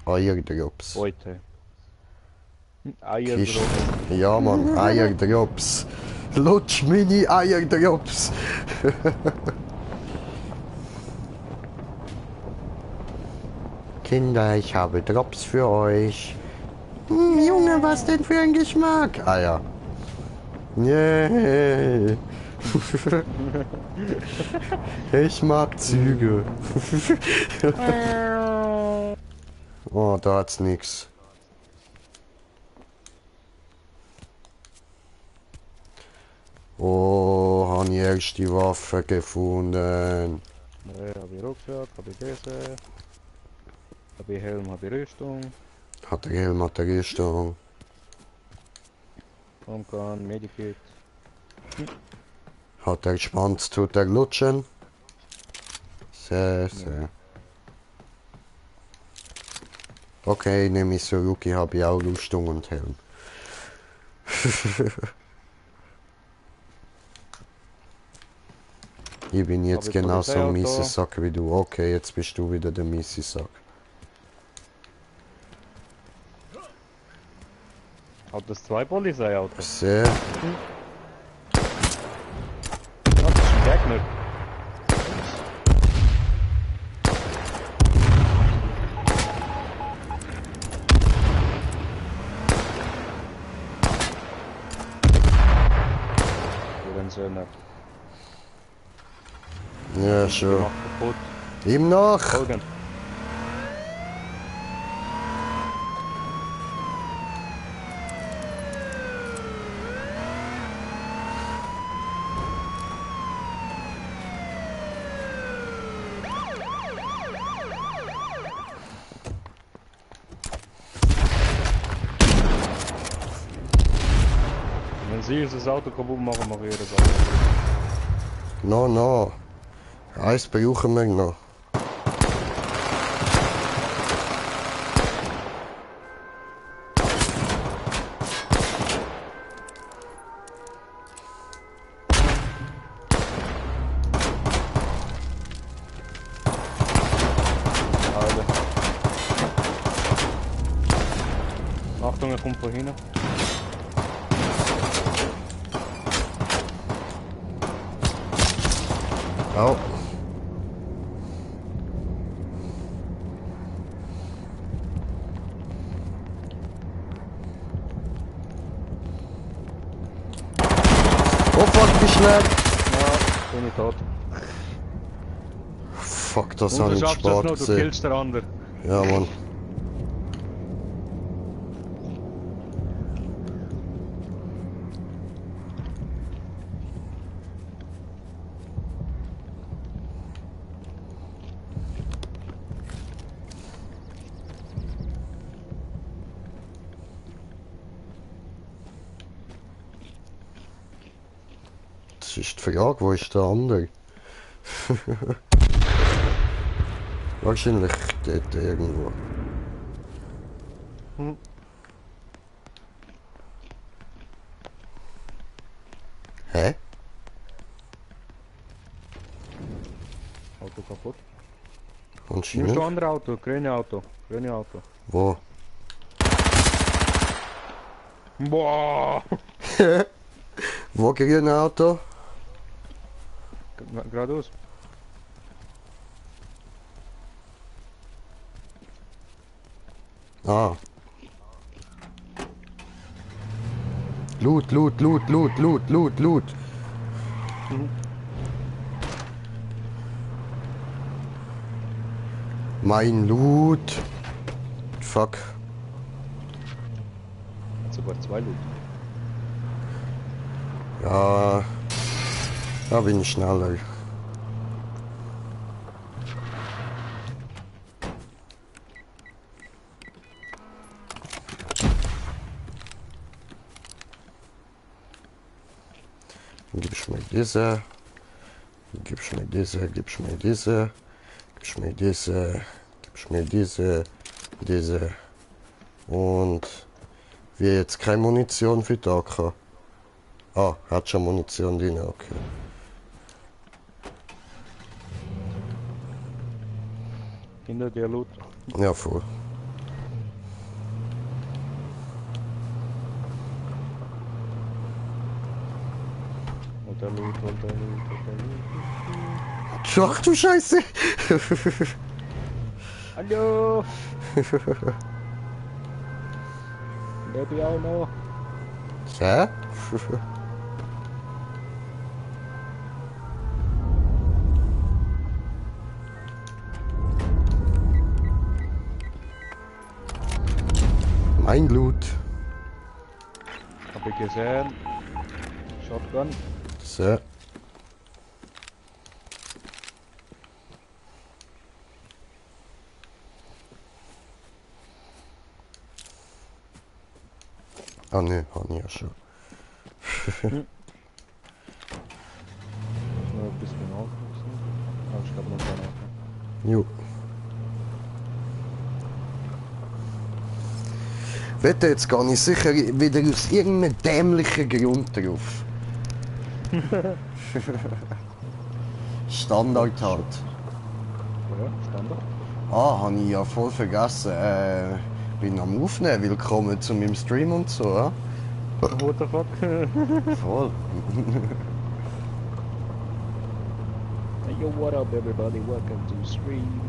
Eierdrops. Heute. Kist. Eierdrops. Ja, Mann, Eierdrops. Lutsch Mini Eierdrops. Kinder, ich habe Drops für euch. Junge, was denn für ein Geschmack? Eier. Yeah. Ich mag Züge. Oh, da hat's nix. Oh, habe ich erst die Waffe gefunden. Ja, habe ich Rucksack, habe ich diese. Habe ich Helm, habe ich Rüstung. Hat der Helm, hat der Rüstung. Pumpgun, Medikit. Hat der Schwanz, tut der lutschen. Sehr, sehr. Okay, nehme ich Suzuki, habe ich auch Rüstung und Helm. Ich bin jetzt Habe ich genauso ein Polizeiauto. Miesesack wie du. Okay, jetzt bist du wieder der Miesesack. Hat das 2 Polizeiautos? Sehr. Das ist ein Gegner. Söhne. Ja, schon. Macht kaputt. Ihm noch! Folgen. Wenn sie das Auto kaputt machen, mache ich das Auto. No, no. Eins brauchen wir noch. Alter. Achtung, er kommt von hinten. Au. Oh fuck, wie schnell! Ja, bin ich tot. Fuck, das Und habe du ich schaffst das spät noch, du gesehen. killst den anderen. Ja, Mann. Das ist die Frage, wo ist der andere? Wahrscheinlich dort irgendwo. Hm. Hä? Auto kaputt. Nimmst Anscheinend. du andere Auto? Grüne Auto. Grüne Auto. Wo? Boah! Wo geht ein Auto? Geradeaus. Ah. Loot, Loot, Loot, Loot, Loot, Loot, Loot. Mein Loot. Fuck. Hat sogar 2 Loot. Ja. Da bin ich schneller. Gibst mir diese. Gibst mir diese. Gibst mir diese. Gibst mir diese. Gibst mir diese. Diese. Und wie jetzt keine Munition für die AK. Ah, hat schon Munition drin, okay. Hinter dir Loot. Ja, voll. der Loot, hol der Loot, hol der Loot. Ach du Scheiße! Hallo! Lebe ich auch noch? Ja? Mein Loot. Hab ich gesehen. Shotgun. So. Ah ne, habe ich ja schon. Ist noch etwas genau. Ah, ich glaube noch danach. Jo. Wette, jetzt gar nicht sicher wieder aus irgendeinem dämlichen Grund drauf. Standard halt. Ja, Standard. Ah, habe ich ja voll vergessen. Bin am Aufnehmen. Willkommen zu meinem Stream und so. Ja? What the fuck? Voll. Yo, what up everybody? Welcome to stream.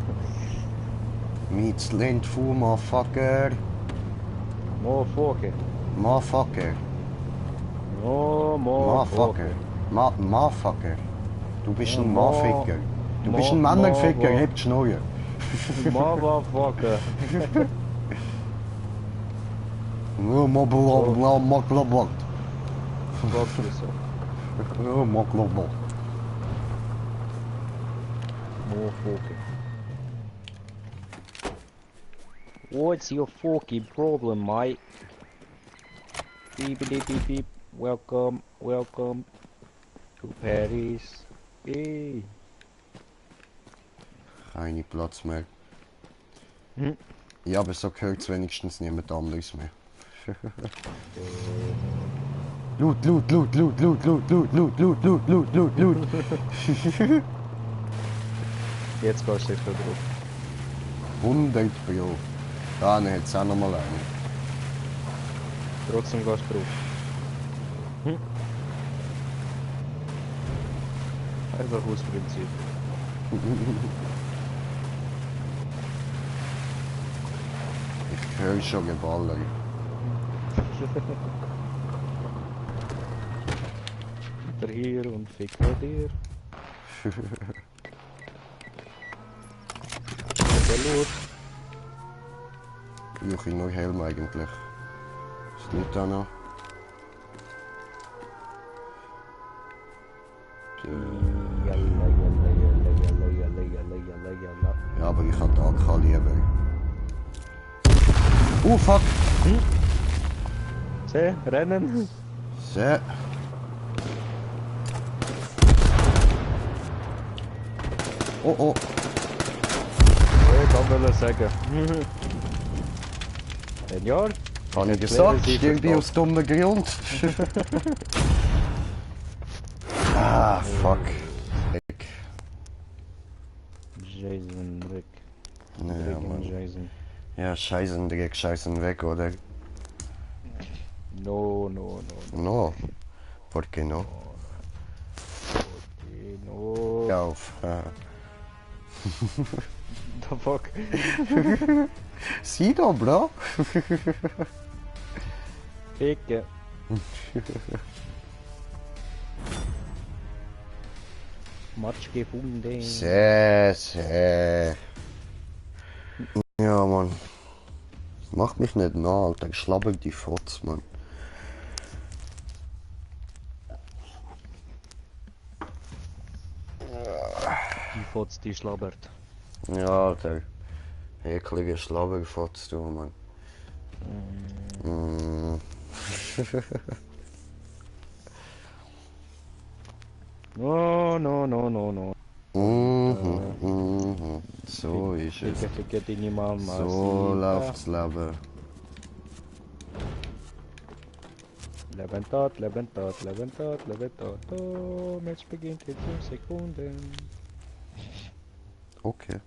Meets Lindfu, motherfucker. Motherfucker. Motherfucker. Oh, Motherfucker. Motherfucker. Du bist Ja, ein Motherficker. Du bist ein Männerficker, heb die Schnurre. Motherfucker. Oh, Moblabla. Fuck yourself. Oh, Moblabla. Motherfucker. What's your fucking problem, mate? Beep beep beep beep. Welcome, welcome to Paris. Hey. Kein Platz mehr. Hm. Ja, aber so gehört wenigstens niemand anderes mehr. Loot, loot, loot, loot, loot, loot, loot, loot, loot, loot, loot, loot, loot. Jetzt gehst du sicher drauf. 100 Pro. Da hat es auch nochmal einen. Trotzdem gehst du drauf. Hm. Einfach aus Prinzip. Ich höre schon Geballer. Der hier und fick bei dir. Der Loot. Ich nur Helm eigentlich. Ist nicht da noch? Jalla, jalla, jalla, jalla, jalla, jalla, jalla, jalla. Ja, aber ich habe AK lieber. Fuck! Seh, rennen. So. Oh oh. Ich kann will sagen. Senior? Habe ich Erklären gesagt, Sie stirb ich aus dummen Grund. Ah, fuck. Rick. Jason Rick. Ja, Rick und Mann. Jason. Ja, scheißen Dreck, scheißen weg, oder? No, no, no, no. No. ¿Por qué no? Okay, no. Ja, auf. The fuck? Sieh doch, Bro. Ficke. Matsch gefunden. Sehr, sehr. Ja, Mann. Mach mich nicht nach, Alter. Ich schlabber die Fotz, Mann. Die Fotz, die schlabbert. Ja, Alter. Eklige Schlabberfotz, du, Mann. Mm. No, no, no, no, no. So ist es. Ficke deine Mama. So läuft's Leben. Leben tot, leben tot, leben tot, leben tot. Oh, Match beginnt in 5 Sekunden. Okay.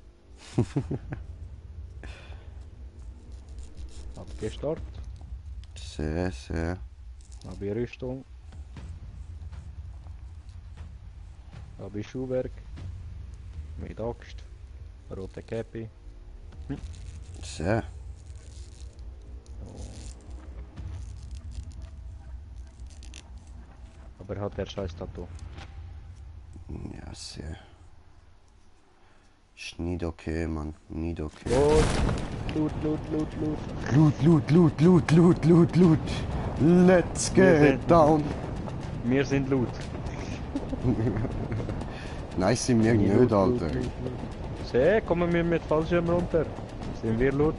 Abgestartet. Sehr, sehr. Habe Rüstung. Habe ich Schuhwerk. Mit Axt. Rote Käppi. So. Aber hat der scheiß Tattoo. Ja, sehr. Ist nicht okay, Mann. Nicht okay. Loot, loot, loot, loot. Loot, loot, loot, loot, loot, loot, loot. Let's Wir get sind- down. Wir sind Loot. Nein, sind wir nicht, Alter. Seh, kommen wir mit Fallschirm runter. Sind wir Loot?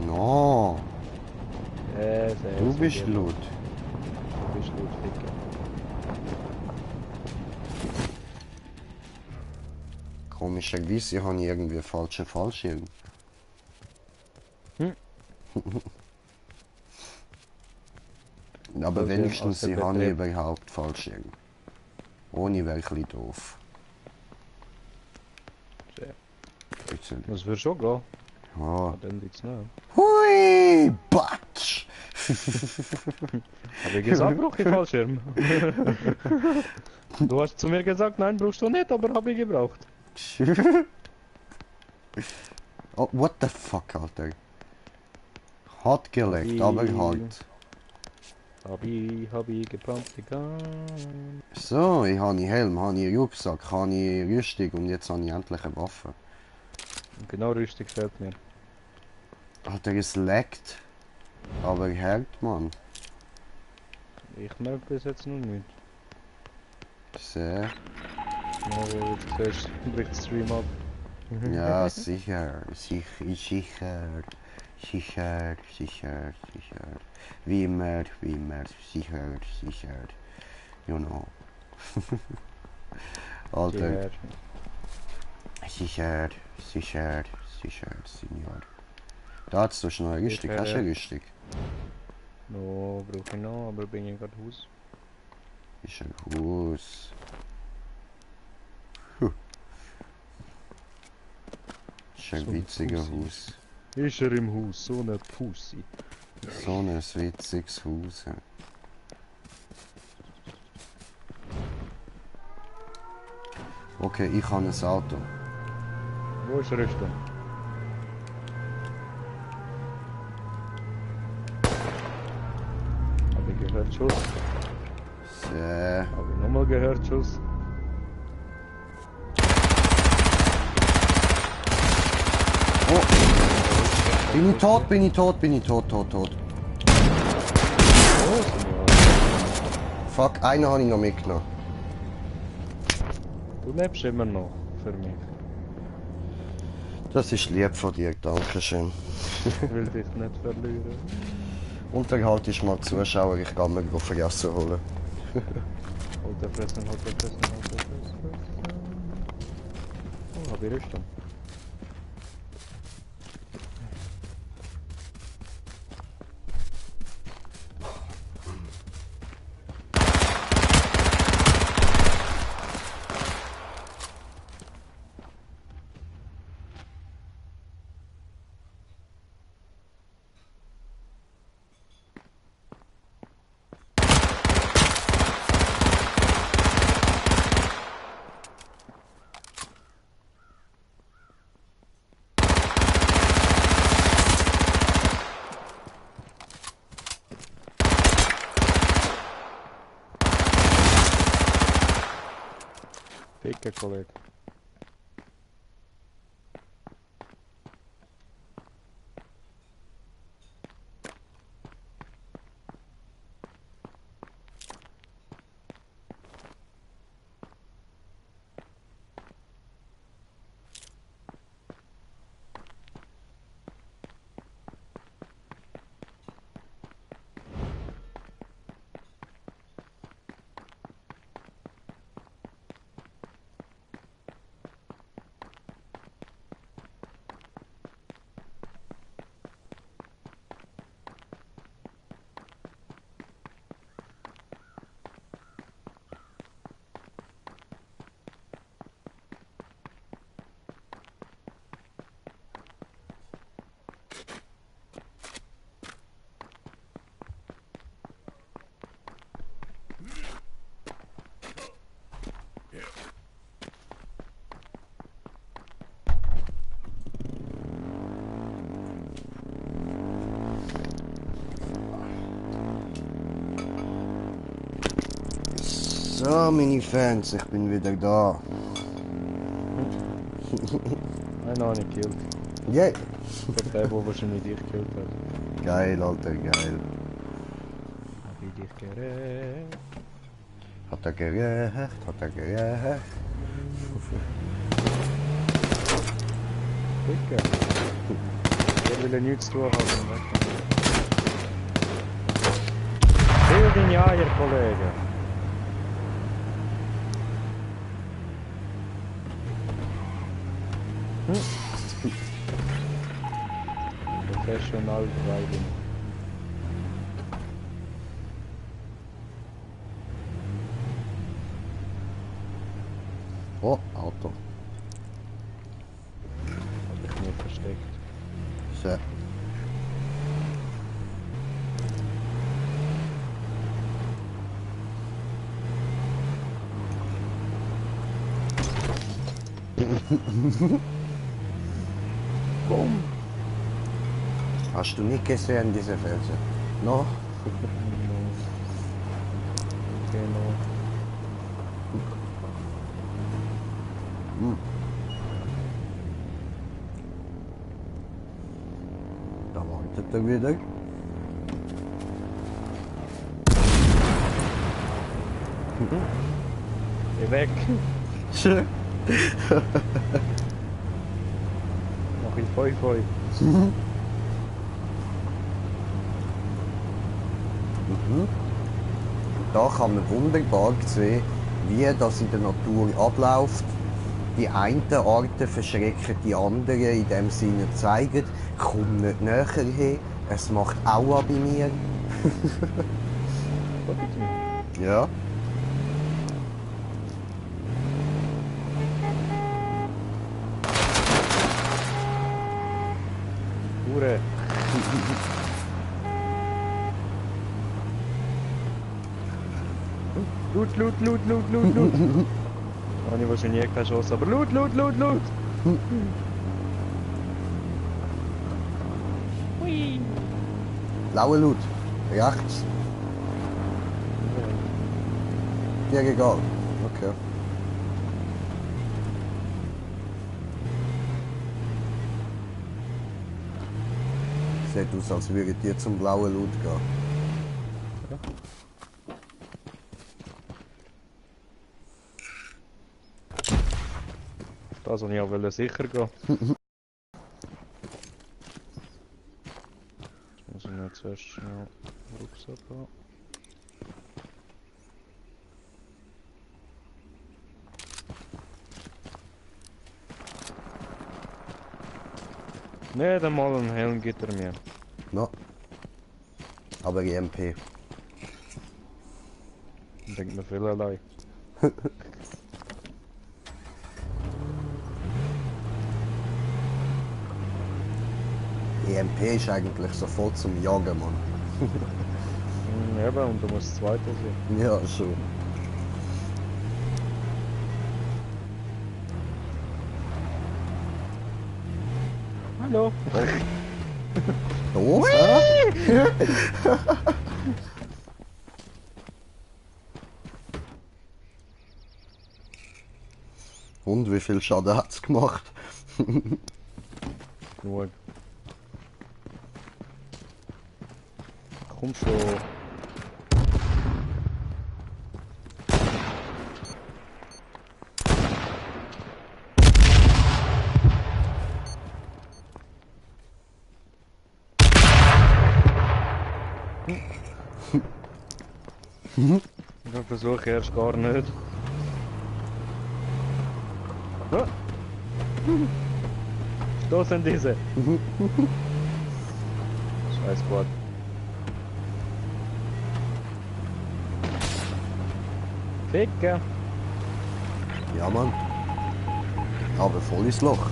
No, Seh, du sind bist wir Loot. Du bist Loot, Ficker. Komischerweise habe ich irgendwie falschen Fallschirm. Hm. Aber Fallschirm wenigstens außer ich habe ich Betrieb. überhaupt Fallschirm. Ohne wäre ich ein bisschen doof. Seh. Jetzt, Das wird schon gehen. ja. Dann liegt's noch. Hui, Batsch! Hab ich gesagt, brauche ich Fallschirm. Du hast zu mir gesagt, nein, brauchst du nicht, aber hab ich gebraucht. Oh, what the fuck, Alter? Hart gelegt, Hab aber ich- hart. Hab ich geplant, gegangen. So, ich habe einen Helm, habe einen Rucksack, habe eine Rüstung und jetzt habe ich endlich eine Waffe. Und genau richtig fällt mir. Alter, es leckt. Aber hart, Mann. Ich merke bis jetzt noch nicht. Sehr. No, jetzt bricht der Stream ab. Ja, sicher, sicher, sicher, sicher, sicher. Wie immer, sicher, sicher. You know. Alter, sicher, sicher, sicher, Senior. Da hast du schon eine Rüstung, Sicher, hast du ja. eine Rüstung? No, brauche ich noch, aber bin ich gerade Haus. Ist ein Haus. Ist ein So ein witziger Fussi. Haus. Ist er im Haus, so ein Pussy. So ein witziges Haus. Ja. Okay, ich habe ein Auto. Wo ist Rüstung? Hab ich gehört Schuss? Sehr. Hab ich nochmal gehört Schuss? Oh! Bin ich tot, bin ich tot, bin ich tot, tot. Oh, Fuck, einen habe ich noch mitgenommen. du lebst immer noch für mich. Das ist lieb von dir, dankeschön. Ich will dich nicht verlieren. Unterhalt ist mal Zuschauer, ich kann mir Fressen holen. Halt der Fressen, halt der Fressen, halt der Fressen. Oh, hab ich Rüstung. Ficker, Kollege. So, meine Fans, ich bin wieder da. Einen habe ich gekillt. Yeah. Der wahrscheinlich dich gekillt hat. Geil, Alter, geil. Hab ich dich gerettet. Hat er gerecht, hat er gerecht. Bitte. Der will ja nichts zu tun haben. Viel deine Eier, Kollege. Professional Driving. Oh, Auto. Hab ich mir versteckt. So. Boom! Hast du nicht gesehen, diese Felsen? No? Genau. Da wartet er wieder. Geh weg! Schön. Mach ich Feu. Da kann man wunderbar sehen, wie das in der Natur abläuft. Die einen Arten verschrecken die anderen, indem sie ihnen zeigen, komm nicht näher hin, es macht Aua bei mir. Ja. Hure! Loot! Habe ich wahrscheinlich keine Chance, aber Loot! Hui! Blaue Loot. Rechts. Dir egal. Okay. Sieht aus, als würde dir zum blauen Loot gehen. Das wollte ich auch sicher gehen. Jetzt muss ich noch zuerst schnell Rucksack haben. Nicht einmal einen Helm gibt er mir. No. Aber EMP. Denkt mir vielerlei. EMP ist eigentlich so voll zum Jagen, Mann. Eben, und du musst das zweite sein. Ja, schon. Hallo! Doof, hä? Und wie viel Schaden hat's gemacht? Genug. Komm schon. Ich versuche erst gar nicht. Ah. Da sind diese. Scheiß Gott. Ficken. Ja, Mann. Aber voll ins Loch.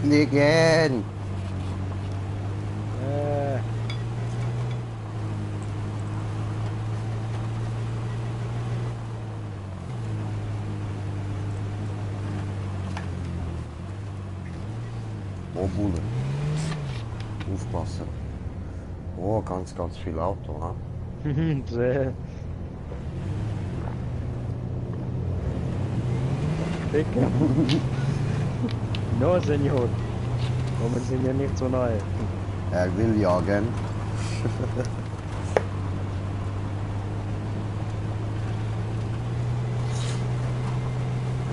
Fliegen! Oh, Bulle. Aufpassen. Oh, ganz, ganz viel Auto, ha? Sehr. Dicke. No, Senor. Kommen Sie mir nicht so nahe. Er will jagen.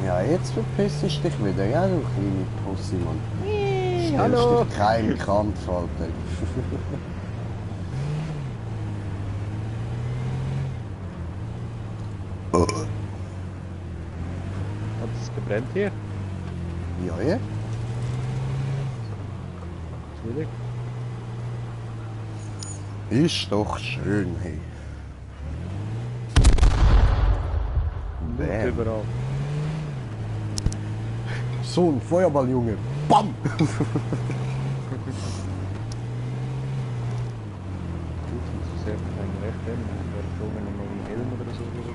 Ja, jetzt verpiss ich dich wieder, ja, du kleine Pussy, Mann. Stellst Hallo. dich kein Kampf, Alter. Hat es gebrennt hier? Ja, ja. Natürlich. Ist doch schön, hey. Blut Bam. überall. So ein Feuerball, Junge. Bam! Gut, muss ich sehr kein Recht haben. Ich wäre froh, wenn er noch einen Helm oder so würde.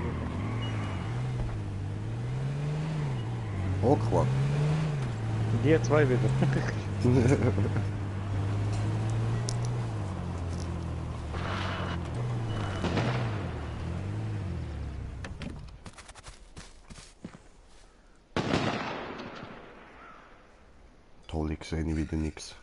Awkward. Die zwei wieder. Toll, ich sehe wieder nichts.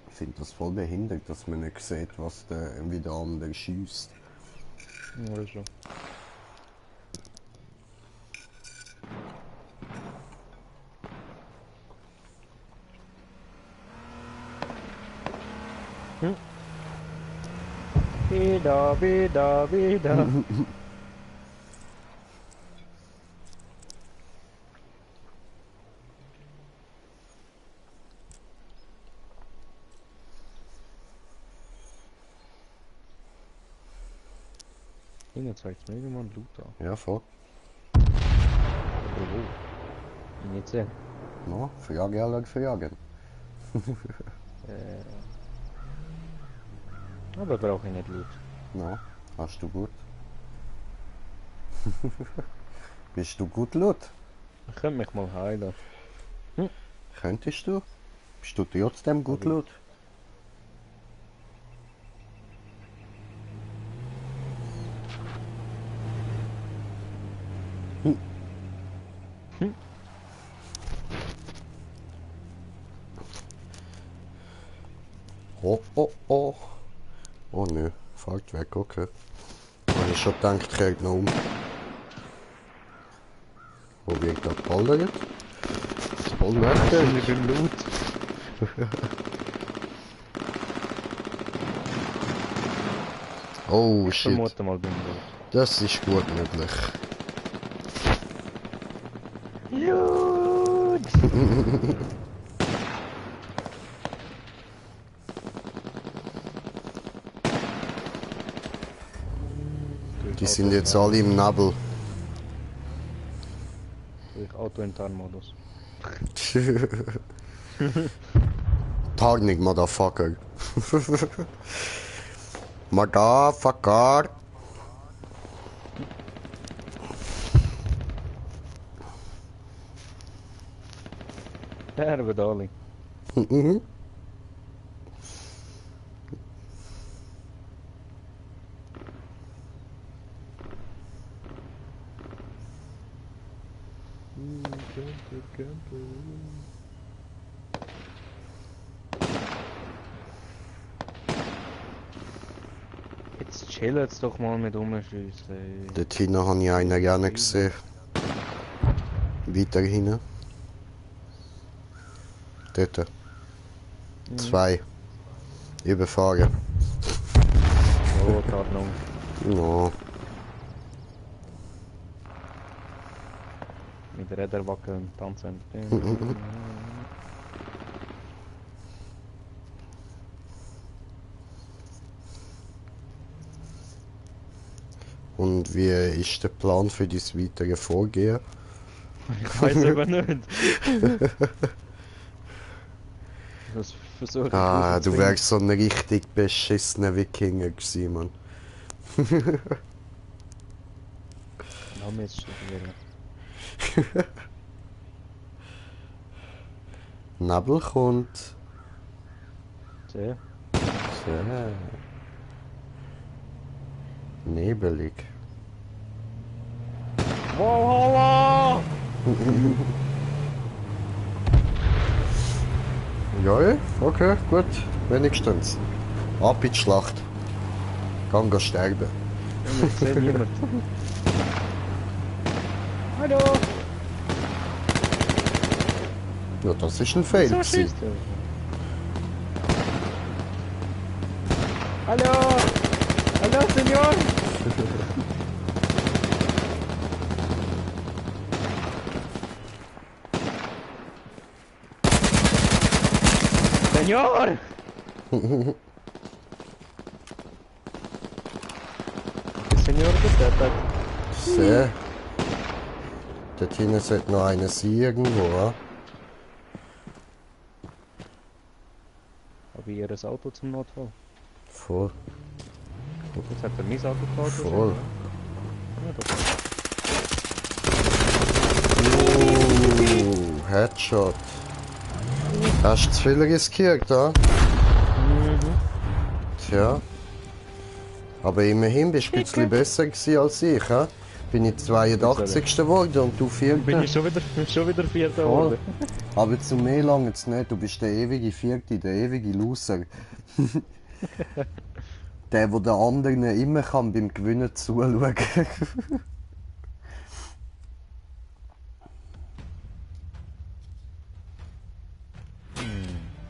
Ich finde das voll behindert, dass man nicht sieht, was der wieder andere schießt. Oder so. Wieder, wieder, wieder. Hier zeigt mir jemand Loot an. Ja, voll. Aber wo? Ich nicht sehen. No, verjagen alle verjagen. Aber brauche ich nicht Loot. No, hast du gut. Bist du gut, Lot? Ich könnte mich mal heilen. Könntest du? Bist du trotzdem gut, Also- Lot? Oh, oh, oh. Oh nö, fällt weg, okay. Habe ich schon gedacht, kehrt noch um. Wo wird das ballert? Das Bollwerk Sind wir beim Loot? Oh Ich shit, vermute mal beim Loot. das ist gut möglich. Loot! Die sind jetzt alle im Nebel. Durch Auto in Tarnmodus. Tarnik, Motherfucker. Motherfucker. Herbedaling. Jetzt chillen's doch mal mit rumschiessen. Dort hinten habe ich einen gerne gesehen. Weiter hinten. Dort. Zwei. Überfahren. Oh, Tarnung. No. Mit Räder wackeln, tanzen. Und wie ist der Plan für dein weitere Vorgehen? Ich weiß aber nicht. Das versuche ich Ah, du rauszufinden. wärst so ein richtig beschissener Wikinger gewesen, Mann. Name ist schon wieder. Nebel kommt. Sehr. Sehr nebelig. Wow, Ja, okay, gut. Wenigstens. Ab in die Schlacht. Gang sterben. ich sehe niemand. Hallo! Ja, das ist ein Fail So gewesen. schießt du. Hallo! Hallo, Senor! Senor! Der Senor getötet. Sehr. Dort hinten sollte noch einer sein irgendwo, ja? Habe ich ihr Auto zum Notfall? Voll. Jetzt hat er mein Auto geklaut. Voll. Ja, doch. Headshot. Hast du zu viel riskiert, da? Tja. Aber immerhin bist du ein bisschen besser gewesen als ich, hä? Bin ich 82. geworden und du 4. Bin ich schon wieder Vierter Voll. geworden. Aber zu mir lange es nicht, du bist der ewige Vierte, der ewige Loser. Der den anderen immer kann beim Gewinnen zuschauen.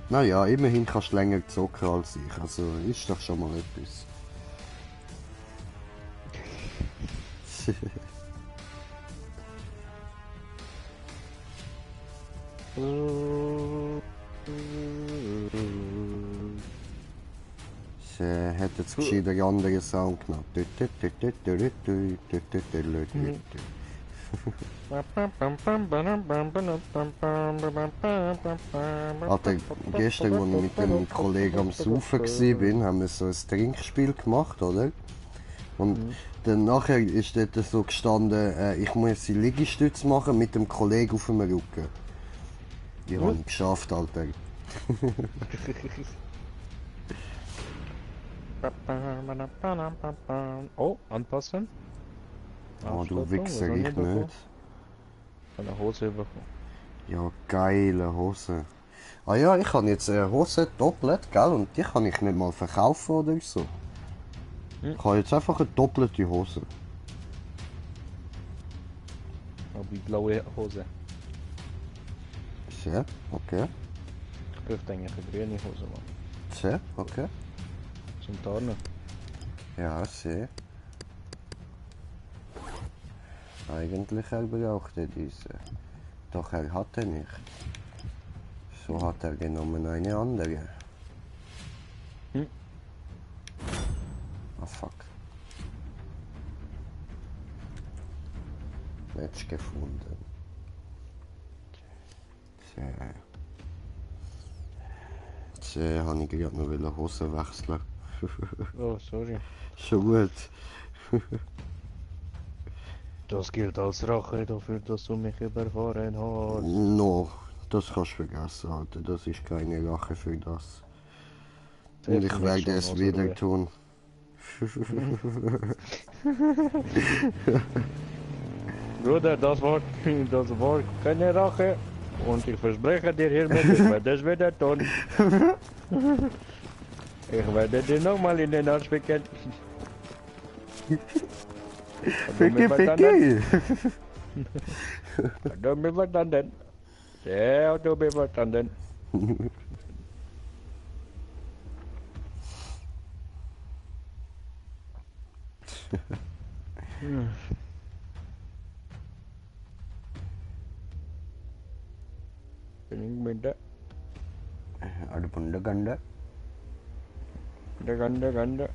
Naja, immerhin kannst du länger zocken als ich, also ist doch schon mal etwas. Sie hat jetzt gescheiter andere Sound genommen. Alter, gestern, als ich mit dem Kollegen am Saufen war, haben wir so ein Trinkspiel gemacht, oder? Und dann nachher ist dort so gestanden, ich muss die Liegestütze machen mit dem Kollegen auf dem Rücken. Die habe ich geschafft, Alter. Oh, anpassen. Oh, du Ausstattung, Wichser, was hab ich bekommen? nicht. Eine Hose bekommen. Ja, geile Hose. Ah ja, ich habe jetzt eine Hose doppelt, gell? Und die kann ich nicht mal verkaufen oder so. Ich habe jetzt einfach eine doppelte Hose. Aber die blaue Hose. Sehr, okay. Ich bräuchte eigentlich eine grüne Hose, Mann. Sehr, okay. Zum Tarnen. Ja, sehr. Eigentlich braucht er diese. Doch er hatte nicht. So hat er genommen eine andere. Ah, fuck. Match gefunden. Sehr. Sehr, habe ich gerade noch eine Hose wechseln. Oh, sorry. Schon gut. Das gilt als Rache dafür, dass du mich überfahren hast. No, das kannst du vergessen, Alter. Das ist keine Rache für das. Und ich werde es wieder tun. Bruder, das war keine Rache. Und ich verspreche dir hiermit, ich werde es wieder tun. Ich werde dir nochmal in den Arsch ficken. Ficky, ficky! Du mich verstanden? Ja, du mich verstanden. Benda. Ada benda ganda. Ganda.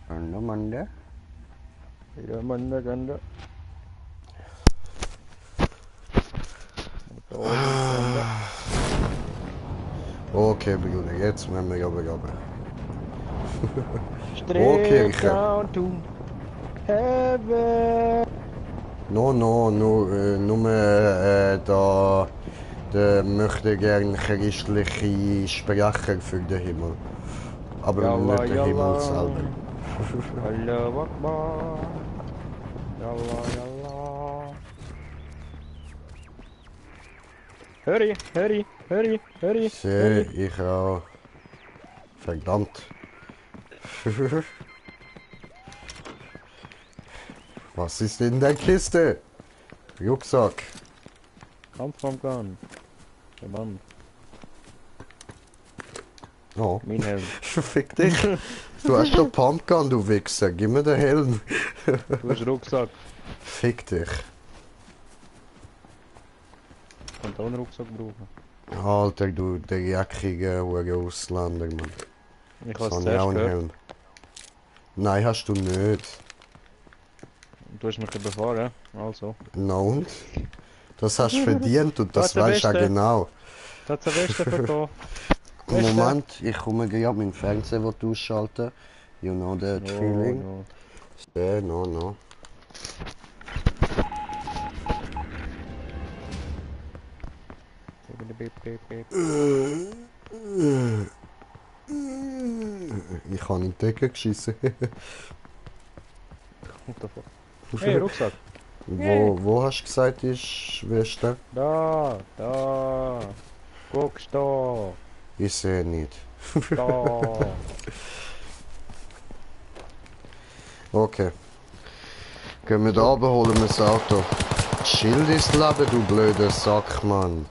Ganda manda. Ja, man, da, dann da. Da oben, dann da. Okay, Bruder, jetzt müssen wir aber. Straight Kirche. down to heaven. No, nur da, der möchte gern christliche Sprecher für den Himmel. Aber Yalla, nicht der Himmel yalla. selber. Allahu Akbar. Yalla, yalla. Hurry, hurry, hurry, hurry, Sehe hurry. ich auch. Verdammt. Was ist in der Kiste? Rucksack. Kampf vom Gun. Der Mann. Oh. Mein Helm. Fick dich. Du hast doch Pumpgun, du Wichser. Gib mir den Helm. Du hast Rucksack. Fick dich. Ich kann auch einen Rucksack brauchen. Alter, du, der jackige Ausländer, Mann. Ich Das habe es habe ich auch zuerst einen gehört. Helm. Nein, hast du nicht. Du hast mich überfahren. Also. Na und? Das hast du verdient und das Was, der weißt du auch Beste? genau. Das hat der Beste verkauft. Beste. Moment, ich komme gerade meinen Fernseher ausschalten. You know that Oh, feeling? no. Yeah, no. Beep, beep, beep. Ich habe in die Decke geschissen. What the fuck? Hey, Rucksack. Wo hast du gesagt, ist Schwester? Da. Guckst da. Ich sehe nicht. Da. Okay. Gehen wir da runter, holen wir das Auto. Schild ist Leben, du blöder Sack, Mann.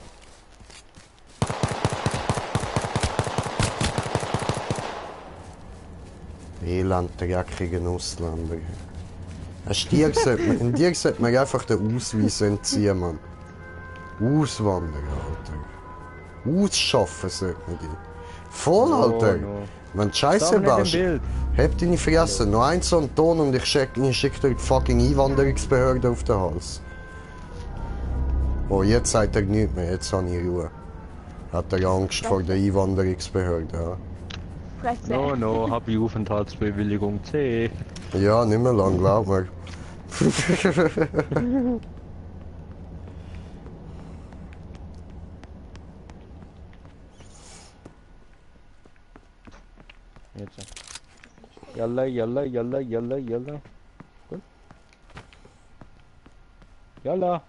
Elend, dreckigen Ausländer. In dir sollte man einfach den Ausweis entziehen, Mann. Auswandern, Alter. Ausschaffen sollte man die. Voll, Alter. No. Wenn du Scheiße Sag nicht im baust, Bild. heb deine Fresse. Noch ein so einen Ton und ich schick dir die fucking Einwanderungsbehörde auf den Hals. Oh, jetzt sagt er nichts mehr, jetzt habe ich Ruhe. Hat er Angst vor der Einwanderungsbehörde, ja? Fresse. No, hab ich Aufenthaltsbewilligung C. Ja, nicht mehr lang, glaub mir. Jetzt. Yalla. Gut. Yalla.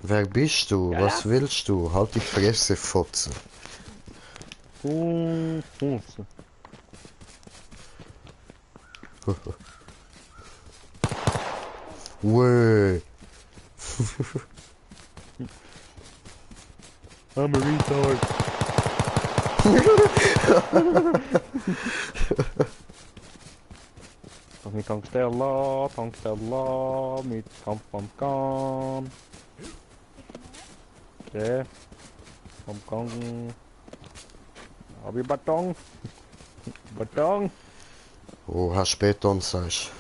Wer bist du? Ja, Was ja. willst du? Halt die Fresse, Fotze. Weh. I'm a retard. Toch niet tankstella, mit Kampfpumpgun. Okay. Pumpgun. Hab ich Beton? Beton? Oh, hast Beton, sagst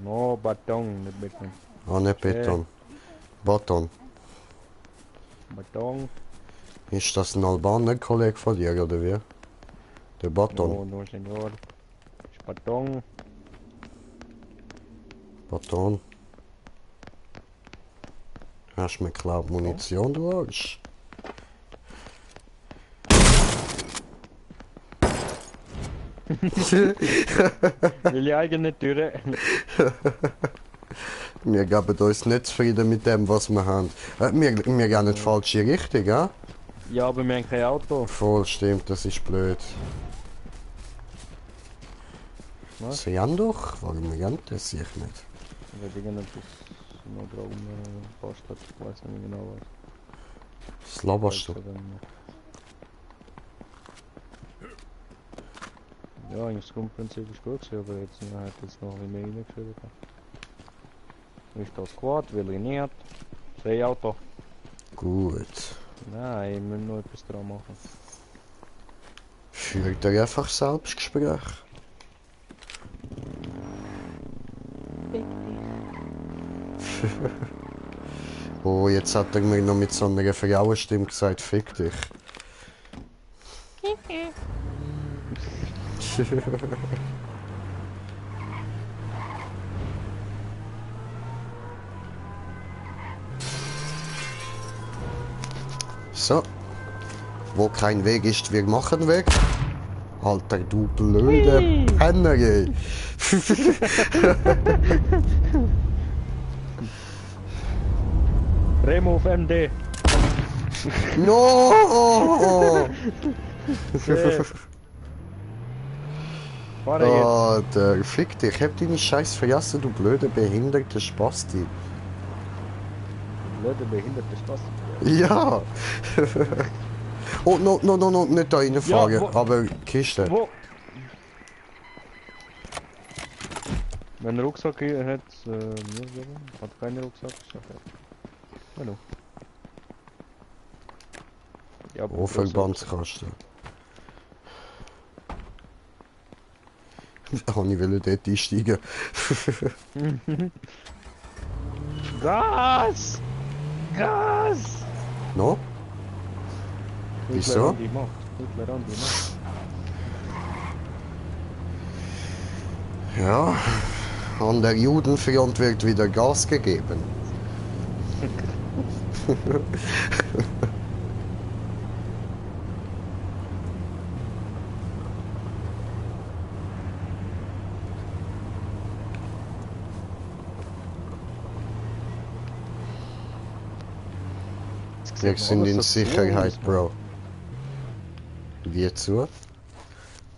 No, Beton, nicht Beton. du? Ah, nicht Beton. Baton. Beton. Ist das ein Albaner-Kollege von dir, oder wie? Der Baton. No, senor. Ist Beton. Baton. Hast du mir geklaut Munition, du Arsch? Will die eigene Türe. Wir geben uns nicht zufrieden mit dem, was wir haben. Wir gehen nicht falsche Richtung, ja? Ja, aber wir haben kein Auto. Voll stimmt, das ist blöd. Was? Sie haben doch, warum wir haben das sehe ich nicht. Wir liegen etwas noch drauf, Bastard, ich weiß nicht genau was. Das laberst du. Ja, eigentlich das Grundprinzip ist gut gewesen, aber jetzt hat jetzt noch ein bisschen mehr reingeschrieben. Ist das Squad, will ich nicht. Auto. Gut. Nein, ich muss noch etwas dran machen. Führt er einfach Selbstgespräch? Oh, jetzt hat er mir noch mit so einer Frauenstimme gesagt, fick dich. So. Wo kein Weg ist, wir machen Weg. Alter, du blöde Penner, ey. Remo auf MD. No! Sehr. Fahren jetzt. Alter, fick dich. Ich hab deine Scheiß vergessen, du blöde behinderte Spasti. Blöde behinderte Spaß. Ja! Oh, no, nicht da reinfahren, Ja, wo- aber Kiste. Wo? Wenn ein Rucksack hier hat, mir geben. Hat keinen Rucksack. Hallo. Ja, Oh, Verbandskasten. Oh, ich will dort einsteigen. Gas! Gas! No? Wieso? Hitler an die Macht. Hitler an die Macht. Ja, an der Judenfront wird wieder Gas gegeben. Wir sind in Sicherheit, Bro. Wie zu?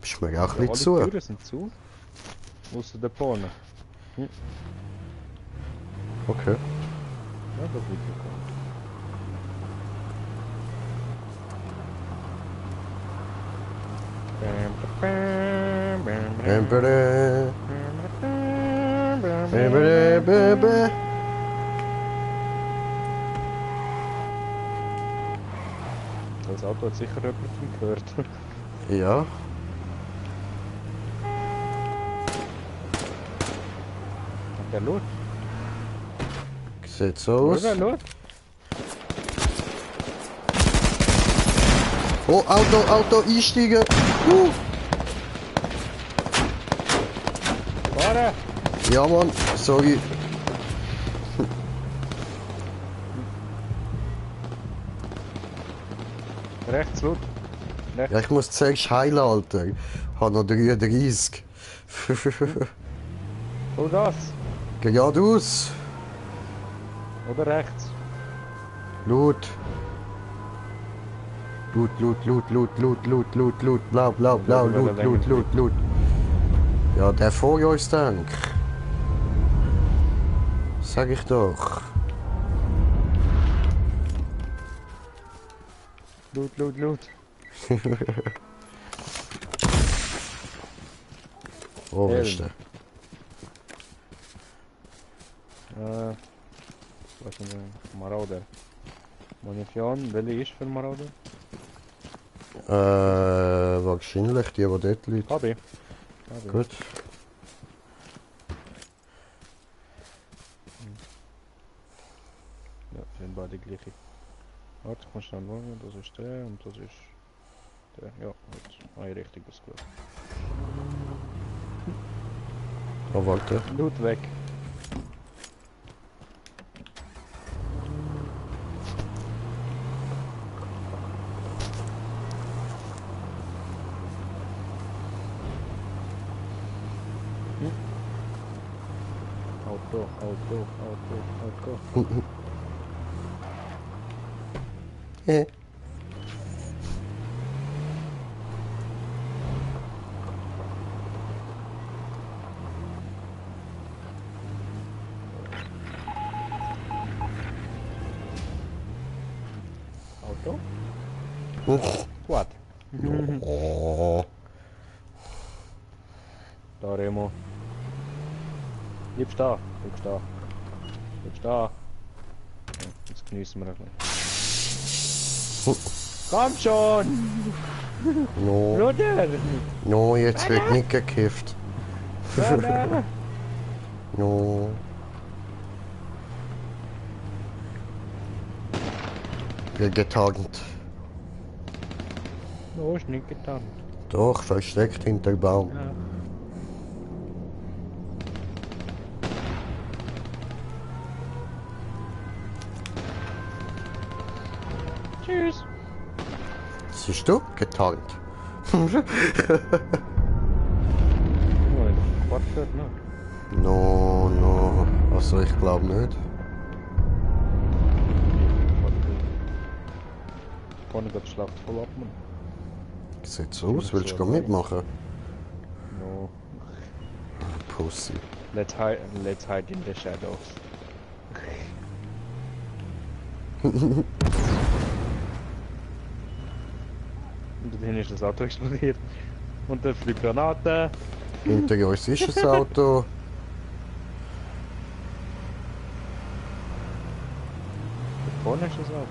Bist du mir auch ein Alle bisschen zu? Türen sind zu. Außer der vorne. Okay. Ja, das wird okay. Bämbere. Bämbere, bäbe. Das Auto hat sicher jemand gehört. Ja. Der Lot. Sieht so aus. Der Lot. Oh, Auto, einsteigen. Fahren! Ja, Mann, sorry. Rechts, Lot. Ja, ich muss zuerst heilen, Alter. Ich habe noch 33. Oh, das. Geradeaus. Oder rechts. Loot. Loot. Blau, Loot. Ja, der vor uns, denk. Sag ich doch. Loot. Oh, wo ist der? Was ist denn Marauder? Munition, welche ist für Marauder? Wahrscheinlich die dort liegt. Hab ich. Gut. Ja, sind beide gleiche. Warte, ich muss dann schauen, das ist der und das ist der. Ja, gut. Eine richtig, das ist gut. Oh, warte. Loot weg. Auto. Eh. Auto? Uch. What? Oh. Da, Remo. Bleib stehen. Ja, jetzt genießen wir ein bisschen. Komm schon! No. Bruder! No, jetzt wird nicht gekifft. Bruder! No. Wir getarnt. No, ist nicht getan. Doch, versteckt hinter dem Baum. Ja. Tschüss. Siehst du? Getarnt. Oh, der Quad fährt nicht. No, no. Also ich glaube nicht. Vorne geht die Schlacht voll ab, man. Sieht so aus, willst du mitmachen? No. Pussy. Let's hide in the shadows. Und dann ist das Auto explodiert. Und dann fliegt Granate. Hinter uns ist ein Auto. Vorne ist das Auto.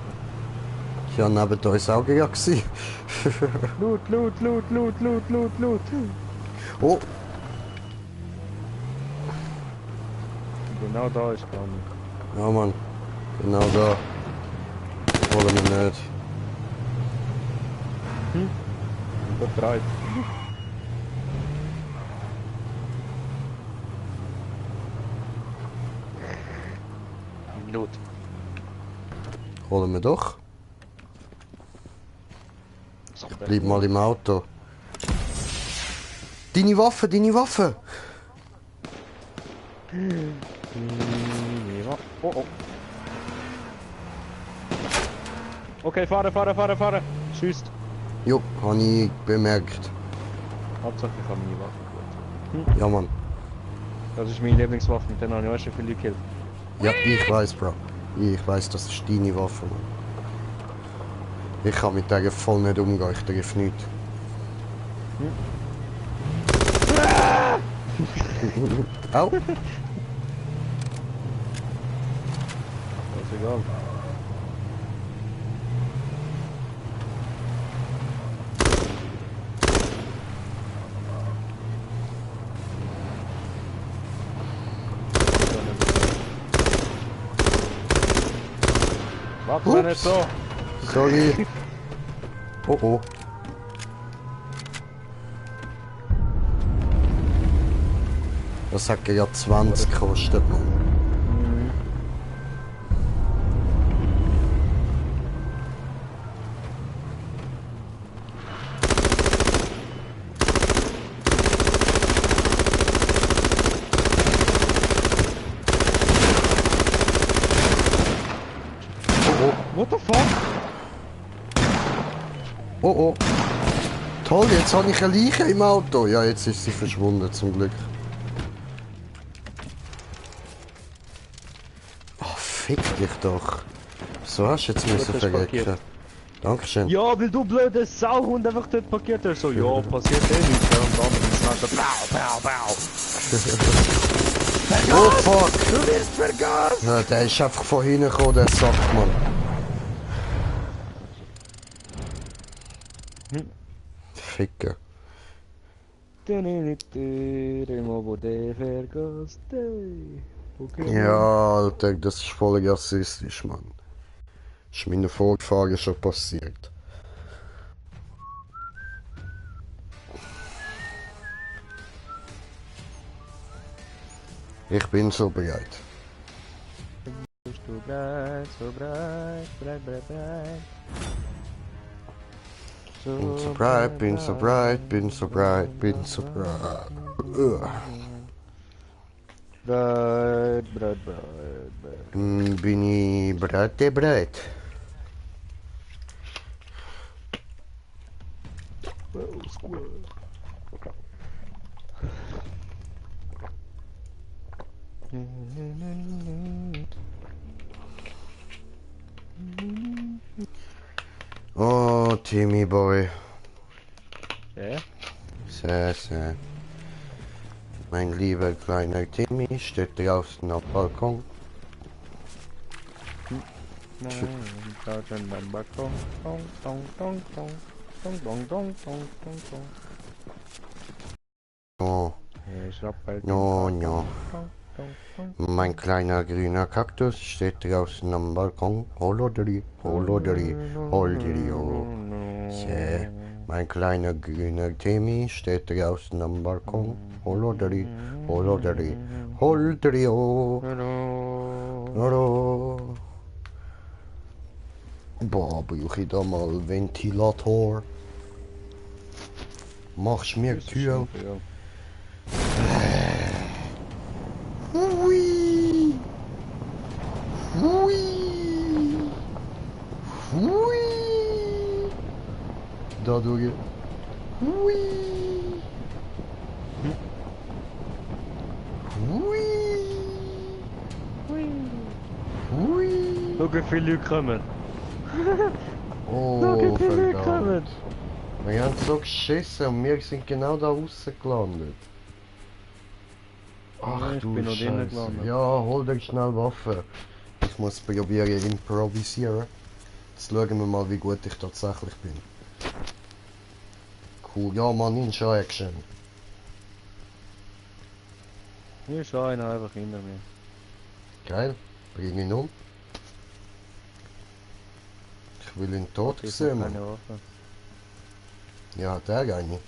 Ja, neben uns auch ja gewesen. Loot, loot, loot, loot, loot, loot, loot. Oh, Genau da ist gar nicht. ja Mann. Genau da. Wollen wir nicht. Übertreibt. Loot. Holen wir doch. Bleib mal im Auto. Deine Waffe, deine Waffe! Oh oh. Okay, fahren. Schießt. Jo, habe ich bemerkt. Hauptsache ich habe meine Waffe. Gut. Ja Mann. Das ist meine Lieblingswaffe, mit der habe ich auch schon viele gekillt. Ja, ich weiß, Bro. Ich weiß, das ist deine Waffe, Mann. Ich kann mit der voll nicht umgehen, ich treffe nichts. Au! Das ist egal. Warte Ups. nicht so! Sorry. Oh oh. Das hat ja 20 gekostet, Mann. What the fuck? Oh oh. Toll, jetzt habe ich eine Leiche im Auto. Ja, jetzt ist sie verschwunden, zum Glück. Oh, fick dich doch. So hast du jetzt müssen Gut, das verrecken. parkiert. Dankeschön. Ja, weil du blöde Sauhund einfach dort parkiert hast. So, ja, passiert eh nichts. Ja, und dann ist es so, bau. Oh fuck! Du wirst vergast! Ja, der ist einfach von hinten gekommen, der Sack, Mann. Ficken. Remo wurde vergast. Okay. Ja, Alter, das ist voll rassistisch, Mann. Das ist meinen Vorfahren schon passiert. Ich bin so bereit. Bist du bereit, so bereit. Bin so bright, bin so bright, bin so bright, bin so bright. Bereit. Bin ich bereit? Oh, Timmy Boy. Ja? Sehr, sehr. Mein lieber kleiner Timmy steht draußen am Balkon. Nein, draußen beim Balkon. Dong. No, Ich rappel no, den no. Balkon. Mein kleiner grüner Kaktus steht draußen am Balkon. Holodri, holodri, holdrio. Yeah. Mein kleiner grüner Temi steht draußen am Balkon. Holodri, holodri, holdrio. Hallo. Boah, brauche ich da mal Ventilator? Machst mir die Tür auf? Hui. Hui. Hui. Da durch. Hui. Hui. Hui. Schau, wie viele Leute kommen. Oh, verdammt. Wir haben so geschissen und wir sind genau da draussen gelandet. Ach Ja, ich du bin noch drinnen Scheiße. gelandet. Ja, hol dir schnell Waffe. Ich muss probieren improvisieren. Jetzt schauen wir mal, wie gut ich tatsächlich bin. Cool, ja Mann, Ninja Action. Hier ist einer einfach hinter mir. Geil, bring ihn um. Ich will ihn tot Ich habe sehen. keine Waffe. Ja, der eine.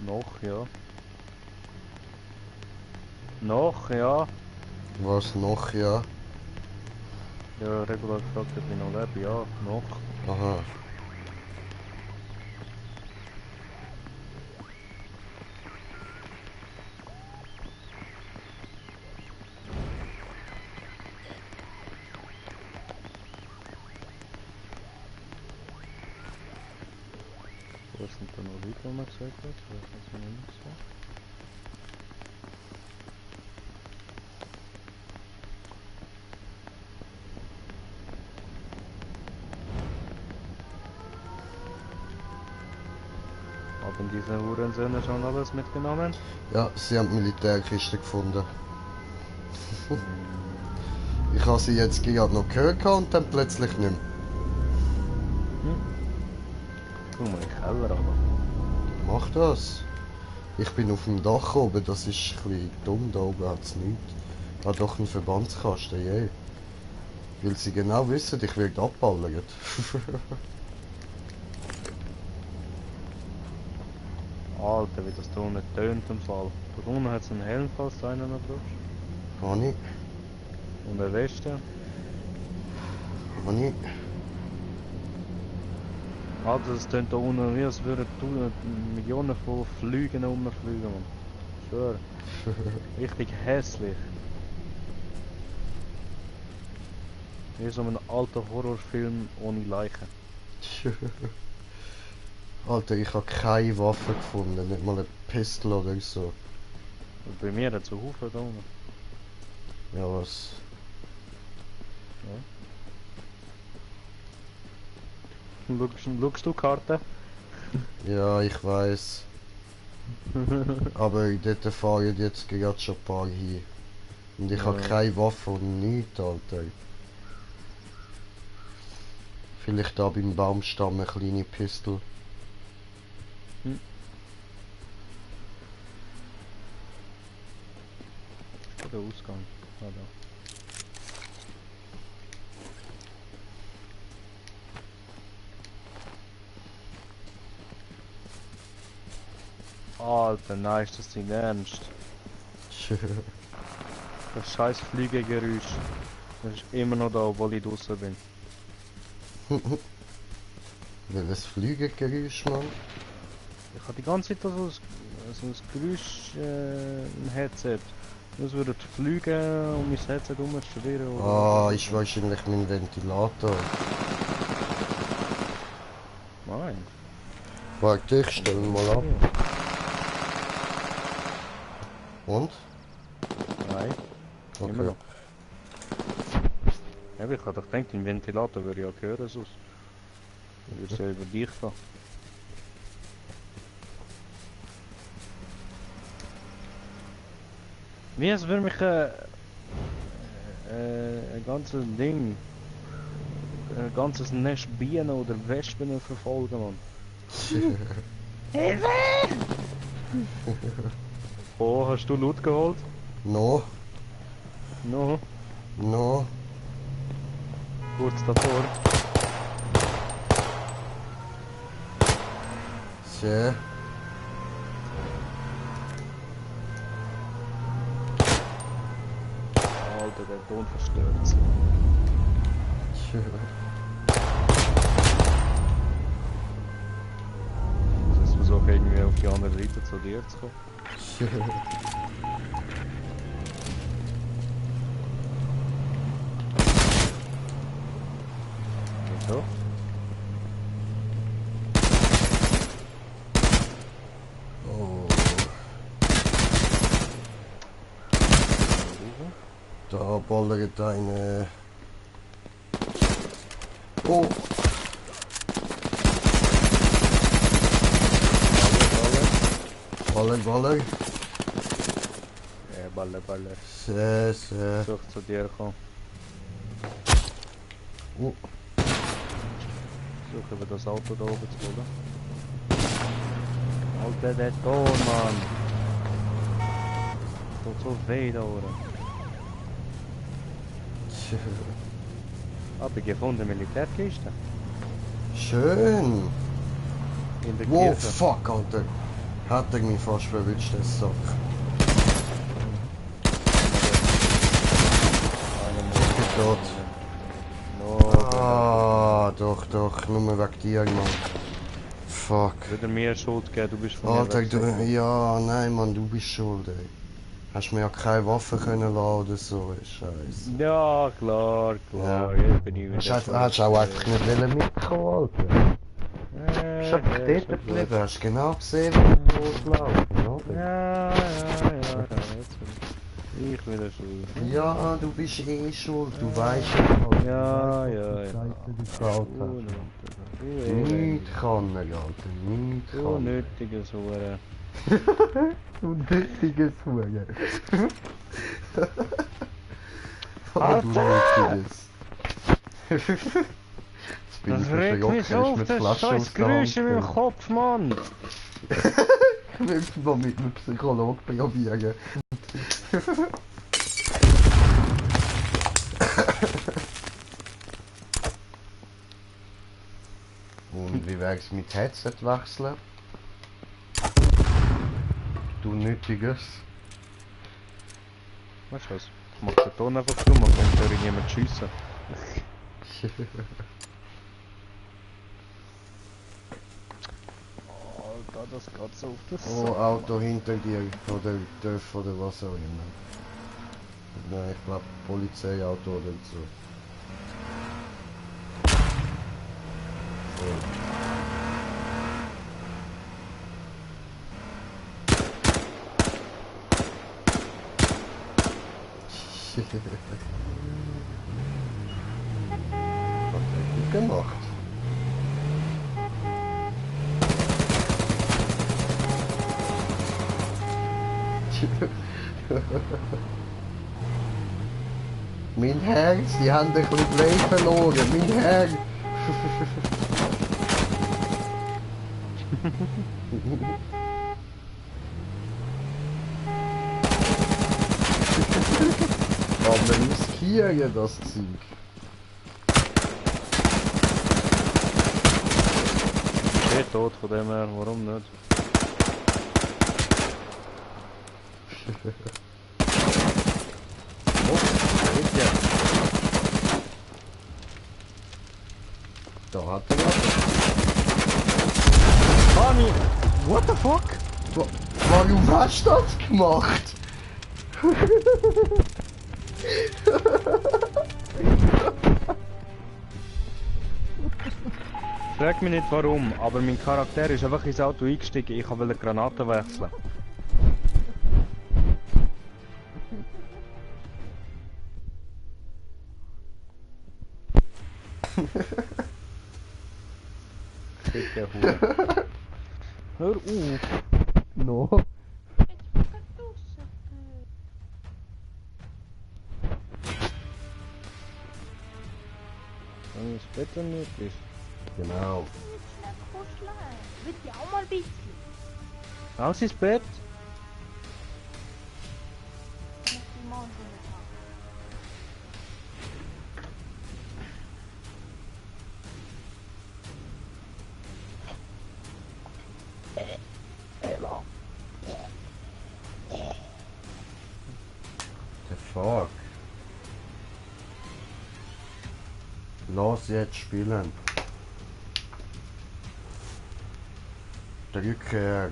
Noch, ja. Noch, ja. Was noch, ja? Ja, regular gefragt, ob ich noch lebe. Ja, noch. Aha. Was sind da noch Leute, die man gesagt hat? Das ist mir nicht gesagt. Haben diese Hurensöhne schon alles mitgenommen? Ja, sie haben die Militärkiste gefunden. Ich habe sie jetzt gerade noch gehört und dann plötzlich nicht mehr. Tu mal in den Keller runter. Mach das. Ich bin auf dem Dach oben, das ist ein bisschen dumm, da oben hat es nichts. Ah doch, ein Verbandskasten, je. Weil sie genau wissen, ich werde abballert. Alter, wie das da unten tönt im Fall. Da unten hat es einen Helm, falls du einen noch brauchst. Habe ich? Und eine Weste. Habe ich? Alter, das tönt da unten wie als würden Millionen von Flügen rumfliegen, man. Ich schwöre. Richtig hässlich. Wie so ein alter Horrorfilm ohne Leichen. Alter, ich habe keine Waffe gefunden, nicht mal eine Pistole oder so. Und bei mir hat es so Haufen da unten. Ja, was? Schaust du die Karte? Ja, ich weiß. Aber dort fahren jetzt gerade schon ein paar hin. Und ich habe Ja. keine Waffe und nichts, Alter. Vielleicht da beim Baumstamm eine kleine Pistole. Der Ausgang. Ah, da. Alter, nein, ist das nicht ernst? Das scheiß Fliegegeräusch. Das ist immer noch da, obwohl ich draußen bin. Welches Flügelgeräusch, Mann? Ich habe die ganze Zeit so ein Geräusch im Headset. Es würde fliegen und mein Headset rumschwirren. Ah, ist wahrscheinlich mein Ventilator. Nein. Warte, ich stell ihn mal ab. Und? Nein, immer Okay. noch. Ja, aber ich hab doch gedacht, den Ventilator würde ich ja hören sonst. Dann würde es ja über dich gehen. Wie es würde mich ein ganzes Ding, ein ganzes Nest Bienen oder Wespen verfolgen, Mann. Hilfe! Oh, hast du Loot geholt? No, No, no. kurz davor. Sehr. Alter, der Ton verstört sich. Ich versuche irgendwie auf die andere Seite zu dir zu kommen. Wieso? Oh. Da ballert eine. Oh. Baller, Baller. Ja, Balle. Sehr, sehr. Versuch zu dir kommen. Oh. Versuche über das Auto da oben zu holen. Alter, der Ton, Mann. Tut so weh da oben. Hab ich gefunden, Militärkiste. Schön. In der Wow, Kirche. fuck, Alter. Hat er mich fast verwünscht, das Sack. Ich bin tot. No, Ah, doch, nur wegen dir, Mann. Fuck. Würde mir Schuld geben, du bist von Alter, mir du, weg. ja, nein, Mann, du bist schuld, ey. Hast mir ja keine Waffe können lassen oder so, ey, Scheiße. Ja, klar. Ja. Jetzt bin ich wieder Hast du auch einfach nicht wollen mitkommen, Alter. Bist einfach dort geblieben, hast genau gesehen, wie du losgelaufen, oder? Ja, jetzt bin ich wieder schuld. Ja, du bist eh schuld, du weißt es, Ja. Scheiße, du geklaut hast. Unnötiges Nicht kann er, Alter, nicht kann er. Unnötiges Hure. Unnötiges Huren. Alter! Unnötiges. Jetzt bin Das ich regt mich verjockt, auf, mit das Flaschen scheiß aus der Hand Geräusch in meinem gekommen. Kopf, Mann! Müssen wir mit einem Psychologen probieren. Und wie wär's mit Headset wechseln? Du Nötiges. Weißt du was? Ich mach den Ton einfach zu, man kann da irgendjemand schiessen. Alter, das geht so auf das Oh, Auto hinter dir. Oder Dörf oder was auch immer. Nein, ich glaube Polizeiauto oder so. Was hat er gemacht? Mein Herz, die haben ein bisschen Blei verloren, mein Herz. Aber riskieren das Zeug. Ich bin tot von dem her, warum nicht? Oh, bitte. Da hat er was. Mami! What the fuck? Warum hast du das gemacht? Frag mich nicht warum, aber mein Charakter ist einfach ins Auto eingestiegen, ich wollte Granaten wechseln. Shit, der Hure. Hör auf! No. Jetzt fucking draussen. Wenn das Bett dann nicht ist. Genau. Jetzt schnell kuscheln. Will ich auch mal ein bisschen. Raus ins Bett! Ich muss die Mann haben. The fuck? Los jetzt spielen. Drücke.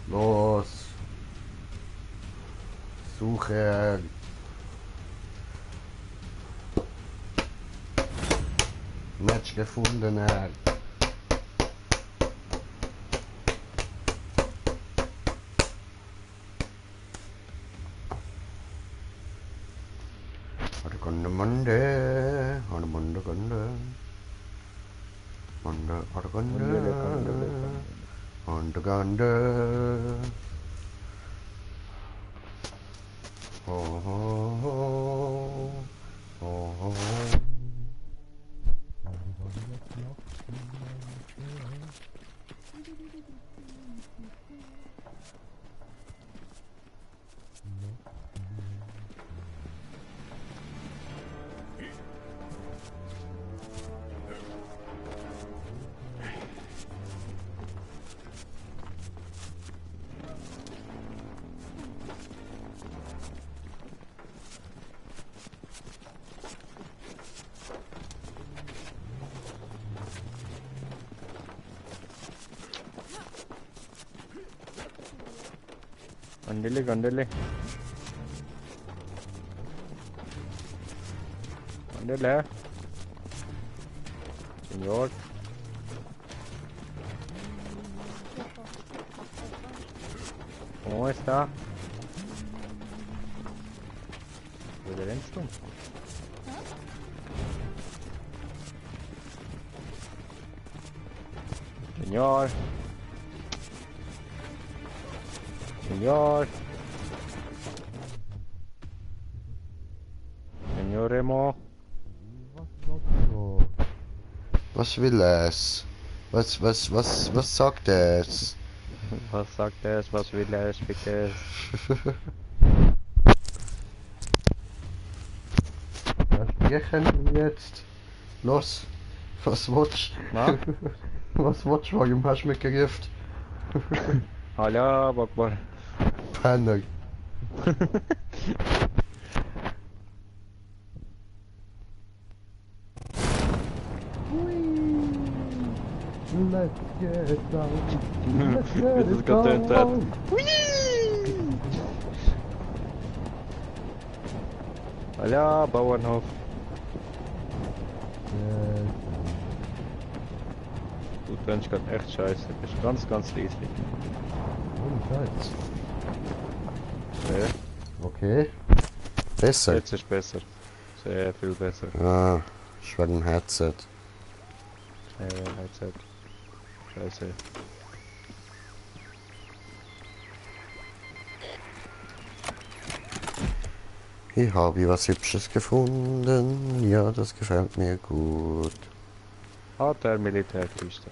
Los. Suche. Match gefunden. Argonde Monde. Argonde Gonde. Monde Argonde. Ondergaande. Oh, oh, oh, oh, oh. Gandele, Gandele. Gandele. Senor. ¿Cómo está? ¿Dónde rennst du? Señor. Señor. Señor Remo. Was will es? Was sagt es? Was sagt es? Was will es? Bitte? Wir können jetzt. Los. Was willst Na? Was willst du? Warum hast du mich gerufen? Allah Akbar. Penner. Let's get down. Let's Wie das getönt hat. Allah, Bauernhof. Du tönst gerade echt scheiße. Du bist ganz riesig. Ja, Okay. Besser. jetzt ist besser. Sehr viel besser. Ah, ich war im Headset. Headset. Scheiße. Ich habe was Hübsches gefunden. Ja, das gefällt mir gut. Ah, der Militärkiste.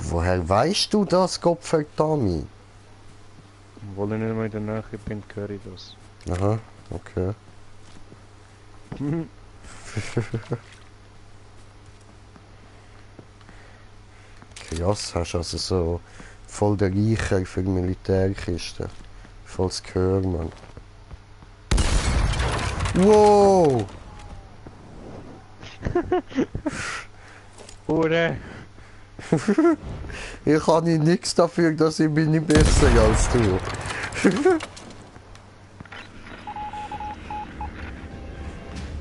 Woher weißt du das, Gottverdammt? Wollen nicht mehr in der Nähe bin, höre ich das. Aha, okay. Krass, hast also so voll der Reicher für Militärkisten. Volles Gehör, Mann. Wow! Hure! Ich habe nichts dafür, dass ich bin nicht besser als du.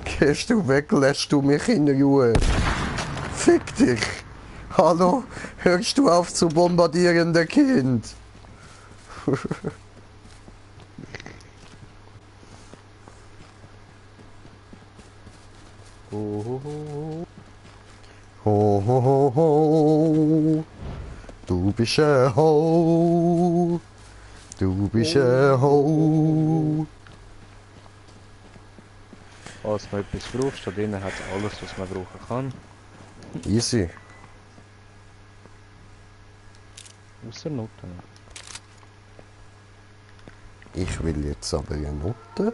Gehst du weg, lässt du mich in Ruhe. Fick dich. Hallo, hörst du auf zu bombardieren, der Kind? Ho, ho, ho, ho. Du bist ein Ho. Du bist ein Ho. Falls du noch etwas brauchst, da drinnen hat es alles, was man brauchen kann. Easy. Außer Noten. Ich will jetzt aber eine Note.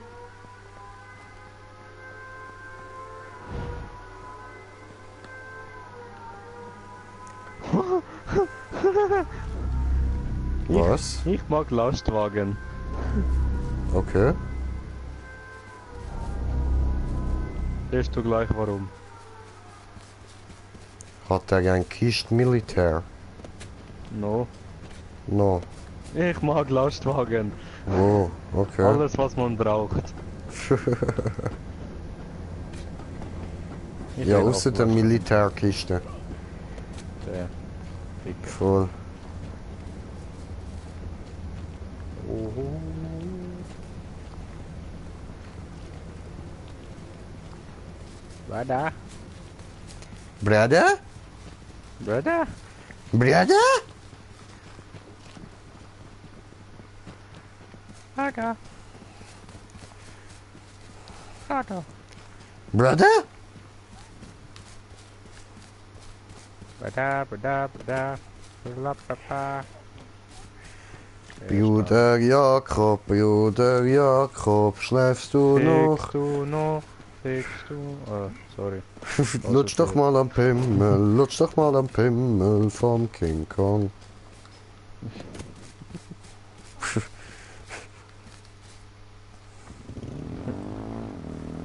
Was? Ich mag Lastwagen. Okay. Weißt du gleich warum? Hat er ein Kist Militär? No. No. Ich mag Lastwagen. Oh, okay. Alles, was man braucht. Ich Ja, will außer auch der Last- Militärkiste. Der Dicke. Voll. Oh. War da? Brother? Brother? Brother? Vater. Vater. Brother? Brother, Brother, Brother. Blablabla. Bruder Jakob, schläfst du noch? Fickst du noch? Fickst du? Oh, sorry. Lutsch doch mal am Pimmel, lutsch doch mal am Pimmel vom King Kong.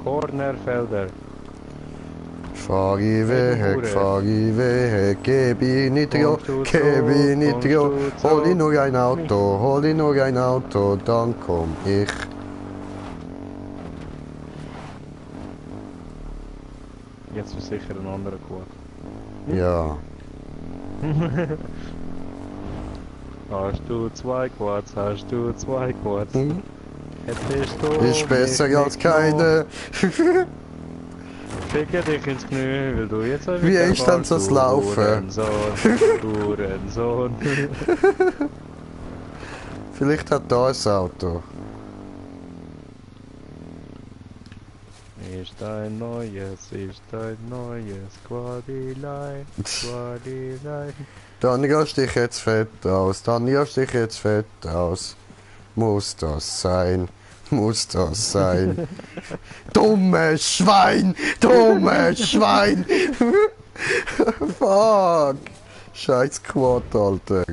Cornerfelder. Fahr ich weg, geb ich Nitro, geb ich Nitro. Hol ich nur ein Auto, hol ich nur ein Auto, dann komm ich. Jetzt ist sicher ein anderer Quad. Ja. Hast du zwei Quads, hast du zwei Quads. Hm? Hättest du Ist besser mich als nicht keine. Ficke dich ins Knie, weil du jetzt Wie ist denn das Laufen? Hurensohn. Vielleicht hat da ein Auto. Ist ein neues Quadilein, Quadilein. Dann rührst dich jetzt fett aus, dann rührst dich jetzt fett aus. Muss das sein? Muss das sein? Dummes Schwein! Dummes Schwein! Fuck! Scheiß Quad, Alter.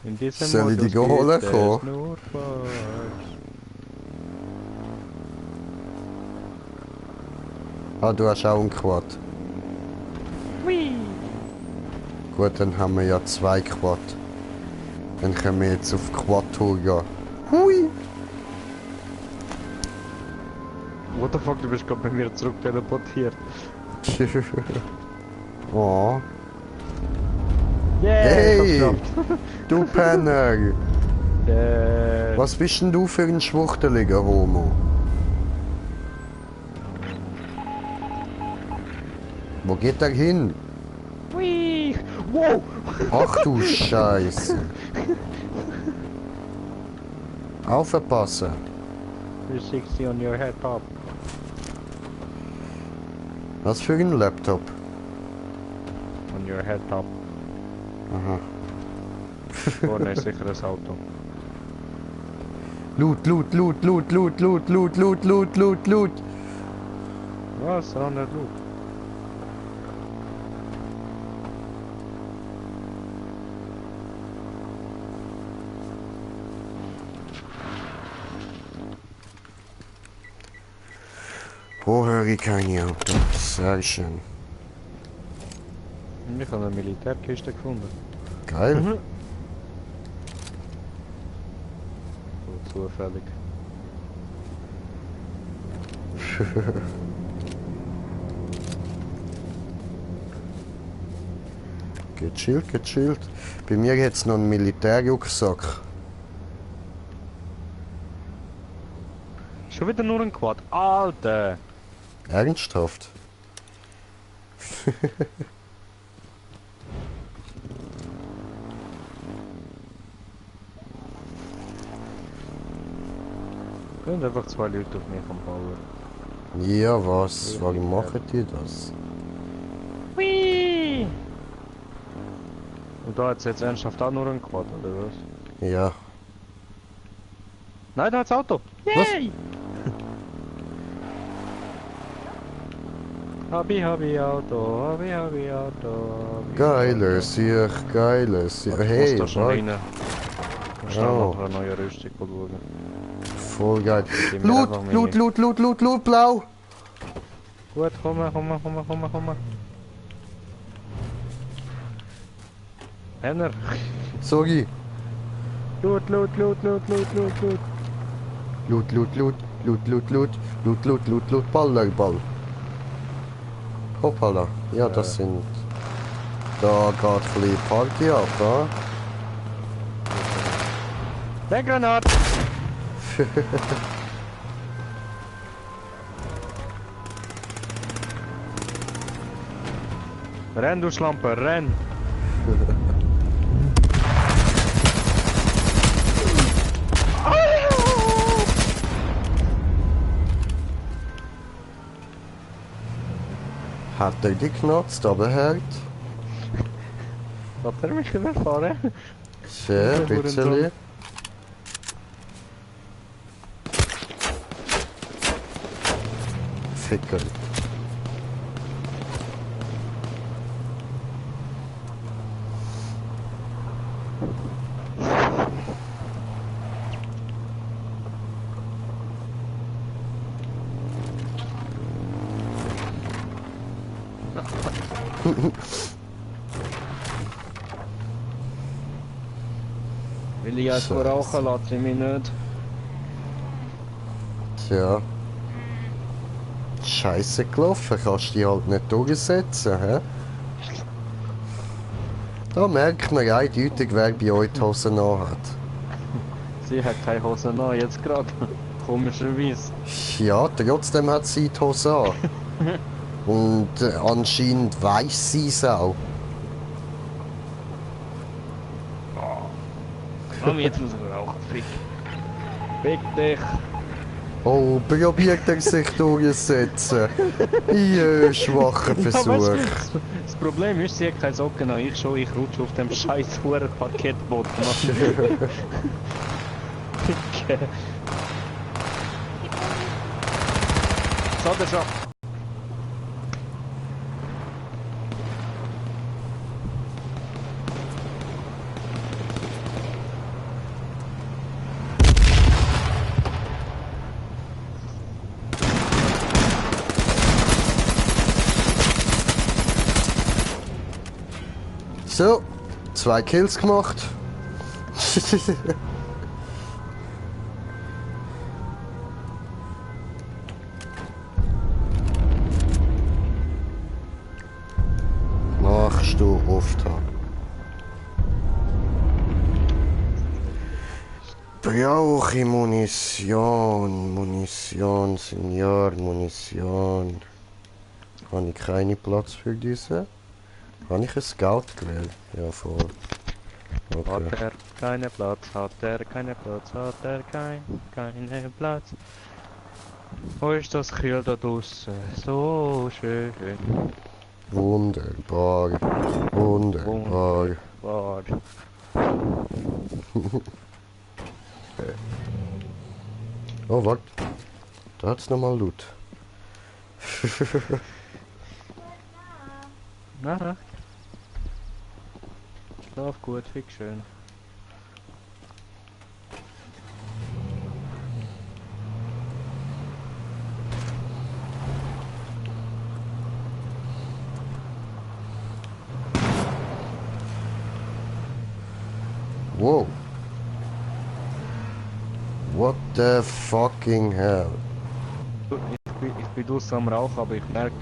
In diesem Soll ich die Modus holen geht es kommen? nur falsch. Ah, du hast auch einen Quad. Hui. Gut, dann haben wir ja zwei Quad. Dann können wir jetzt auf Quad-Tour gehen. Hui! What the fuck, du bist gerade bei mir zurück teleportiert. Oh. Yeah, Hey! ich hab's geschafft. Du Penner! Yeah. Was bist denn du für ein schwuchteliger Homo? Wo geht er hin? Hui. Wow! Ach du Scheiße! Aufpassen! 360 on your head top. Was für ein Laptop? On your head top. Aha. Vorne ist sicher ein Auto. Loot, loot, loot, loot, loot, loot, loot, loot, loot, loot, loot. Was? An der Loot. Wo höre ich keine Autos? Sehr schön. Ich habe eine Militärkiste gefunden. Geil. So zufällig. Gechillt, gechillt. Bei mir jetzt noch einen Militärrucksack. Schon wieder nur ein Quad. Alter! Ernsthaft? Können einfach zwei Leute auf mich bauen. Ja, was? Warum machen die das? Hui! Und da hat es jetzt ernsthaft auch nur einen Quad, oder was? Ja. Nein, da hat's Auto! Was? Yay! Hobby Auto, Hobby Auto. Geiles, sicher, geiles. Ich Hey, muss da schon was? rein. Und schnell Oh. nachher eine neue Rüstung schauen. Voll geil. Gib mir Loot, einfach meine- Loot, Loot, Loot, Loot, Loot, blau. Gut, komm. Henner. Sorry. Loot. Loot, Loot, Loot, Loot, Loot, Loot, Loot, Ball. Hoppala. Ja, das sind... Da geht ein bisschen Party ab, da. Der Granat! Renn, du Schlampe, renn! Hat er geknotzt, aber hält. Hat er mich überfahren? Sehr, ein bisschen. Ficker. Will ich jetzt rauchen, lasse ich mich nicht. Tja. Scheiße gelaufen, kannst du dich halt nicht durchsetzen, hä? Da merkt man eindeutig, wer bei euch die Hose an hat. Sie hat keine Hose an, jetzt gerade. Komischerweise. Ja, trotzdem hat sie die Hose an. Und anscheinend weiss sie es auch. Komm, jetzt muss ich rauchen, fick. Fick dich. Oh, probiert er sich durchzusetzen. Ja, schwacher Ja, Versuch. weißt du, das Problem ist, sie hat keine Socken an, ich schon, ich rutsche auf dem scheiß hohen Parkettboden. Dicke. So, der schon. So, 2 Kills gemacht. Machst du oft. Brauche ich Munition, Senior, Munition. Habe ich keinen Platz für diese? Habe ich einen Scout gewählt? Ja, voll. Okay. Hat er keinen Platz, hat er keinen Platz, hat er keinen Platz. Wo ist das Kühl da draussen? So schön. Wunderbar. Wunderbar. War. Oh, warte. Da hat's nochmal Loot. Na. Schlaf gut, fick schön. Wow. What the fucking hell? Ich bin draussen am Rauchen, aber ich merke,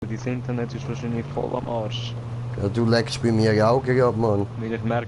dein Internet ist wahrscheinlich voll am Arsch. Ja, du leckst bei mir Augen ab, Mann. Weil ich merke,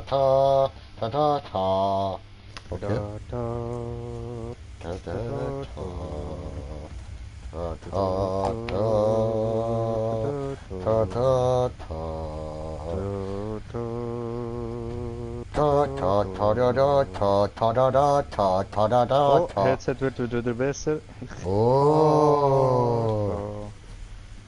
ta ta ta ta ta. Okay. Da, da, Ta ta da, ta. da, Ta ta ta. Ta ta ta. Ta ta ta da da ta ta da da ta ta da da Oh, ta. Headset wird wieder besser. Oh.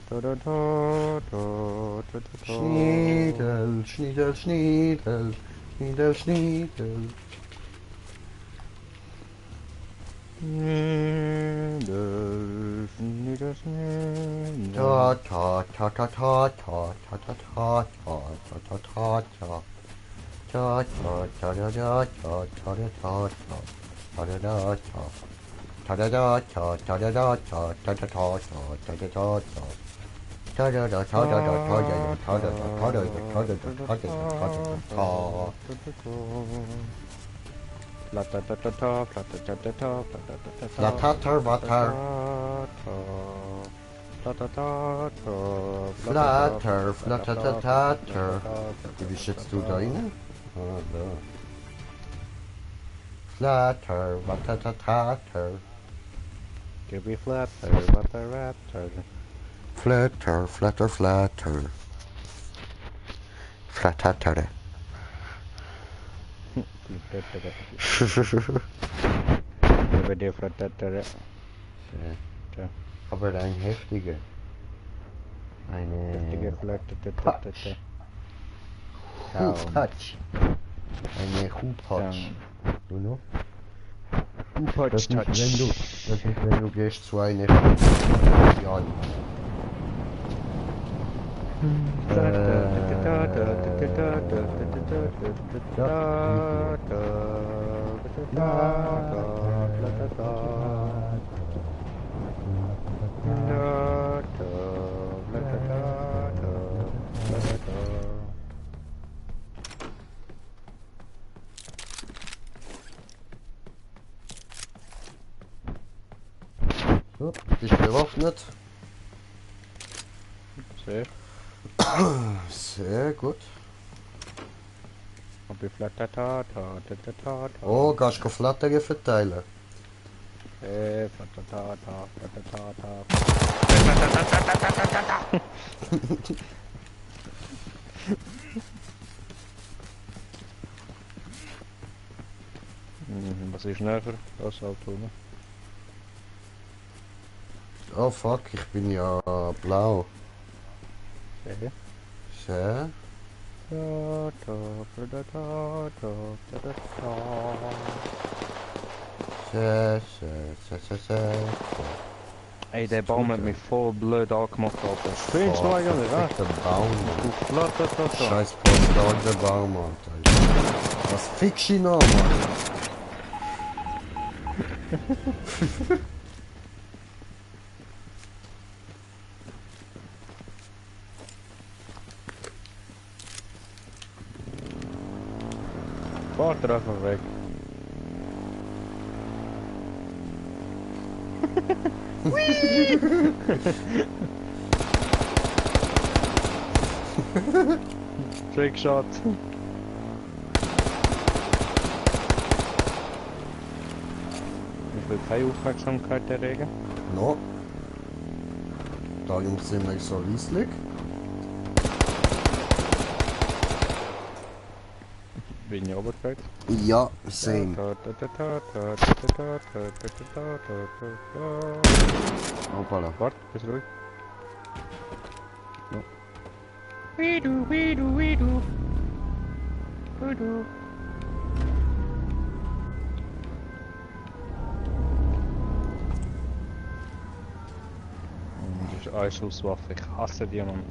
Da, da, da, da, da, da. Schniedel, Schniedel, Schniedel, Schniedel, Schniedel. Ta ta ta ta ta ta ta ta ta ta ta ta ta ta. Ta ta ta da da ta ta da ta ta ta da da ta. Ta da da ta ta da da ta ta ta ta ta ta da da ta. Ta da da ta da da ta da da ta da da ta da da ta da da ta da da ta da da ta. Flatter, watter. Flatter, flatter, tatter. Wie schätzt du da rein? Ah, da. Flatter, watter, tatter. Give me flatter, but the raptor. Flatter, flatter, flatter. Flatter. Über die flatter. Aber ein heftiger. Heftige Eine flatter. Hupatsch. Eine Hupatsch. Du noch? Das nicht, wenn du gehst zu einer ja. So, dich bewaffnet. Sehr. Sehr gut. Hab ich Flattertata, Tatata. Oh, kannst du Flattern verteilen? Flattertata, Flattertata. Was ist näher? Das Auto, ne? Oh fuck, ich bin ja blau. Okay. Sehr. Sehr, sehr, sehr, sehr. Ey, der Baum hat mich voll blöd angemacht, Alter. Spinnst du Oh, eigentlich, ja? verfickter Baum, Mann. Du Flattertata. Scheiß Postdog, der Baum, Alter. Was fickst du noch, Mann? Fahrt er einfach weg. Trickshot. Ich will keine Aufmerksamkeit erregen. No. Darum sind wir so leislich. Bin ich runtergefallen? Ja, same. Hoppala. Warte, bist ruhig. Das ist eine Schusswaffe, ich hasse die, Mann.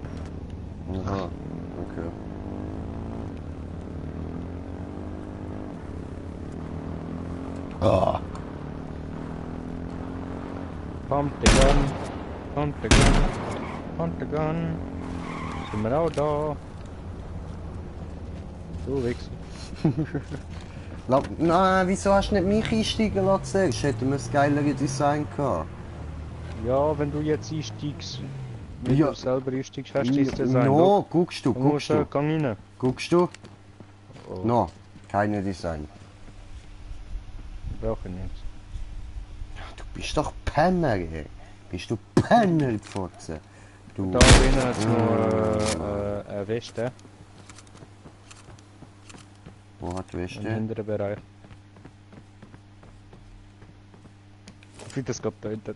Aha, okay. Ah. Pump the gun, pump the gun, pump the gun. Sind wir auch da? Du Wichser. Nein, wieso hast du nicht mich einsteigen lassen zuerst? Hätten wir das geilere Design gehabt. Ja, wenn du jetzt einsteigst, wenn Ja. du selber einsteigst, hast du das Design. No, guckst du, Du musst Gang rein. Guckst du? Oh, No, keine Design. brauche ich nicht. Du bist doch Penner, ey. Bist du Penner, die Fotze? Du. Da drinnen hat es noch eine Weste Wo hat die im Weste? hinteren Bereich. Wie das gerade da hinten.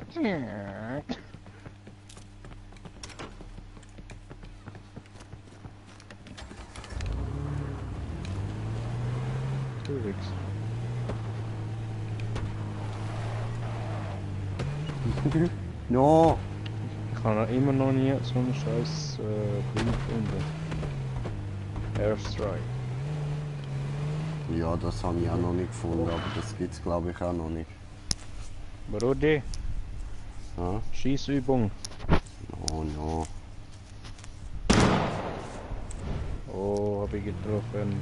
Du Wichser. No. Ich habe immer noch nie so einen scheiß Grün gefunden. Airstrike. Ja, das habe ich auch noch nicht gefunden, aber das gibt's glaube ich auch noch nicht. Brudi, Ja? Schießübung. Oh no. Oh, habe ich getroffen.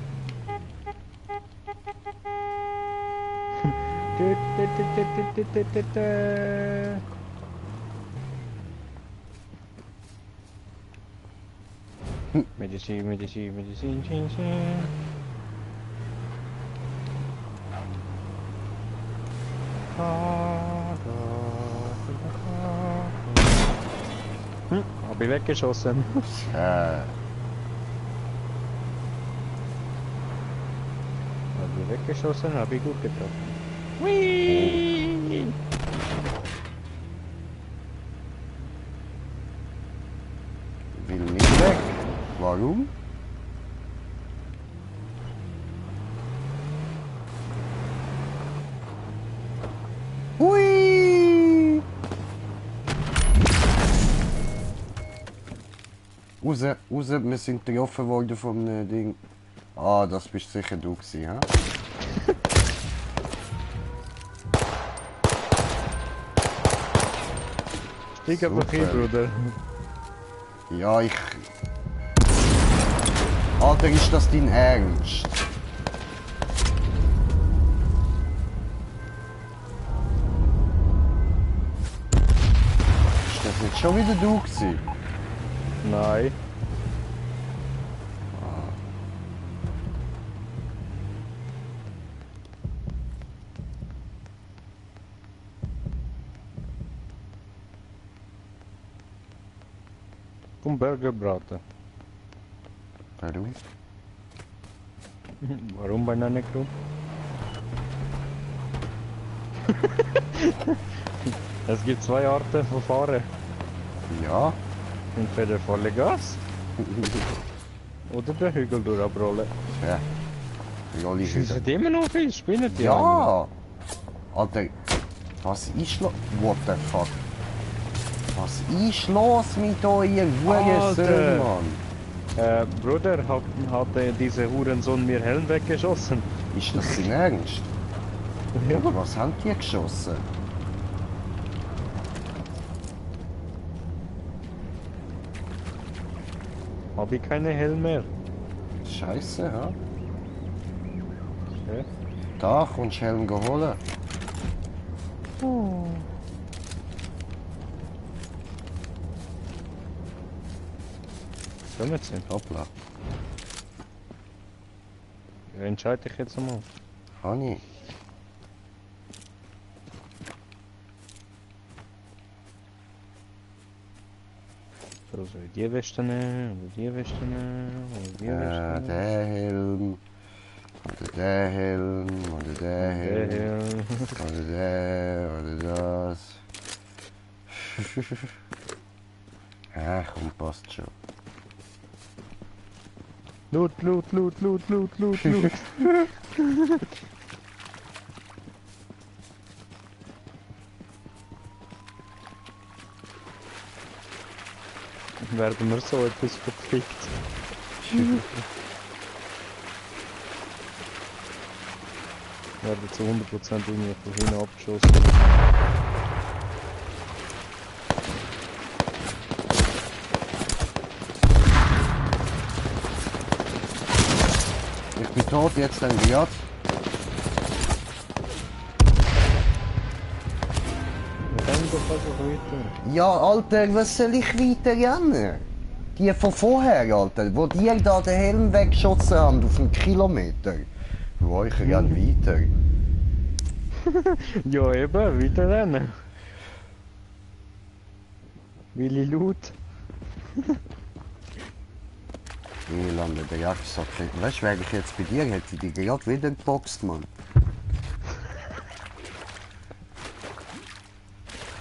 Medizin, Medizin, Medizin, Medizin. Hab ich weggeschossen. Äh. Hab ich weggeschossen, hab ich gut getroffen. Whee! Will nicht weg. Warum? Hui! Raus, raus, wir sind getroffen worden vom Ding. Ah, das bist sicher du gewesen, hä? Steig einfach hin, Super. Bruder. Ja, ich... Alter, ist das dein Ernst? nicht schon wieder du gewesen? Nein. Komm, Burger braten. Warum? Warum bin ich nicht rum? Es gibt zwei Arten von Fahren. Ja. Entweder volle Gas oder den Hügel durchrollen. Ja. Jolli Sie wieder. sind immer noch viel, spinnen die Ja! Alter, was ist los? What the fuck? Was ist los mit euch, ihr Alter. Hurensohn, Mann? Bruder, hat dieser Hurensohn mir Helm weggeschossen? Ist das in Ernst? Ja. Und was haben die geschossen? Hab ich keine Helm mehr. Scheiße, ha? Ja. Da kommst du Helm holen. Kommen Sie? Hoppla. Ja, entscheide ich jetzt einmal. Honey. So, soll ich die Weste nehmen, oder die Weste nehmen, oder die Weste nehmen? Der Helm. Oder der Helm. Oder der Helm. Helm. Oder der. Oder das. Ja, komm, passt schon. Loot, loot, loot, loot, loot, loot, loot. Werden wir so etwas verfickt? Werden zu 100% irgendwie von hinten abgeschossen. Ich bin tot, jetzt dann gehört. Wir rennen doch einfach weiter. Ja, Alter, was soll ich weiter rennen? Die von vorher, Alter, wo die da den Helm weggeschossen haben auf einen Kilometer. Wo ich renn weiter. Ja eben, weiter rennen. Willi Loot. Ich lande den Rucksack. Weißt du, wäre ich jetzt bei dir, hätte ich dich gerade wieder geboxt, Mann.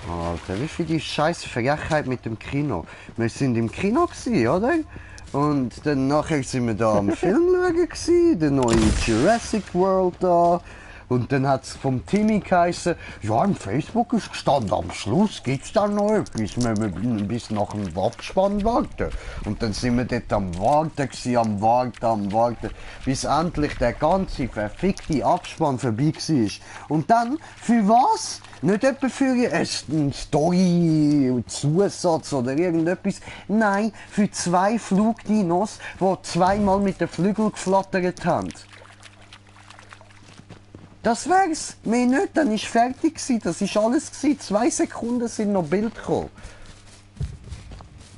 Alter, wie viel die scheiß Frechheit mit dem Kino. Wir sind im Kino gsi, oder? Und dann nachher sind wir da am Film schauen gsi, der neue Jurassic World da. Und dann hat es vom Timmy geheißen, ja, im Facebook ist gestanden, am Schluss gibt es dann noch etwas, wir müssen bis nach dem Abspann warten. Und dann sind wir dort am Warten gsi, am Warten, bis endlich der ganze verfickte Abspann vorbei war. Und dann, für was? Nicht etwa für einen Story-Zusatz oder irgendetwas. Nein, für 2 Flugdinos, die zweimal mit den Flügeln geflattert haben. Das wär's. Mehr nicht, dann war fertig gewesen. Das war alles gewesen. 2 Sekunden sind noch Bild gekommen.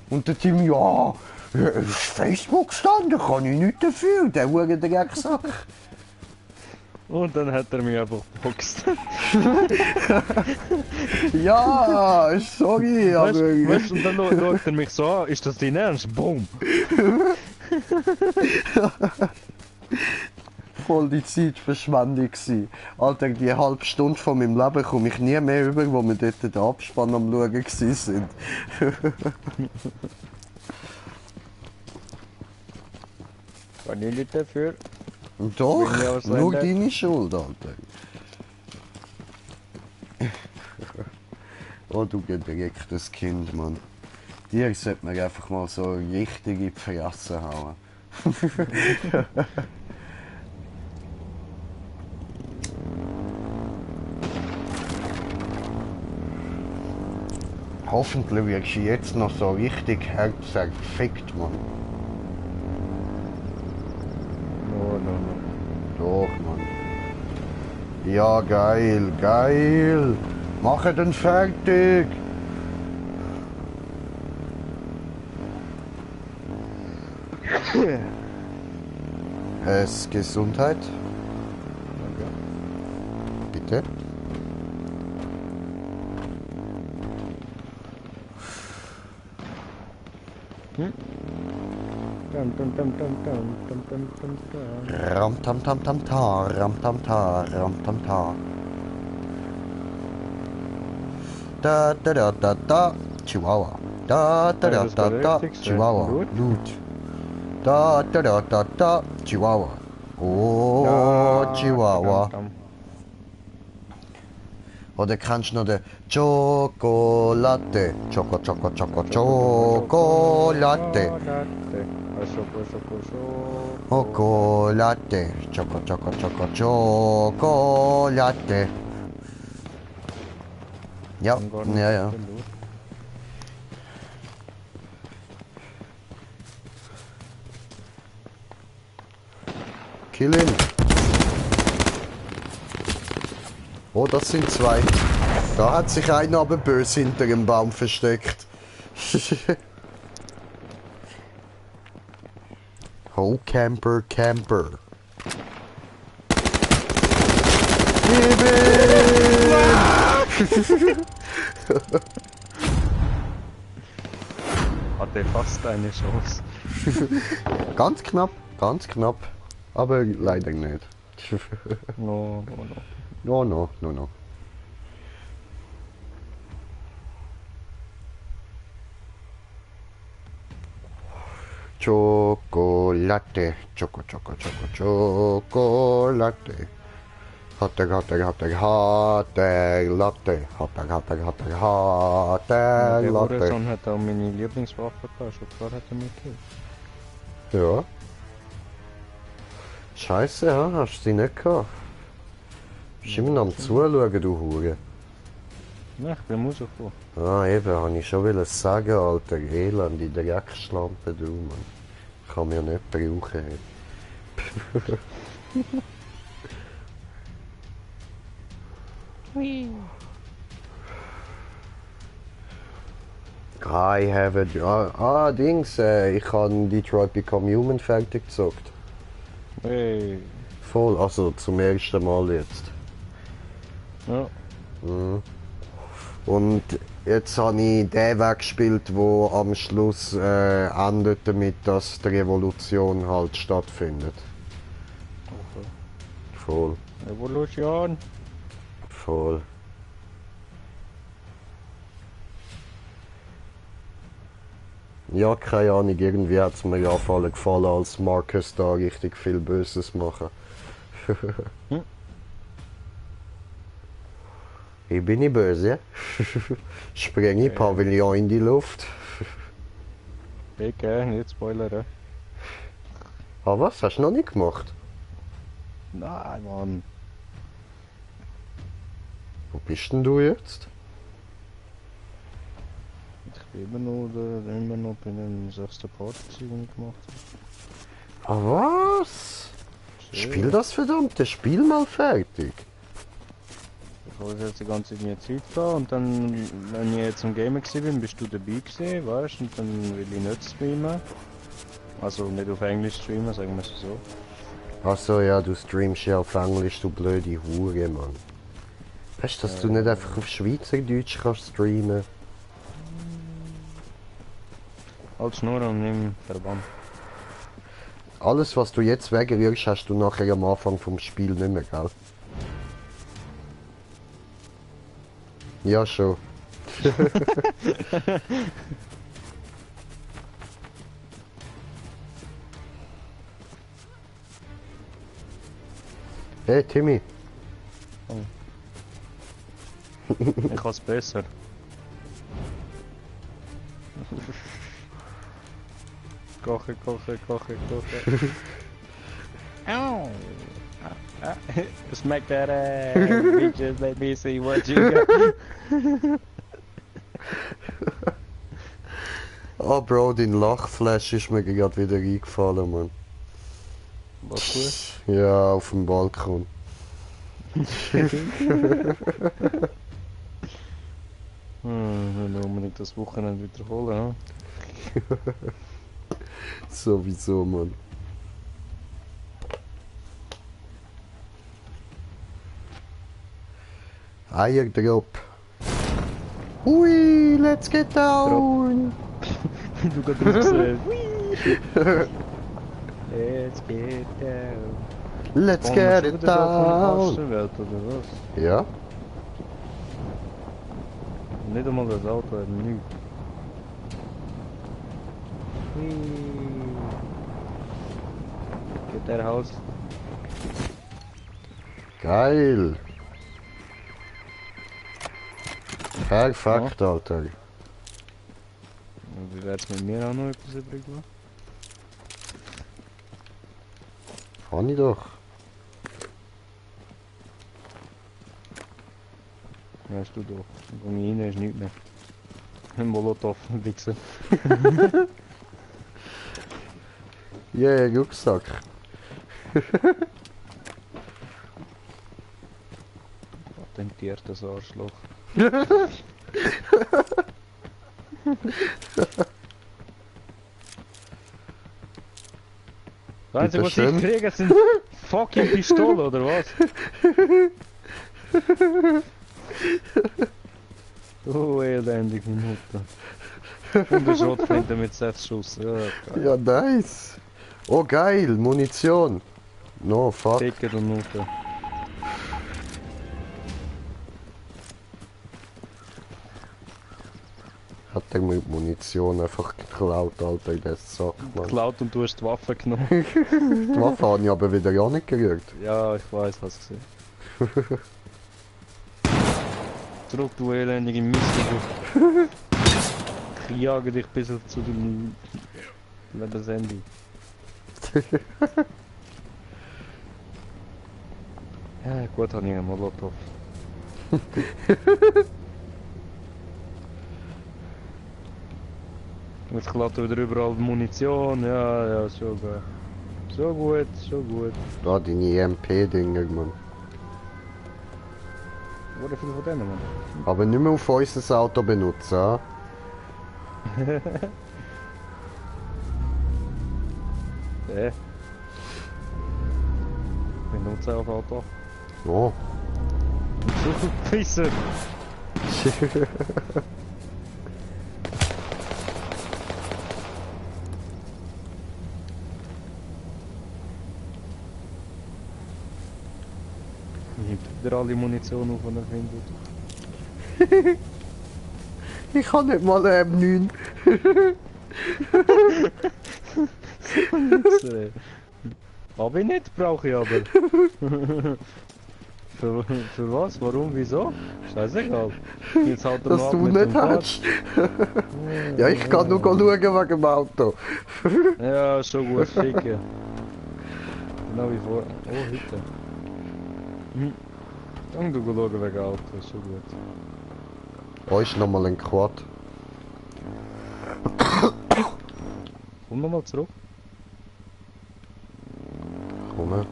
Und der Tim, ja, ist Facebook gestanden, kann ich nichts dafür, der Hugendrecksack. Und dann hat er mich einfach geboxt. Ja, sorry, aber... Weißt du, und dann schaut er mich so an, ist das dein Ernst? Boom! Voll die Zeitverschwendung gewesen. Alter, die halbe Stunde von meinem Leben komme ich nie mehr über, wo wir dort den Abspann am Schauen gewesen sind. Kann ich nicht dafür. Und doch, Bin ich auch so nur nett? deine Schuld, Alter. Oh, du gedrecktes Kind, Mann. Dir sollte man einfach mal so richtig in die Fresse hauen. Hoffentlich wirst du jetzt noch so richtig herzerfickt, Mann. No, no, no. Doch, Mann. Ja, geil, geil. Mach den fertig. Es Gesundheit, Danke. bitte. Dum, dum, dum, dum, dum, dum, dum, dum, dum. Ram tam tam tam ta, ram tam ta, ram tam ta. Da da da da da, Chihuahua. Da da da das da war da, richtig, Chihuahua. gut. Loot. Da da da da da, Chihuahua. Oh, Da, Chihuahua. dum, dum. Oder kannst du noch den Schokolade? Schokolade. Chocolate. Chocolate. Ja, ja, ja. Kill ihn. Oh, das sind zwei. Da hat sich einer aber böse hinter dem Baum versteckt. Oh, Camper, Camper. Gib ihn! Hatte fast eine Chance. Ganz knapp, ganz knapp. Aber leider nicht. No, no, no. No, no, no, no. Chocolate, chocolate. Hotdog, Latte. Hotdog, Der Latte. Horizon hat auch meine Lieblingswaffe gehabt, schon klar hat er mich gekillt. Ja. Scheiße, ja, hast du sie nicht gehabt? Bist immer noch am Zuschauen, du Hure. Ja, ich bin rausgekommen. Ah, eben, habe ich schon wollen sagen, Alter, Elend in der Jagdschlampe, du, Mann. Kann mir nicht brauchen. I have a... Dings, ich habe Detroit Become Human fertig gezockt. Hey. Voll, also zum ersten Mal jetzt. Ja. Mhm. Und jetzt habe ich den weggespielt, wo am Schluss endet damit, dass die Revolution halt stattfindet. Okay. Voll, Evolution. voll. Ja, keine Ahnung, irgendwie hat es mir ja auf alle gefallen, als Marcus da richtig viel Böses machen. Ich bin nicht böse. Sprenge Pavillon in die Luft. Okay, nicht spoilern. Ah was, hast du noch nicht gemacht? Nein, Mann. Wo bist denn du jetzt? Ich bin immer noch bei dem 6. Part, den ich gemacht habe. Ah was? Spiel das verdammte Spiel mal fertig. Ich habe jetzt die ganze Zeit mehr Zeit gehabt und dann, wenn ich jetzt im Gamer bin, bist du dabei gewesen, weißt du, und dann will ich nicht streamen. Also nicht auf Englisch streamen, sagen wir es so. Achso, ja, du streamst ja auf Englisch, du blöde Hure, Mann. Weißt du, dass du nicht einfach auf Schweizerdeutsch kannst streamen? Halt Schnur und nimm Verband. Alles, was du jetzt wegrührst, hast du nachher am Anfang vom Spiel nicht mehr, gell? Ja, schon. Hey, Timmy. Ich kann es besser. Kochen. Ow! Smack that ass! Bitches, let me see what you got! Ah, Bro, dein Lachflash ist mir gerade wieder eingefallen, Mann. Was gut? Ja, auf dem Balkon. Ich will unbedingt das Wochenende wiederholen, Sowieso, Mann. Eierdrop. Hui, let's get down. Du gerade rausgesehen. Let's get down. Let's get it down. Welt, oder was? Ja, Nicht einmal das Auto hat nichts. Geht der Haus? geil. Perfekt, Alter. Wie wär's mit mir auch noch etwas übrig lassen? Kann ich doch. Weißt du doch. Wo ich rein ist nichts mehr. Ein Molotow, Wichser. Yeah, Rucksack. Patentiertes Arschloch. Das Einzige, was schön. ich kriege, sind fucking Pistolen, oder was? Oh, elendige Mutter. Und eine Schrotflinte mit 6 Schuss. Ja, geil. Ja, nice. Oh, geil, Munition. No, fuck. Ficken und Mutter. Hat er mit Munition einfach geklaut, Alter, in der Sache, Mann. Geklaut und du hast die Waffe genommen. Die Waffe habe ich aber wieder ja nicht gerührt. Ja, ich weiß, was gesehen. Zurück, du elendige Mist. Ich jage dich bis zu dem Lebensende. Ja, gut, habe ich einen Molotow. Jetzt klaut wieder überall Munition, ja, schon gut. Schon gut, schon gut. Da deine EMP-Dinger, Mann. Wo viele von denen, Mann? Aber nicht mehr auf unser Auto benutzen, ah? Benutze auf Auto. Oh. Pisser! Nimmt wieder alle Munition auf, die er findet. Ich kann nicht mal M9. Hab ich nicht, brauche ich aber. für was? Warum? Wieso? Scheißegal. Jetzt halt er Dass noch du ab mit nicht dem Fahrrad. hast. Ja, ich kann nur schauen wegen dem Auto. Ja, schon gut, schicken. Genau wie vor. Oh, heute. Dann du schauen wegen Auto, ist schon gut. Oh, ist nochmal ein Quad. Komm nochmal zurück. Komm her.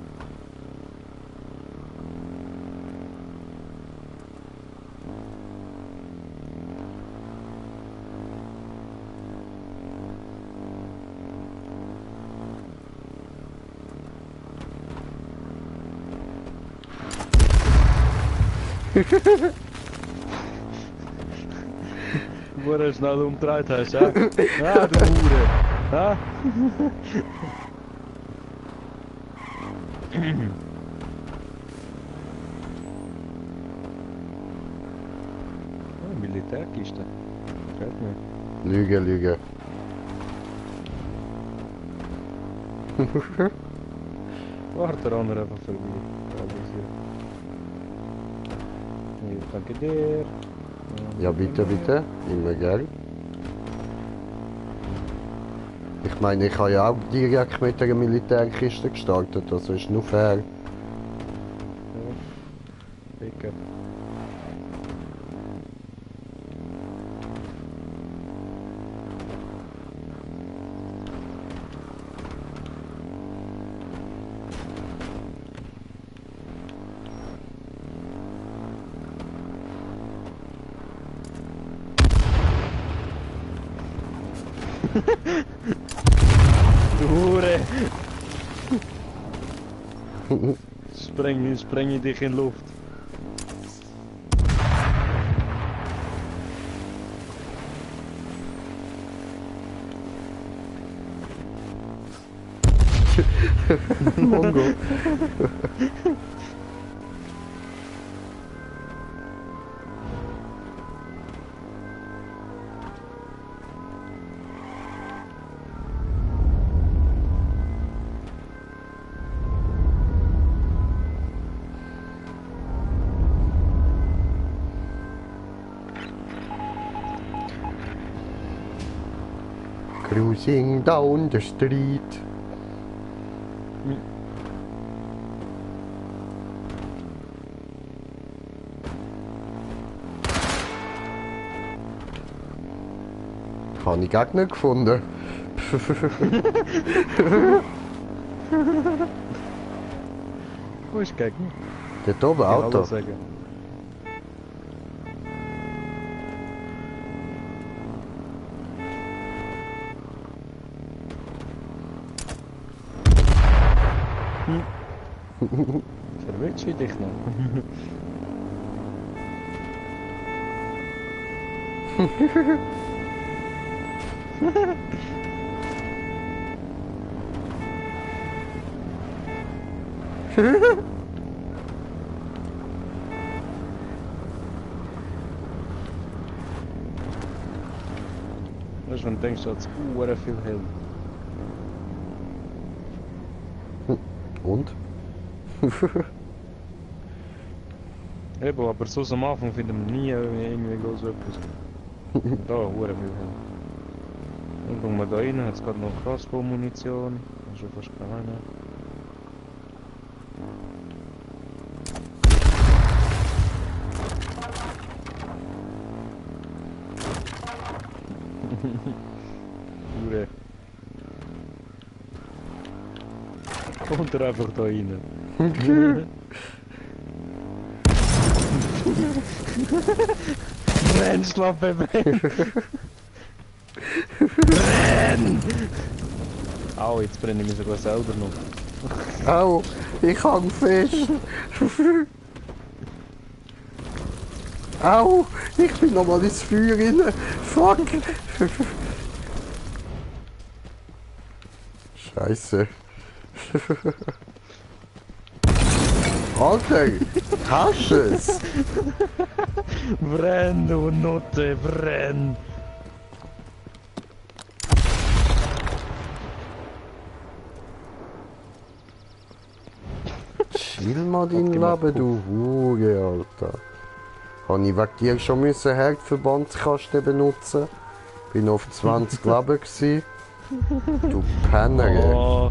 Wo er schnell umgedreht hast, ja? Ja, du Hure! Ja? Oh, Militärkiste. Gefällt mir. Lüge, Lüge. Warte, der andere einfach vorbei. Hier, danke dir. Ja, bitte, bitte. Immer gern. Ich meine, ich habe ja auch direkt mit einer Militärkiste gestartet, also ist nur fair. Ficker. Du Hure! Spreng dich in Luft. Mongo. Cruising down the street. Habe ich Gegner gefunden. Wo ist der Gegner? Dort oben, Ja, Auto. Hallo sagen. Verwirrt dich noch? Weißt du, wenn du denkst, du hast viel Helm. Und? Eben, aber so am Anfang finden wir nie irgendwie groß etwas. Da, hure viel Helm. Dann kommen wir da rein, hat es gerade noch Crossbow-Munition. Das ist schon fast keine. Hure. Kommt er einfach da rein. Renn, Schlappe, renn! Au, jetzt brenne ich mich sogar selber noch. Au, ich hang fest. Au, ich bin nochmal ins Feuer rein. Fuck. Scheiße. Alter, hast du es? Brenn, du Nutte, brenn! Chill mal dein gemacht, Leben, du Hure, Alter. Habe ich wegen dir schon müssen Herdverbandskasten benutzen? Bin auf 20 Leben gsi. Du Penner. Oh.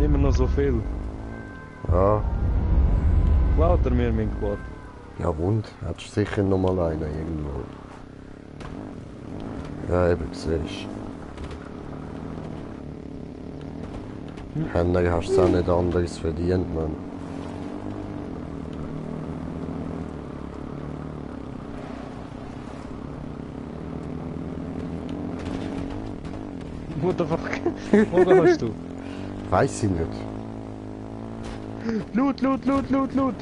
Immer noch so viel. Ja, Klaut er mir mein Quad? ja und? Hättest du sicher noch mal einen irgendwo. Ja, eben, siehst du. Penner hast du auch nicht anderes verdient, Mann. What the fuck? Wo gehst du? Weiß ich nicht. Loot, Loot, Loot, Loot, Loot!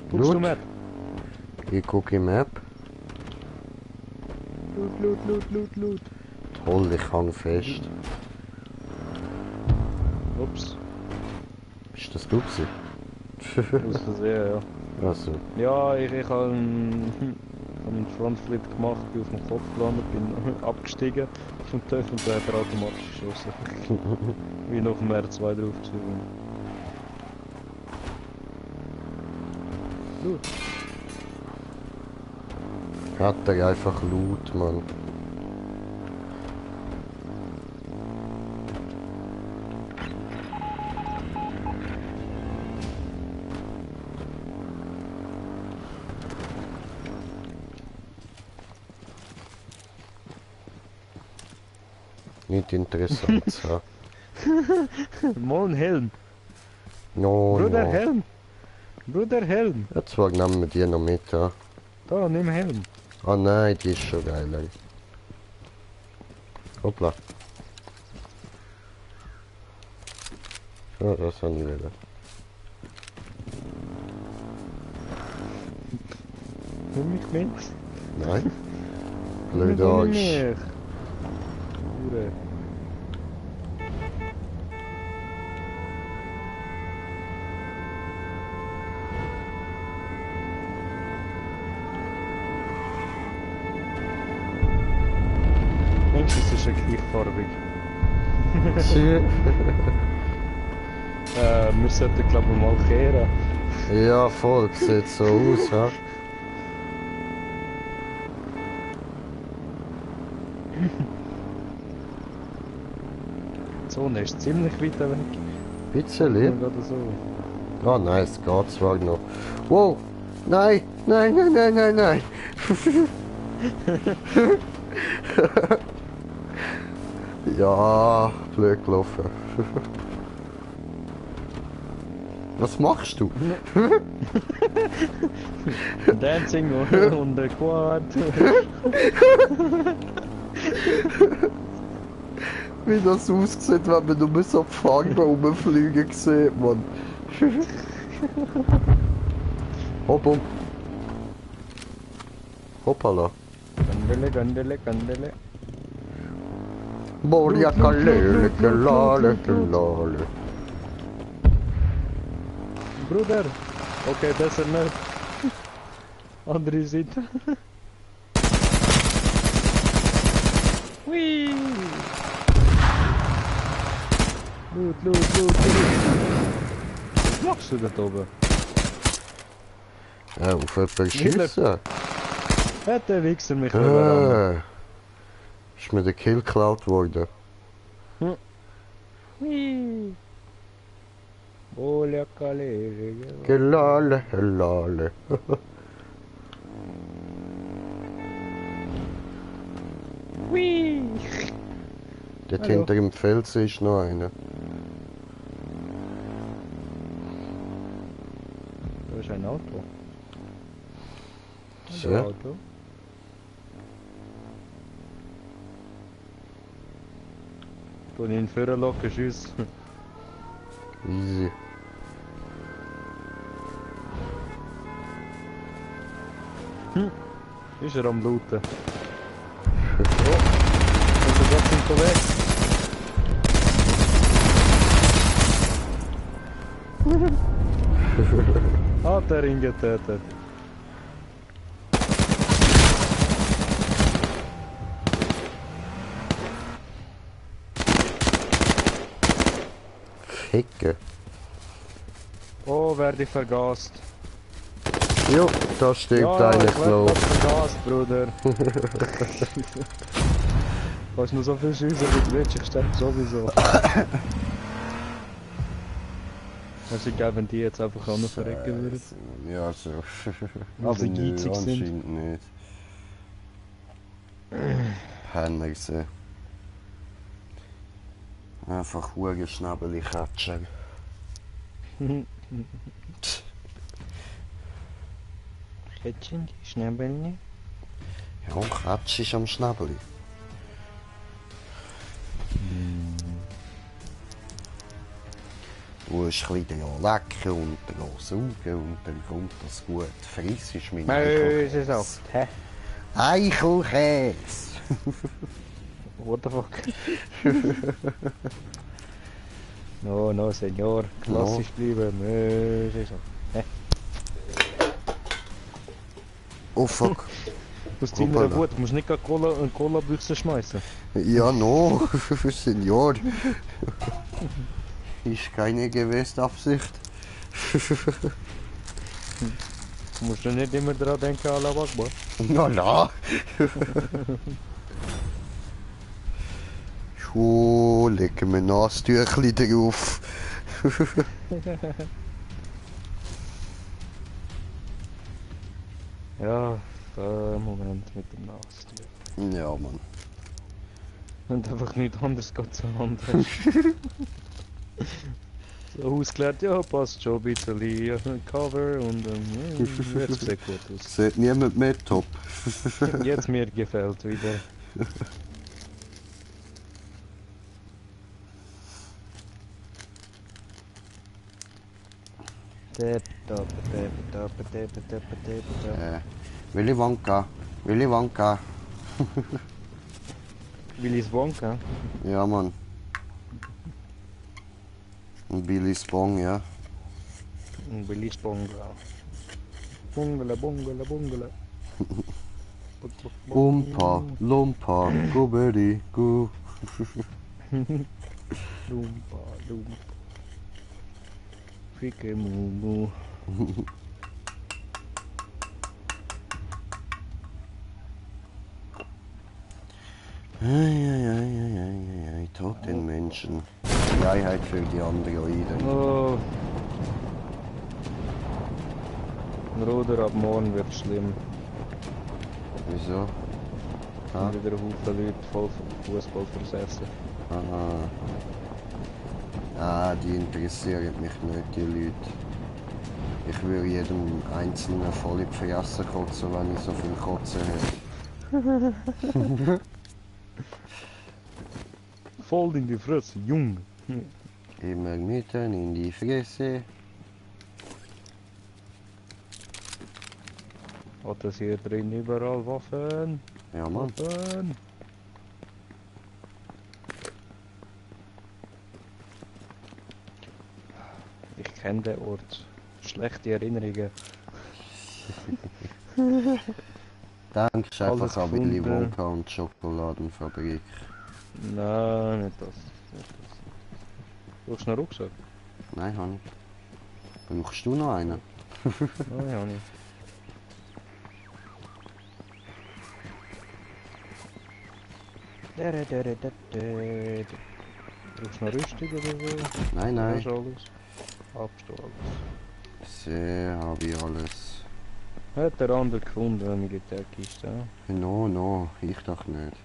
Guckst Loot? du Map? Ich gucke im Map. Loot, Loot, Loot, Loot, Loot. Toll, ich hang fest. Ups. Bist das du gewesen? Aus Versehen, ja. Also, Ja, ich habe einen Frontflip gemacht, bin auf den Kopf gelandet, bin abgestiegen vom TÜV und dann hat er automatisch geschossen. Wie noch dem R2 drauf zu. Gut. hat er einfach Loot, Mann. Nicht interessant, ja. Moin Helm! No, Bruder no. Helm! Bruder Helm! Jetzt nehmen wir die noch mit, ja. Da, nimm Helm! Ah nein, die ist schon geil. Ey. Hoppla. Ja, das haben die wieder. Nimm mich mit. Nein. Nimm Blöder Arsch. mich. Hure. Denkst du, es ist ja gleichfarbig? Wir sollten glaube ich mal kehren. Ja, voll, sieht so aus, ha? Die Zone ist ziemlich weit weg. Bisschen. Gerade so. Oh nein, es geht zwar noch. Wow! Nein! Nein, nein, nein, nein, nein! Ja, blöd gelaufen. Was machst du? Dancing und Quad. Wie das aussieht, wenn man nur so Pfangen rumfliegen sieht, man. Hoppum. Hoppala. Gandele, Gandele, Gandele. Moria kalele, kalale, kalale. Bruder! Okay, besser nicht. Andere Seite. Hui! Loot, loot, loot, loot. Was machst du da oben? Ja, auf jemanden schiessen. Hat der Wichser mich überrannt. Ist mir der Kill geklaut worden. Hui! Olha calere. Gelale, gelale. Hui! Dort Hallo. hinter dem Felsen ist noch einer. Da ist ein Auto. Ein Sehr. Auto. Du ihn führen locker Schuss. Easy. Ist er am Looten? Oh, und er geht sind weg. Hat er ihn getötet? Ficke. Oh, werde ich vergast. Jo, da steht Ja, einer ich werde gelaufen. vergast, Bruder. Du hast nur so viel Schüsse, wie du willst, ich sterbe sowieso. Es ist geil, wenn die jetzt einfach auch noch verrecken würden. Ja, so. Weil sie geizig sind. Anscheinend nicht. Penner gesehen. Einfach hure Schnäbeli katschen. Kätzchen, die Schnäbeln. Ja, Katsch ist am Schnäbeli. Du hast ein bisschen lecken und dann saugen und dann kommt das gut. Friss ist mein Böse Saft, hä? Eichelkäse. What the fuck? No, no, Senor. Klassisch bleiben. Böse Saft. Hä? Oh fuck. Das ist immer Hoppala. gut, du musst nicht gerade Cola-Büchse schmeißen. Ja, no, Senior. Ist keine gewisse Absicht. Du musst ja nicht immer daran denken, Allah Akbar. Na, na. Oh, legen wir Nasentüchli drauf. Ja, Moment mit dem Nasen. Ja, Mann. Und einfach nicht anders geht zu anderen. So ausgeklärt, ja, passt schon ein bisschen. Ja, Cover und jetzt sieht gut aus. Sieht niemand mehr top. Jetzt mir gefällt wieder. Willy Wonka. Willy Wonka. Willy's Wonka. Ja, Mann. Und Billy's Bong, ja. Willy's Bongla. Bongla, Bongla, Bongla. Umpa, Lumpa, Gubbidi, Gu. Lumpa, Lumpa. Ficke Mumu. Ei, tot den Menschen. Freiheit für die Androiden. Oh. Bruder, ab morgen wird schlimm. Wieso? Ah. Wieder Haufen Leute voll vom Fußball versessen. Aha. Ah, die interessieren mich nicht, die Leute. Ich würde jedem Einzelnen voll in die Fresse kotzen, wenn ich so viel Kotzen hätte. Voll in die Fresse, Junge. Immer mitten in die Fresse. Hat das hier drin überall Waffen? Ja, Mann. Waffen. Ich kenne den Ort. Schlechte Erinnerungen. Denkst du einfach Alles an Willy gefunden. Wonka und die Schokoladenfabrik? Nein, nicht das. Brauchst du einen Rucksack? Nein, hab ich. Brauchst du noch einen? Nein, habe ich. Brauchst du noch Rüstung oder so? Nein, Hast nein. du alles? Habst du alles? Sehr habe ich alles. Hat der andere gefunden, eine Militärkiste? Ja? No, no, ich doch nicht.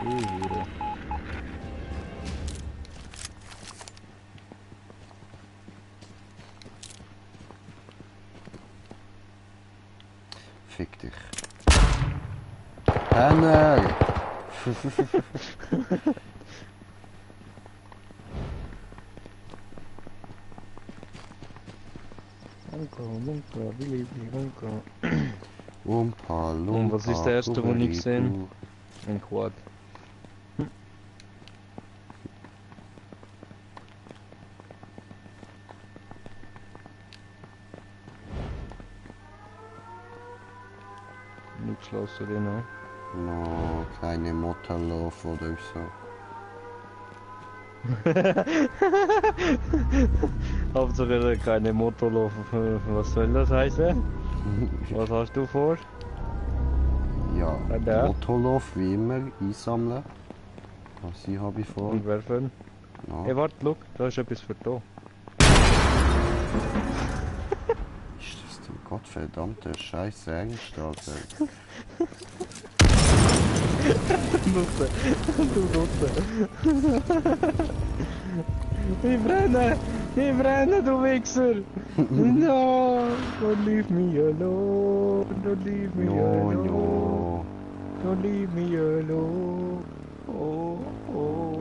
Hure. Fick dich. Penner! Wonka, Willy Wonka. Umpa, Lumpa, Und was ist der erste, den ich gesehen? Ein Quad. Nichts los zu denen, ne? No, keine Motorlauf oder so. Hauptsache keine Motorlauf. Was soll das heißen? Was hast du vor? Ja, Da. Motorlauf wie immer einsammeln. Was ich habe ich vor. Und werfen? No. Hey, warte, look, da ist etwas für da. Ist das denn gottverdammte Scheiße ernst, Alter? Du Nutze. Ich brenne, du Wichser! No, don't leave me alone, don't leave me No, alone, no. don't leave me alone. Oh, oh.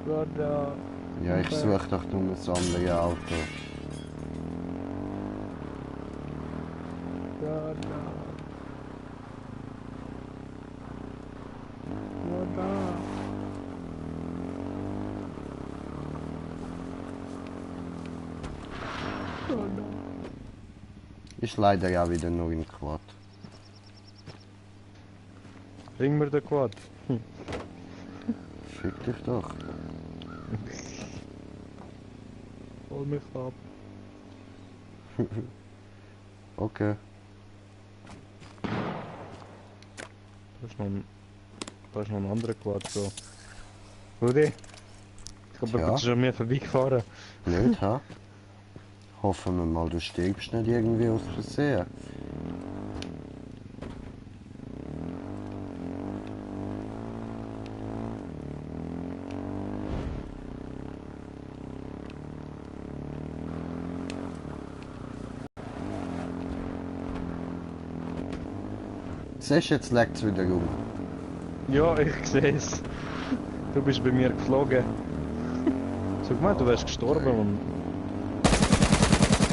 Brother. Ja, ich suche doch nur das andere Auto. Brother. Brother. Brother. Ist leider ja wieder nur im Quad. Bring mir den Quad. Fick dich doch. Hol mich ab. Okay. Da ist noch ein anderer Quad so. Rudi? Ich glaube, Ja? du bist an mir vorbeigefahren. Nicht, ha? Hoffen wir mal, du stirbst nicht irgendwie aus Versehen. Siehst du, jetzt leckt es wieder rum. Ja, ich sehe es. Du bist bei mir geflogen. Sag mal, du wärst gestorben und...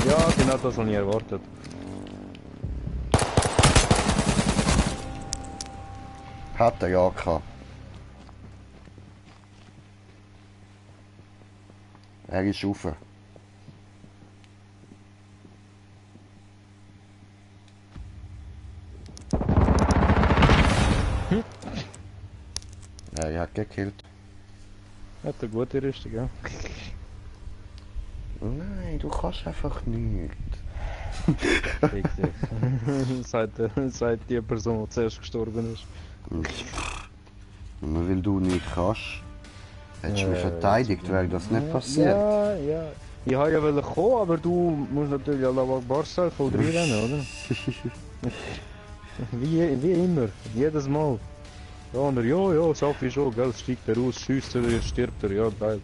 Ja, genau das habe ich erwartet. Hat er ja gehabt. Er ist rauf. Er hat gekillt. Hat eine gute Rüstung, ja. Nein, du kannst einfach nicht. Richtig. Seit die Person, die zuerst gestorben ist. Nur weil du nicht kannst. Hättest du mich verteidigt, wäre das nicht passiert. Ja, ja. Ich wollte ja kommen, aber du musst natürlich Allahu Akbar sagen, voll reinrennen, oder? Wie immer, jedes Mal. Ja, und er, ja, Safi schon, gell, steigt er raus, schiesst er, jetzt stirbt er, ja, geil.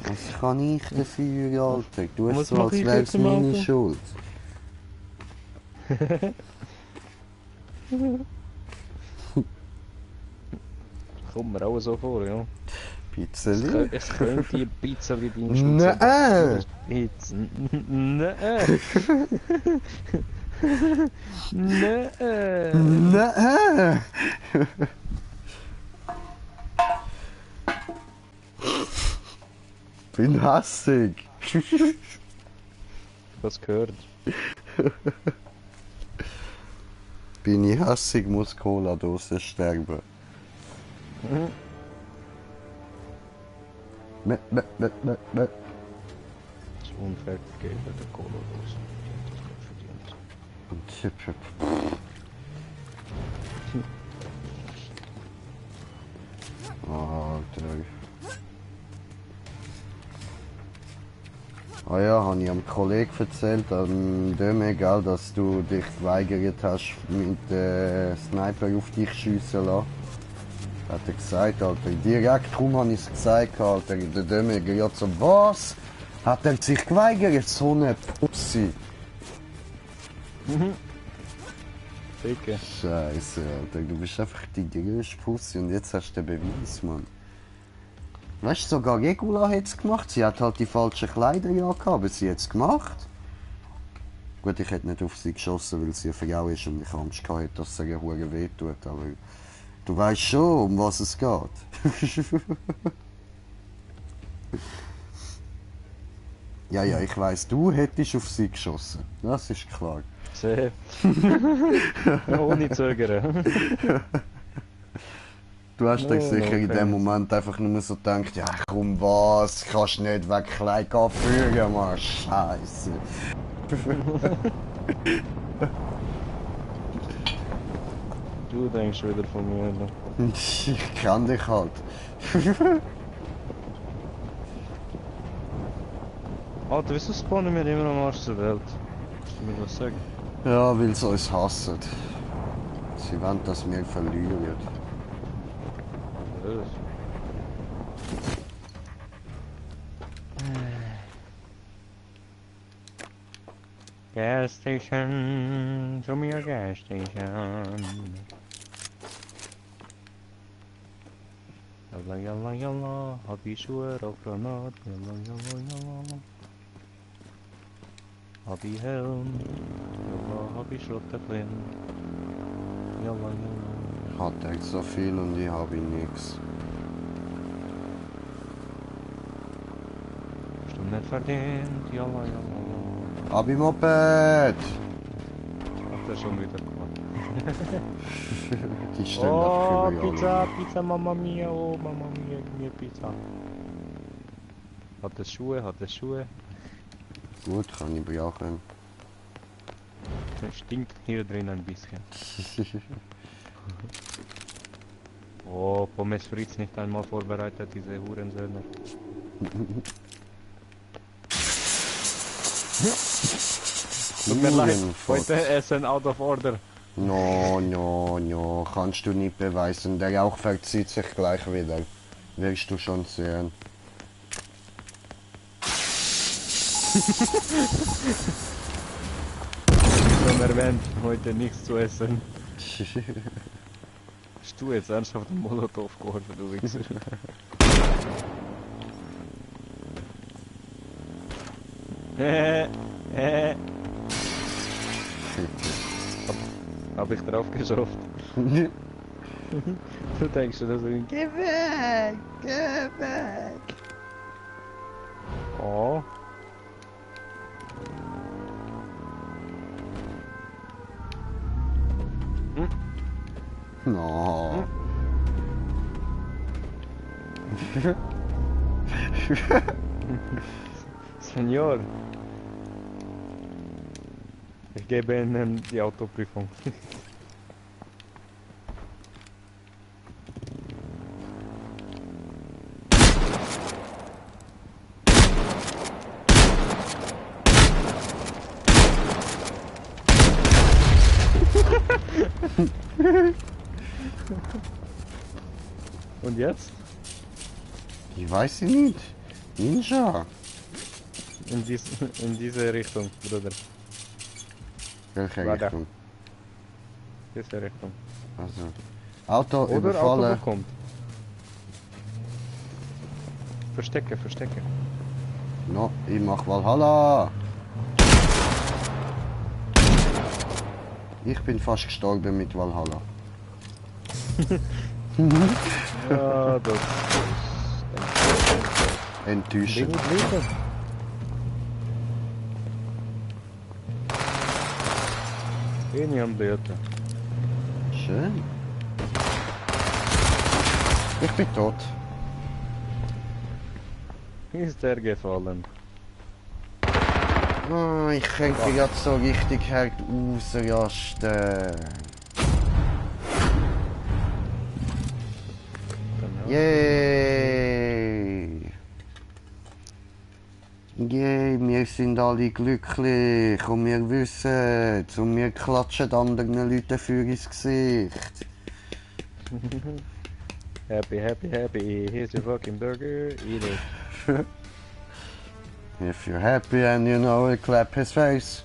Was kann ich dafür, Alter? Du Was hast so, mach als ich wäre jetzt es im meine Auto? Schuld. Kommt mir auch so vor, ja. Pizzeli? Es könnte ein bisschen wie dein Schutz Nein! Jetzt. Nein! Nein! Nein! Bin hassig. Was gehört? Bin ich hassig, muss Cola-Dose sterben. Me. Das ist unfair gegeben, der Cola-Dose. Die hat das nicht verdient. Alter. Ah ja, habe ich am Kollegen erzählt, an dem egal, dass du dich geweigert hast, mit Sniper auf dich schiessen lassen. Hat er gesagt, Alter. Direkt darum habe ich es gesagt, Alter. Der Dömer, ja so, was? Hat er sich geweigert? So eine Pussy. Dicke. Scheiße, Alter. Du bist einfach die größte Pussy und jetzt hast du den Beweis, Mann. Weißt du, sogar Regula hat es gemacht. Sie hat halt die falschen Kleider ja gehabt, aber sie hat es gemacht. Gut, ich hätte nicht auf sie geschossen, weil sie eine Frau ist und ich Angst hatte, dass sie ihr Hure wehtut, aber du weißt schon, um was es geht. Ja, ich weiss, du hättest auf sie geschossen. Das ist klar. Sehr. Ohne Zögern. Du hast dich sicher in okay. dem Moment einfach nur so gedacht, ja komm was, kannst nicht weg klein führen, Mann, Scheiße. Du denkst wieder von mir. Ne? Ich kann dich halt. Alter, wieso spawnen wir immer am Arsch der Welt? Kannst du mir was sagen? Ja, weil sie uns hassen. Sie wollen, dass wir verlieren. Was? Gas station, show me your gas station. Yalla yalla yalla, hab ich Schuhe auf Granat. Yalla yalla yalla. Hab ich Helm, yalla hab ich Schrotterflin. Yalla yalla. Hat echt so viel und ich habe nichts. Hast du nicht verdient, yalla yalla. Hab ich Moped! Hat er schon wieder gemacht. Die stehen Oh, dafür Pizza, Pizza, Mamma Mia, oh, Mamma Mia, gib mir Pizza. Hat es Schuhe, hat es Schuhe. Gut, kann ich brauchen. Es stinkt hier drin ein bisschen. Oh, Pommes Fritz nicht einmal vorbereitet, diese Hurensöhne. Tut mir leid, Hurenfotz. heute Essen out of order. No, kannst du nicht beweisen. Der Rauch verzieht sich gleich wieder. Wirst du schon sehen. Schon erwähnt, heute nichts zu essen. Hast du jetzt ernsthaft einen Molotow geworfen, du Wichser? Hab ich drauf geschafft. Du denkst dir so, geh weg, geh weg. Oh. No. Senior. Ich gebe Ihnen die Autoprüfung. Und jetzt? Ich weiß sie nicht. Ninja. In diese Richtung, Bruder. Welche Weiter. Richtung? Diese Richtung. Also. Auto Oder Auto überfallen. bekommt. Verstecke, verstecke. No, ich mach Valhalla. Ich bin fast gestorben mit Valhalla. Ja, das Enttäuschend. wenig Leben. Wenig am Leben. Schön. Ich bin tot. Ist der gefallen? Ah, ich könnte gerade so richtig hart ausrasten. Genau. Yay! Yay, wir sind alle glücklich und wir wissen es und wir klatschen anderen Leuten für ins Gesicht. Happy, happy, happy. Here's your fucking burger. Eat it. If you're happy and you know it, clap his face.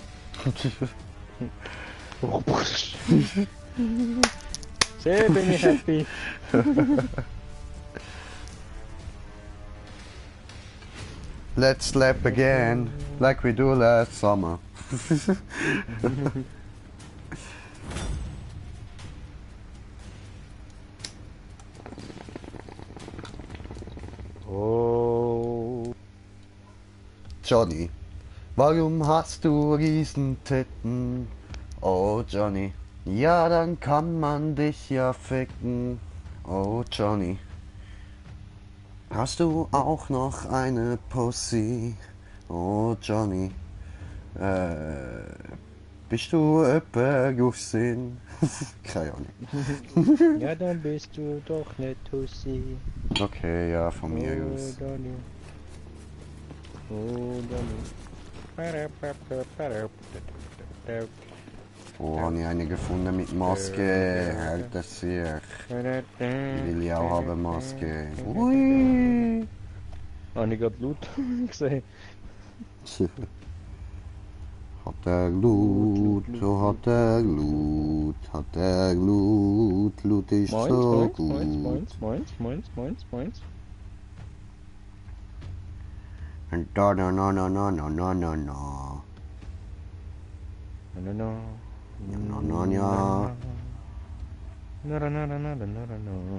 Sehr bin ich happy. Let's slap again, like we do last summer. Oh. Johnny, warum hast du Riesentitten? Oh Johnny, ja dann kann man dich ja ficken. Oh Johnny, hast du auch noch eine Pussy? Oh Johnny, bist du etwa Gussin? Keine Ahnung. Ja, dann bist du doch nicht Tussi. Okay, ja, von mir Oh, aus. Donny. Oh, Donny. Oh, habe ich eine gefunden mit Maske. Hält das sich. Will ich auch haben, Maske. Ui. Habe ich gerade laut gesehen. Hat er Glut, so hat er Glut, hat er Glut, Glut ist Meins, so meins, gut. meins, meins, meins, meins, meins, meins. Und da, na, na, na, na, na, na, na, na. Na, na, na. Na, na, na. Na, na, na, na, na, na, na, na, na,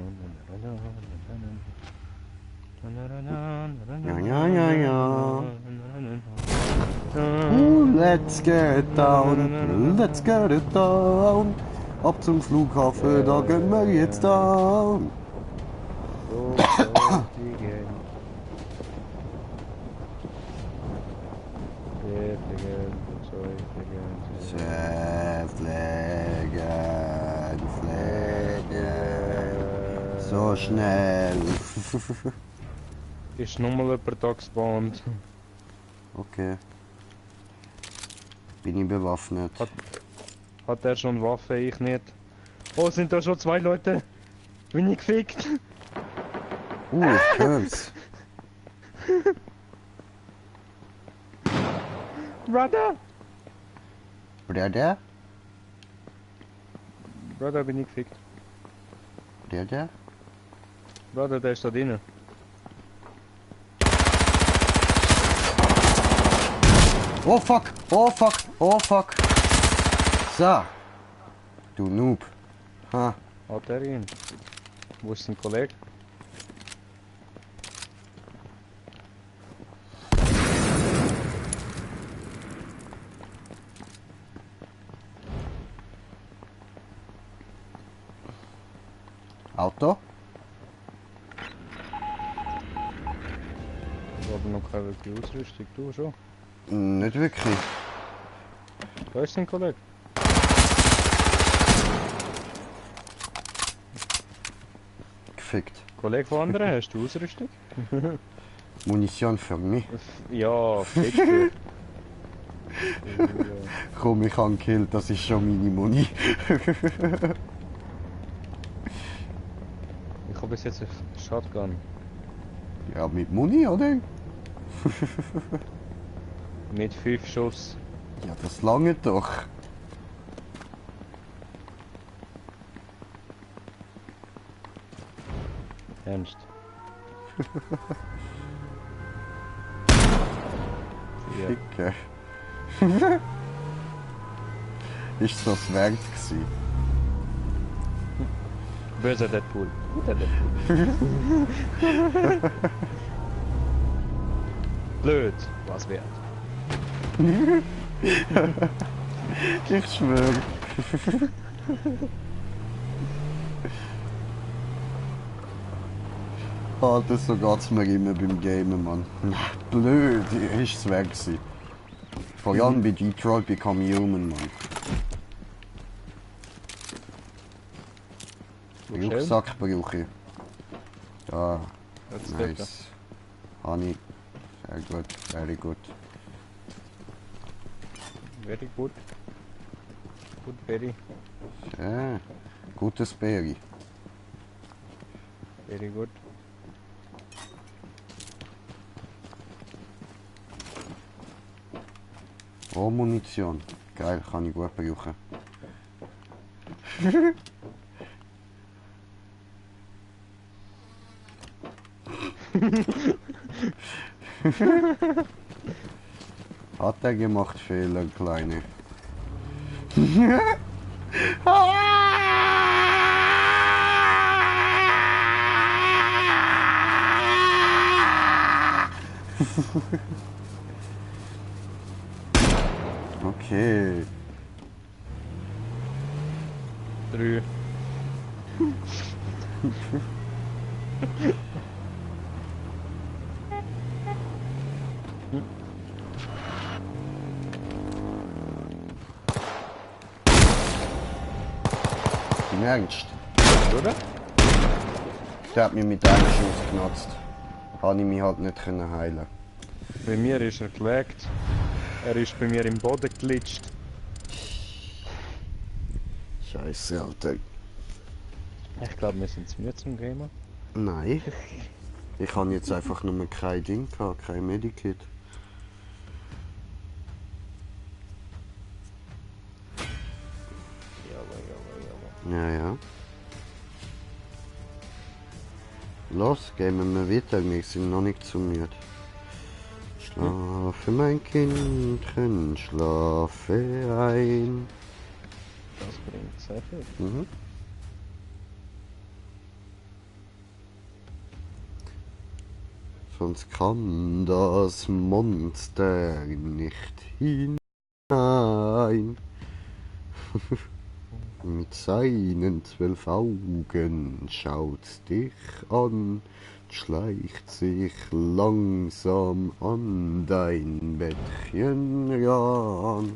Ja, ja, ja, ja. Let's get down, let's get it down. Ab zum Flughafen, da gehen wir jetzt down. Fliegen, fliegen, so schnell. Ist nochmal jemand da gespawnt. Okay. Bin ich bewaffnet? Hat er schon Waffe? Ich nicht. Oh, sind da schon zwei Leute? Bin ich gefickt? Ich hör's. Brother! Brother? Brother, bin ich gefickt. Brother? Brother, der ist da drinnen. Oh fuck! Oh fuck! Oh fuck! So! Du Noob! Ha! Hat er ihn? Wo ist dein Kollege? Auto? Ich habe noch keine wirkliche Ausrüstung. Du schon? Nicht wirklich. Wo ist dein Kollege? Gefickt. Kollege von anderen, hast du Ausrüstung? Munition für mich. Ja, fick dich. Komm, ich habe gekillt, das ist schon meine Muni. Ich habe bis jetzt eine Shotgun. Ja, mit Muni, oder? Mit 5 Schuss. Ja, das lange doch. Ernst. Ja. Ficke. Ist das wert gewesen? Böser Deadpool. Guter Deadpool. Blöd. Was wert. Ich schwöre. Alter, so geht's mir immer beim Gamen, Mann. Blöd, ist es wert gewesen. Vor allem bei Detroit Become Human, Mann. Rucksack brauche ich. Ja, Jetzt dort. nice. Honey, sehr gut, very good. Very good. Good berry. Ja, gutes Berry. Very good. Oh, Munition. Geil, kann ich gut brauchen. Hat er gemacht Fehler, Kleine? Okay. 3. Im Ernst? Oder? Der hat mich mit einem Schuss genutzt. Habe ich mich halt nicht können heilen. Bei mir ist er gelegt. Er ist bei mir im Boden glitscht. Scheiße, Alter. Ich glaube, wir sind zu müde zum Gamer. Nein. Ich habe jetzt einfach nur kein Ding gehabt, kein Medikit. Ja, ja. Los, gehen wir weiter, wir sind noch nicht zu müde. Schlafe, mein Kindchen, schlafe ein. Das bringt sehr viel. Mhm. Sonst kann das Monster nicht hinein. Mit seinen 12 Augen schaut's dich an, schleicht sich langsam an dein Bettchen ran.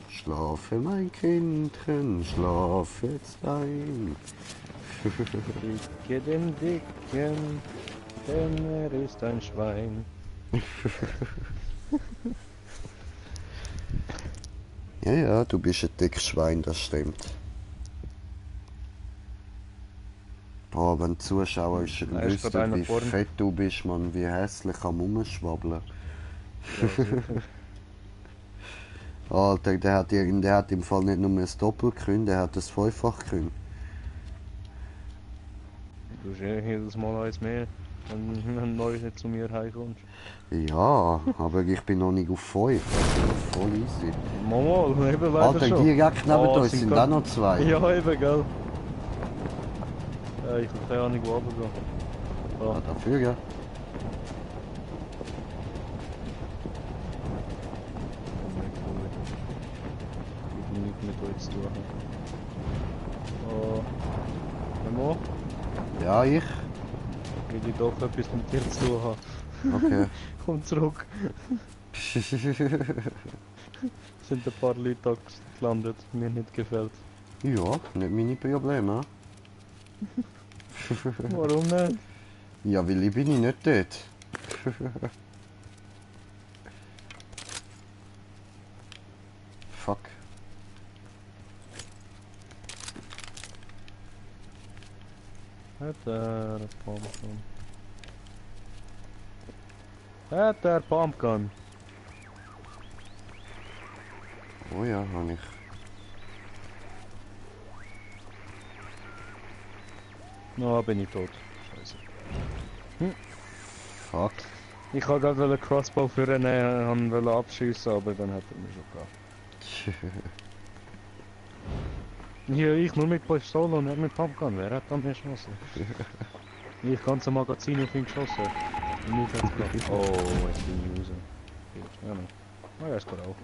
Schlafe, mein Kindchen, schlaf jetzt ein. Dicke den Dicken, denn er ist ein Schwein. Ja, ja, du bist ein dickes Schwein, das stimmt. Boah, wenn die Zuschauer wüssten, einer wie vorne. fett du bist, Mann, wie hässlich am Rumschwabbeln. Alter, der hat im Fall nicht nur ein Doppel gekündigt, der hat das Fünffach gekündigt. Du hast jedes Mal eins mehr. wenn du neu nicht zu mir heimkommst. Ja, aber ich bin noch nicht auf 5. Voll easy. Mal, eben leider Alter, schon. direkt neben Ah, uns sind auch grad- noch 2. Ja, eben, gell. Ja, ich habe keine Ahnung, wo runtergehen. Ah, Ah, dafür, ja. ich will nichts mit euch zu tun haben. Memo, Ja, ich. will ich doch etwas mit dir zu tun haben. Okay. Komm zurück. Es sind ein paar Leute da gelandet, mir nicht gefällt. Ja, nicht meine Probleme. Warum nicht? Ja, weil ich bin nicht dort. Fuck. Hat er Pumpgun? Hat er Pumpgun? Oh ja, habe ich. Na, bin ich tot. Scheiße. Fuck. Ich wollte gerade einen Crossbow für ihn wollte abschießen, aber dann hat er mich schon gehabt. Ja, ich nur mit Pistole und er mit Pumpgun. Wer hat an mir geschossen? Ich ganze Magazin auf ihn geschossen. Und nicht hat's geklappt. Oh, jetzt bin ich raus. Ja, ne. Ah ja, ist gut auch.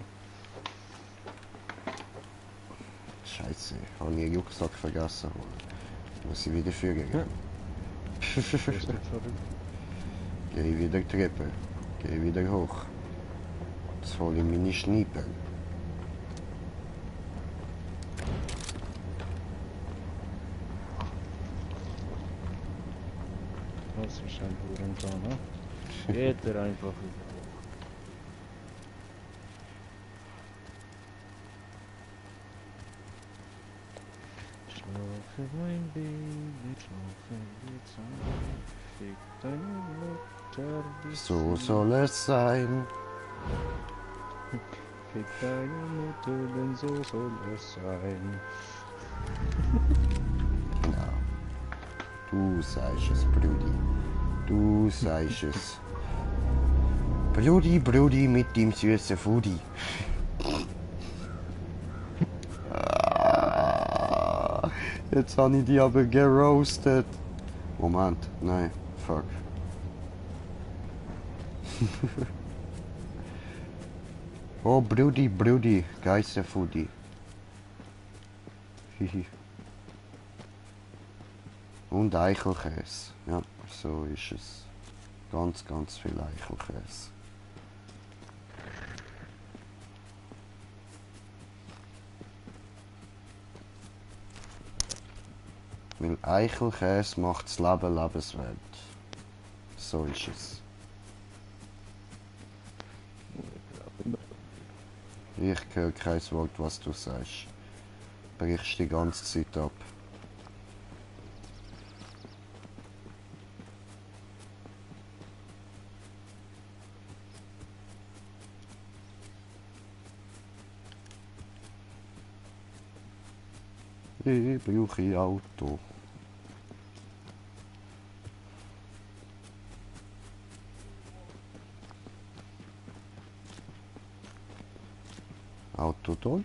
Scheiße, habe ich einen Rucksack vergessen. Muss ich wieder führen gehen. Ist nicht verrückt. Geh wieder Treppe. Geh wieder hoch. Jetzt hole ich meine Schniepel. Das ist ein Hurensohn, ne? Geht er einfach wieder. Schlafe mein Baby, schlafe jetzt ein. Fick deine Mutter, bis So sie- soll es sein. Fick deine Mutter, denn so soll es sein. Genau. Du sagst es, Brudi. Du sagst es. Brudi, Brudi mit dem süßen Foodie. Ah, jetzt habe ich die aber geroastet. Moment, nein, fuck. Oh, Brudi, Brudi, Geisterfoodie. Hihi. Und Eichelkäse. Ja, so ist es. Ganz, ganz viel Eichelkäse. Weil Eichelkäse macht das Leben lebenswert. So ist es. Ich höre kein Wort, was du sagst. Brichst die ganze Zeit ab. Ich brauche ein Auto. Auto dort.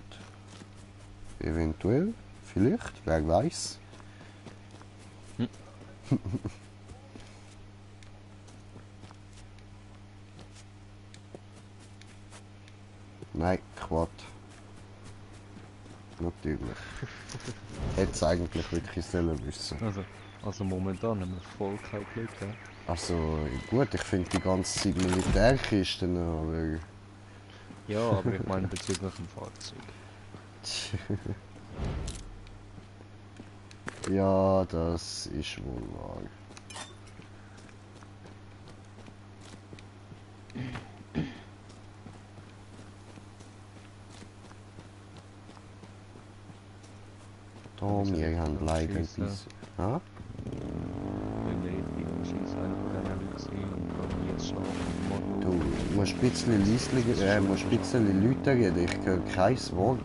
Eventuell. Vielleicht. Wer weiß. Nein, Quad. Natürlich. Hätte es eigentlich wirklich sollen wissen. Also momentan haben wir voll kein Glück, ja? Also gut, ich finde die ganze Zeit Militärkisten, aber... Ja, aber ich meine bezüglich dem Fahrzeug. Ja, das ist wohl wahr. Tom, wir haben leider ein bisschen... Ha? Ich schieße einer von denen Leuten sehen und kann jetzt schlafen. Du musst ein bisschen leislicher, musst ein bisschen lauter reden, ich höre kein Wort.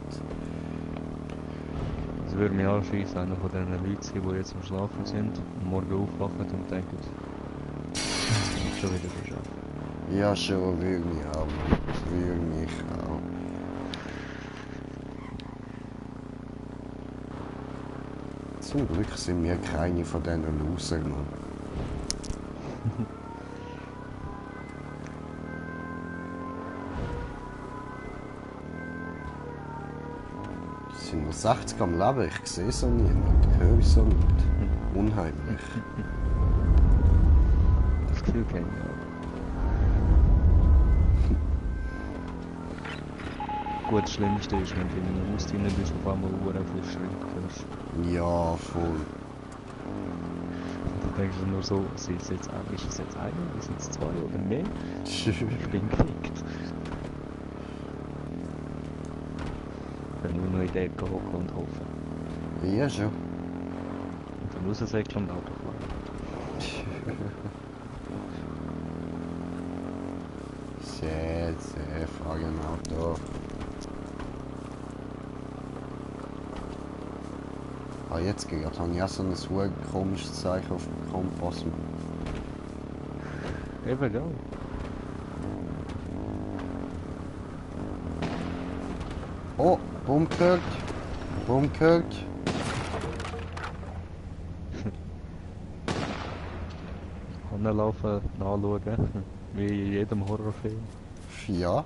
Es würde mich anschießen, einer von diesen Leuten sein, die jetzt am Schlafen sind und morgen aufwachen und denken, schon wieder geschafft. Ja, schon, würde mich auch. Würde mich auch. Zum Glück sind wir keine von diesen Losern, Mann. Es sind nur 60 am Leben, ich sehe so niemand, ich höre so nicht. Unheimlich. Das Gefühl kenne ich auch. Gut, das Schlimmste ist, wenn du in einem Haus drin bist, auf einmal Uhren viel Schritt hörst. Ja, voll. Du denkst dir nur so, ist es jetzt einer, sind es zwei oder mehr? Ich bin geknickt. Dann nur noch in der Ecke hocken und hoffen. Ja, schon. Und dann raussäckeln und Auto fahren. Sehr, Frage im Auto. Ah, jetzt gerade habe ich auch so ein super komisches Zeichen auf dem Kompass. Eben, ja. Oh, Bumm gehört. Bumm gehört. Anlaufen, nachschauen. Wie in jedem Horrorfilm. Ja.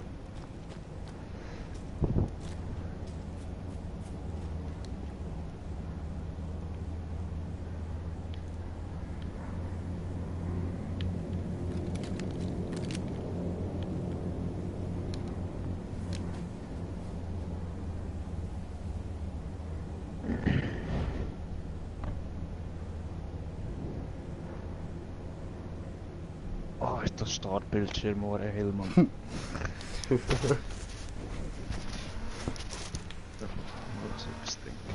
Oh, ist das Startbildschirm auch hell, Mann. Da muss ich was denken.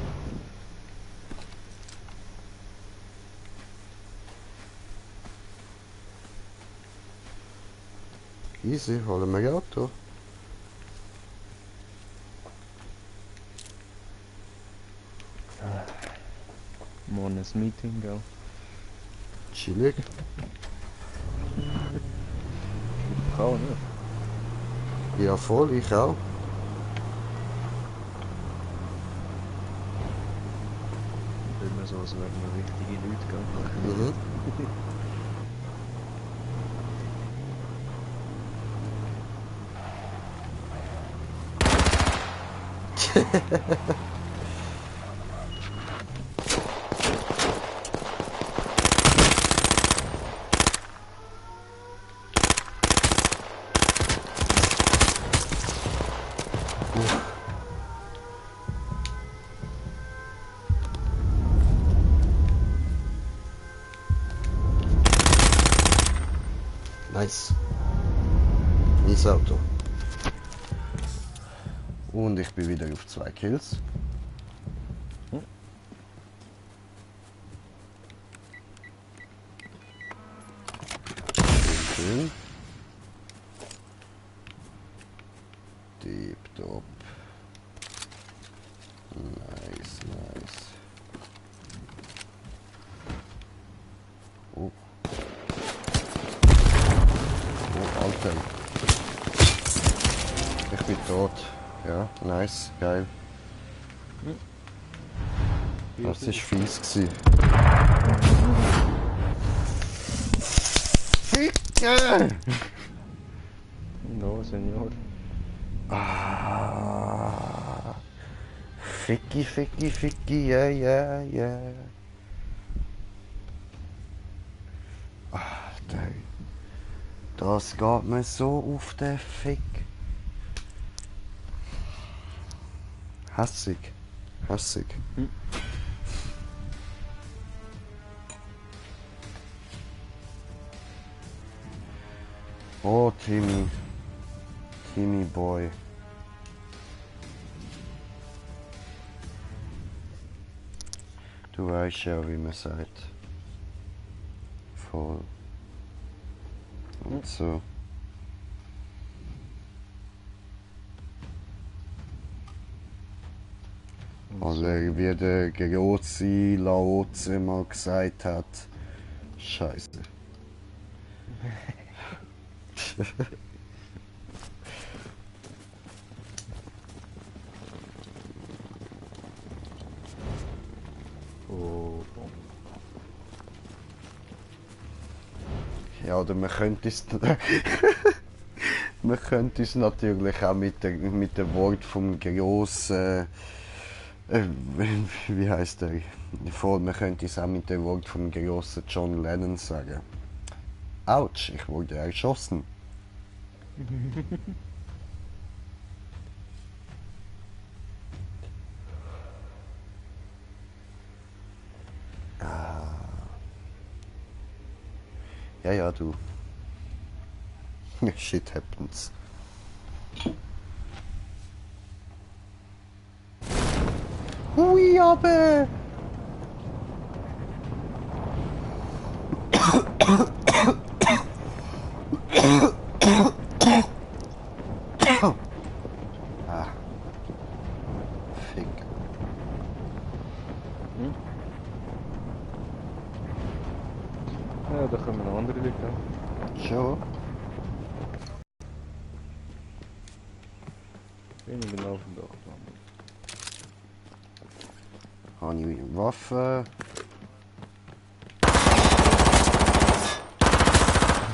Easy, holen wir Auto. Morgen ein Meeting, gell? Chillig. Ich auch, ne? Ja, voll, ich auch. Immer so, als wären wir richtige Leute, gell? Mhm. Nice. Nice Auto. Und ich bin wieder auf 2 Kills. Schön. Tipptopp. Nice, nice. Oh. Oh, Alter. Ich bin tot. Ja, nice, geil. Das war fies gewesen. Ficke! No, Senor. Ah. Ficky, ficky, ficky, ja, ja, ja. Alter. Das geht mir so auf den Fick. Hässig. Hässig. Oh, Timmy. Timmy Boy. Du weißt ja, wie man sagt. Voll. Und so. Oder wie der Gerozi Laozi mal gesagt hat. Scheiße. Oh, Ja, oder man könnte es... man könnte es natürlich auch mit der Wort vom grossen... wie heißt der? Man könnte es auch mit dem Wort vom grossen John Lennon sagen. Autsch, ich wurde erschossen. Ja, ja, du. Shit happens. Hui, aber! Ah. Fick. ja, da kommen noch andere Leute an. Schon? Weniger auf dem Dach. Habe ich Waffe?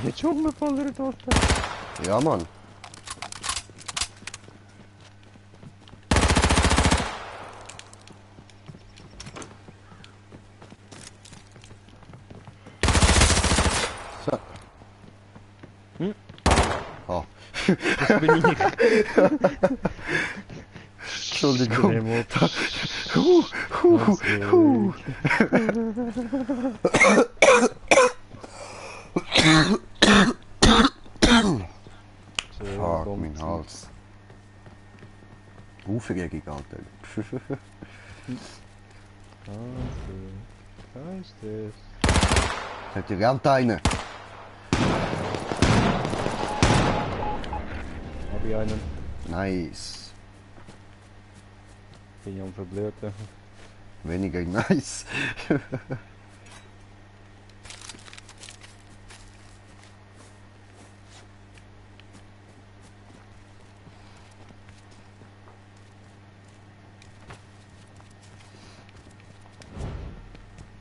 Jetzt schon mal von der Tochter. Ja, Mann. So. Ah. Das bin ich. Entschuldigung. Fuck, mein Hals. Aufregung, Alter. Da ist es. Hat ihr Geld einen? Hab ich einen. Nice. Bin ich am Verblöden. Weniger nice.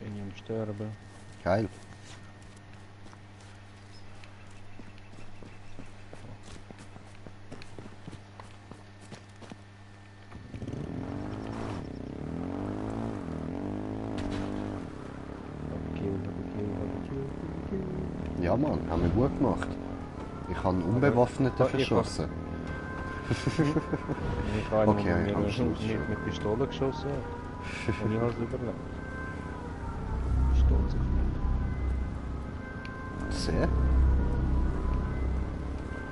Bin ich am Sterben. Geil. Ja, Mann, haben wir gut gemacht. Ich habe einen Unbewaffneten verschossen. Ich habe Okay, einen, am der Schluss nicht schon. mit Pistole geschossen hat. Und ich habe es überlebt. Stolz auf mich. Sehr.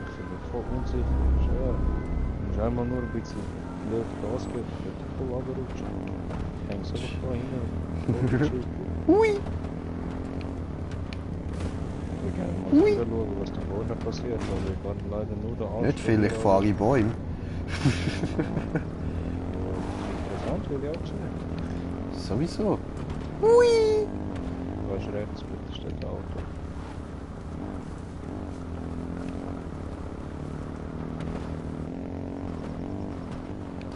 Ich bin voll unsicher. Schwer. Du musst einmal nur ein bisschen blöd Gas geben, dann wird er voll runterrutschen. Ich hänge so da hin. Hui! Ich würde gerne mal schauen, was da vorne passiert, weil ich kann leider nur da Nicht viel, ich fahre in Bäume. Interessant, will ich auch sehen. Sowieso. Hui! Du hast rechts, bitte steht das Auto.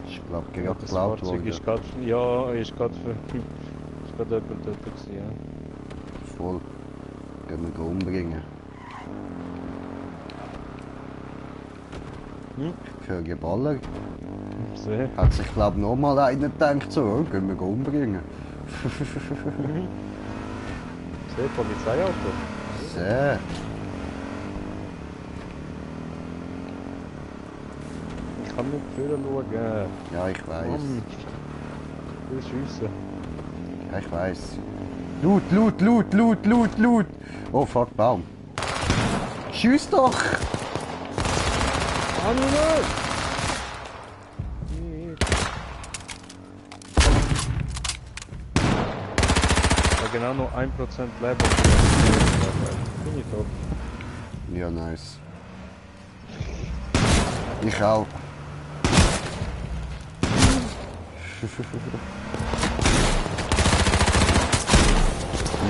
Ich glaube, gerade Das geklaut Fahrzeug worden. ist gerade, ja, ist gerade für, ist gerade jemand dort gewesen, ja. Voll. Gehen wir umbringen. Ich höre Geballer. Sehr. Hat sich, glaube ich, nochmal einer gedacht, so, oh, gehen wir umbringen. Sehr, Polizeiauto. Sehr. Ich kann nicht führen schauen. Ja, ich weiß. Mann. Ich will schiessen. Ja, ich weiß. Loot, Loot, Loot, Loot, Loot, Loot. Oh, fuck, Baum. Schieß doch! Animal! Ja, genau nur 1% Leben. Bin ich tot. Ja, nice. Ich auch.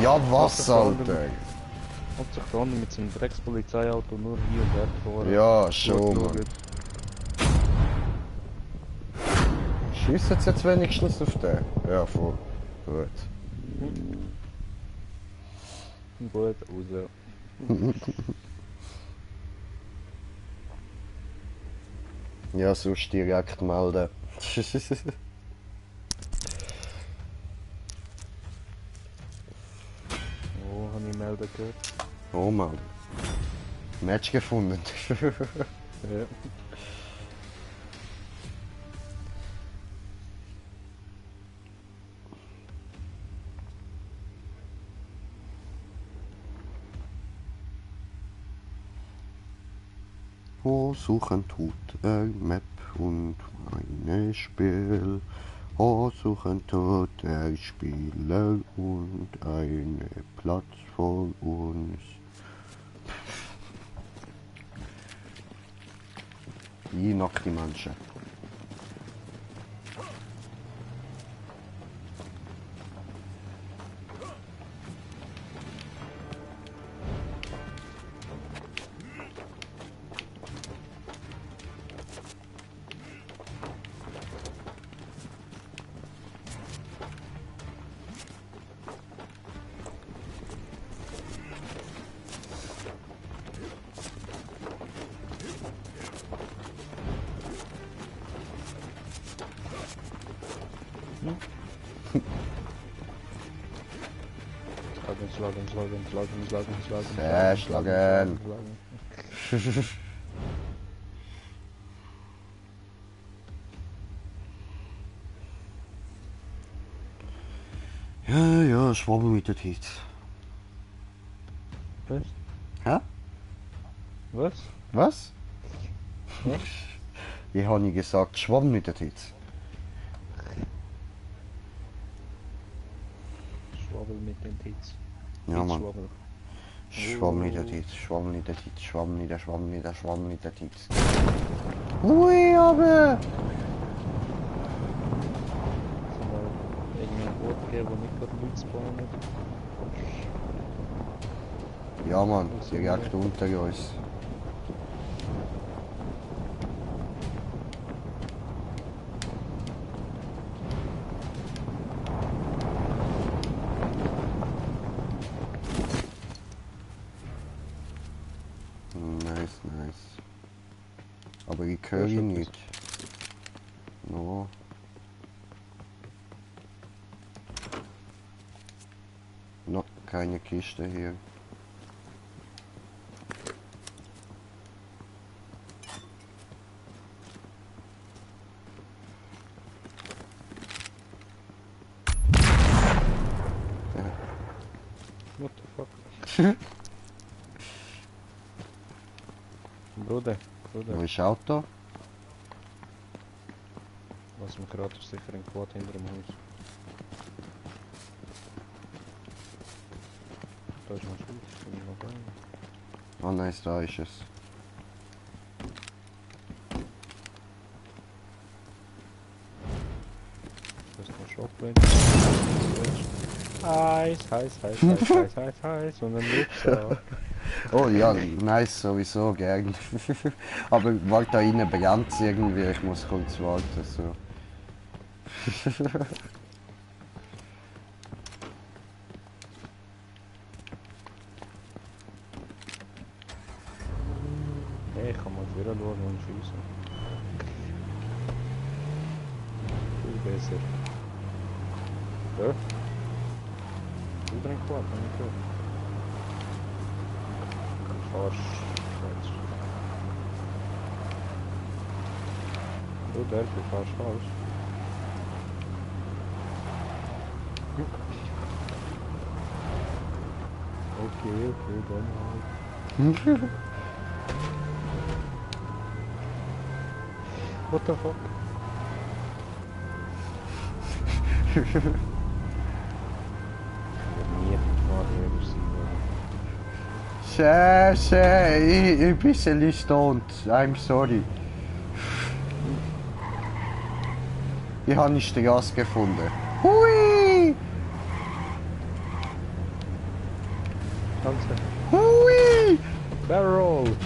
Ja, was, Alter? Kommt sich da mit seinem Dreckspolizeiauto nur hier und dort vor. Ja, schon, Mann. Schiessen sie jetzt wenigstens auf den? Ja, voll. Gut. Gut, raus. Ja, sonst direkt melden. Oh, habe ich melden gehört. Oh Mann. Match gefunden. Ja. Oh, suchen tut ein Map und ein Spiel. Oh, suchen tut ein Spieler und eine Platz vor uns. Je nach die Menschen. Schlagen. Sehr schlagen. Ja, ja, schwabbel mit der Zeit. Was? Hä? Was? Was? Was? Ich habe nicht gesagt, schwabbel mit der Zeit. Schwabbel mit den Tits. Ja, Mann. Schwabbel. Schwabbel mit der Zeit, schwabbel mit der Zeit, schwabbel mit der, schwabbel mit der, schwabbel mit der Zeit. Ui, aber! Irgendwie ein Boot geben, wo nicht gerade Leute spawnen. Ja, Mann, direkt unter uns. Nice, nice. Aber ich höre ihn nicht. No. Noch keine Kiste hier. What the fuck? Bruder. Wo ist Auto? Was mir gerade sicher ein Quad hinter dem Haus. Da ist noch Schuss, ich bin noch rein. Oh nice, da ist es. Das ist noch Shopland. Heiß. Und ein Rucksack. Oh ja, nice sowieso, gern. Aber warte, da innen brennt irgendwie, ich muss kurz warten. So. Hey, ich kann mal wieder schauen und schiessen. Viel besser. Ja? Wieder ein Quad, hab ich gehört. Arsch. Du, der du fährst falsch. Okay, dann halt. What the fuck? Nie fahren wir Ich bin ein bisschen stoned. I'm sorry. Ich habe eine Straße gefunden. Hui! Tanzen. Hui! Barrel!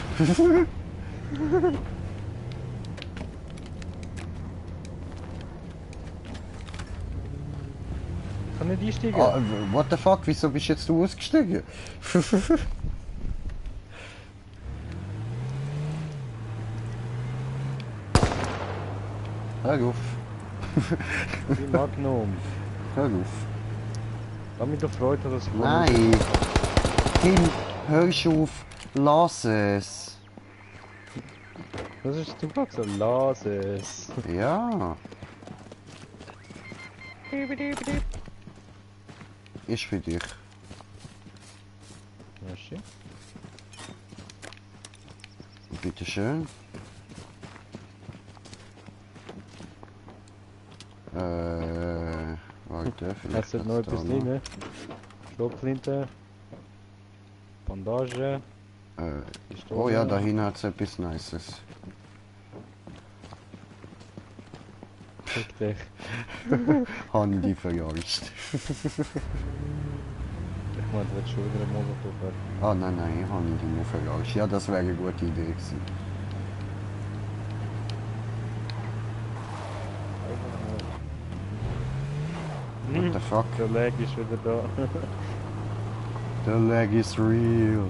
Kann nicht einsteigen. Ah, what the fuck, wieso bist jetzt du ausgestiegen? Hör auf, Die Magnum. hör auf. Lass mich doch Freude, dass es Nein! Tim, hör auf, lass es. Was ist du gerade so? Lass es. Ja, ist für dich. Merci. Bitteschön. Warte, vielleicht Hast du noch hat's da etwas drin? Schlupflinte. Bandage. Pistole. Oh ja, da hinten hat es etwas Nices. Fick dich. Habe ich die verarscht. Ich meine, du willst schon wieder einen Molotow werfen. Ah nein, nein, habe ich die nur verarscht. Ja, das wäre eine gute Idee gewesen. What the fuck? Der Lag ist wieder da. The lag is real.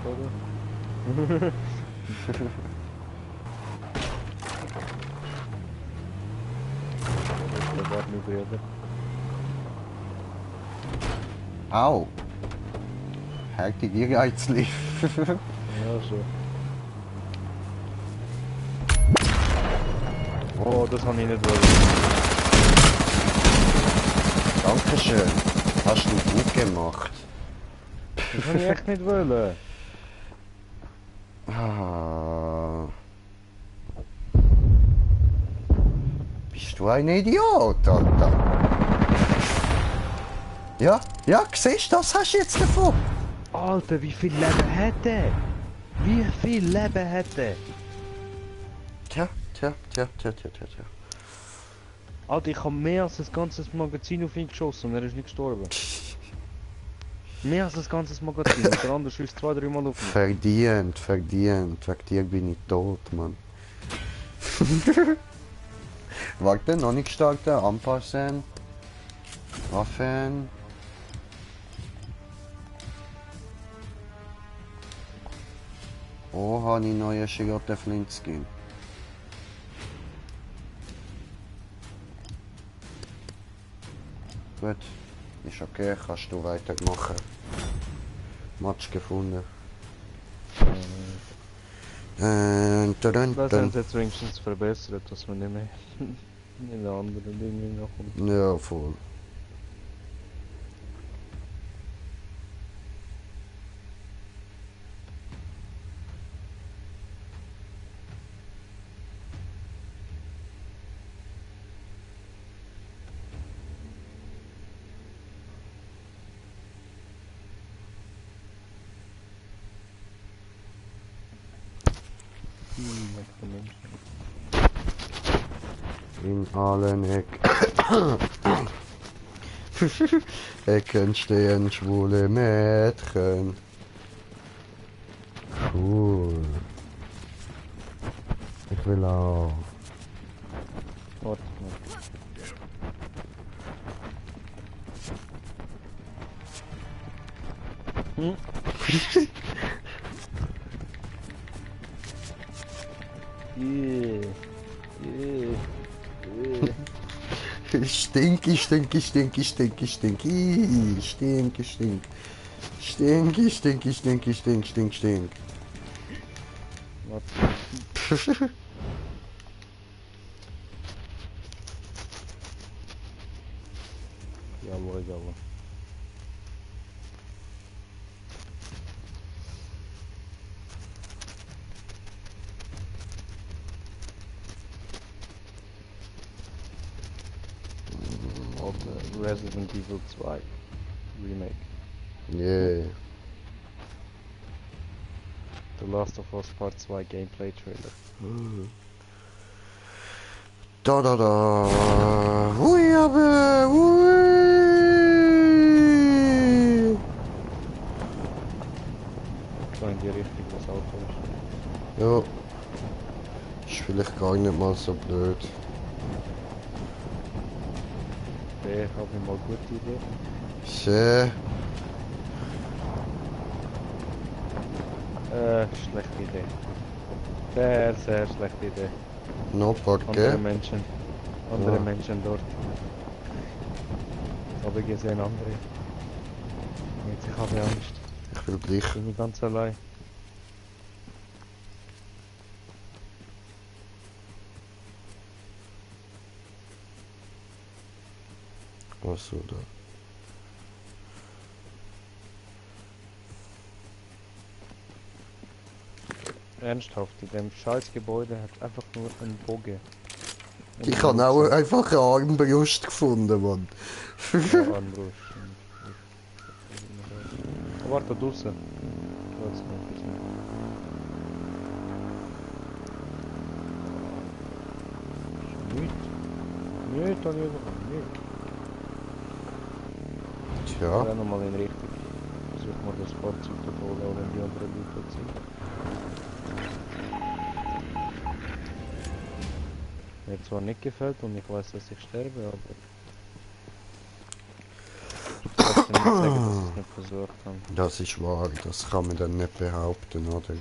Oder? Der war nur Brüder. Au! Heftig ehrgeizlich. Ja, so. Oh, das habe ich nicht wollen. Dankeschön. Hast du gut gemacht. Das habe ich echt nicht wollen. Ah. Bist du ein Idiot, Alter? Ja, ja, siehst du, das hast du jetzt davon. Alter, wie viel Leben hat er? Wie viel Leben hat er? Tja. Alter, ich habe mehr als das ganze Magazin auf ihn geschossen und er ist nicht gestorben. Mehr als das ganze Magazin und der andere schießt 2-3 Mal auf mich. Verdient. Wegen dir bin ich tot, Mann. Warte, noch nicht gestartet. Anpassen. Waffen. Oh, habe ich neue Charlotte Flint Skin. Gut, ist okay, kannst du weitermachen. Match gefunden. Das haben sie jetzt wenigstens verbessert, dass man nicht mehr in den anderen Dingen nachkommt. Ja, voll. In allen Ecken stehen schwule Mädchen. Cool. Ich will auch. Warte mal. Yeah. Stinky. Warte. Jawohl. Resident Evil 2 Remake. Yeah. The Last of Us Part 2 Gameplay Trailer. Da da da. Hui, aber. Hui. So in die Richtung, wo das Auto ist. Ja. Ist vielleicht gar nicht mal so blöd. Der habe ich mal eine gute Idee. Schön. Schlechte Idee. Sehr, sehr schlechte Idee. No, Andere porque? Menschen. Andere Ja. Menschen dort. Aber ich gesehen andere. Jetzt ich habe Angst. Ich will gleich. Bin ich ganz allein. Was so da? Ernsthaft, in dem scheiß Gebäude hat einfach nur einen Bogen. Und Ich habe auch einfach eine Armbrust gefunden, Mann. Ja, Armbrust. Oh, warte, da draussen. Jetzt noch ein bisschen. Nicht, habe ich überhaupt nicht. Tja, Ja, nochmal in Richtung. Versuch mal das Fahrzeug zu holen, auch wenn die anderen Leute dort sind. Mir zwar nicht gefällt und ich weiß, dass ich sterbe, aber... Ich kann nicht sagen, dass ich es nicht versucht habe. das ist wahr. Das kann man dann nicht behaupten, oder?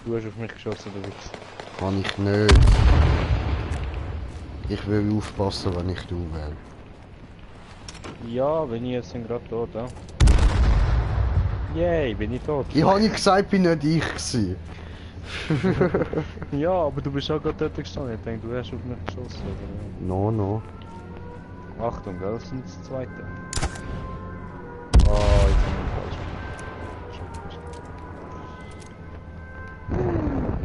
Du hast auf mich geschossen, du Wichs. Kann ich nicht. Ich will aufpassen, wenn ich du wäre. Ja, bin ich jetzt gerade tot, ja? Yay, bin ich tot. Ich habe nicht gesagt, bin nicht ich gewesen. Ja, aber du bist auch gerade dort gestanden. Ich denke, du hast auf mich geschossen, oder? No, no. Achtung, gell? Das sind das zweite. Oh, jetzt haben wir falsch.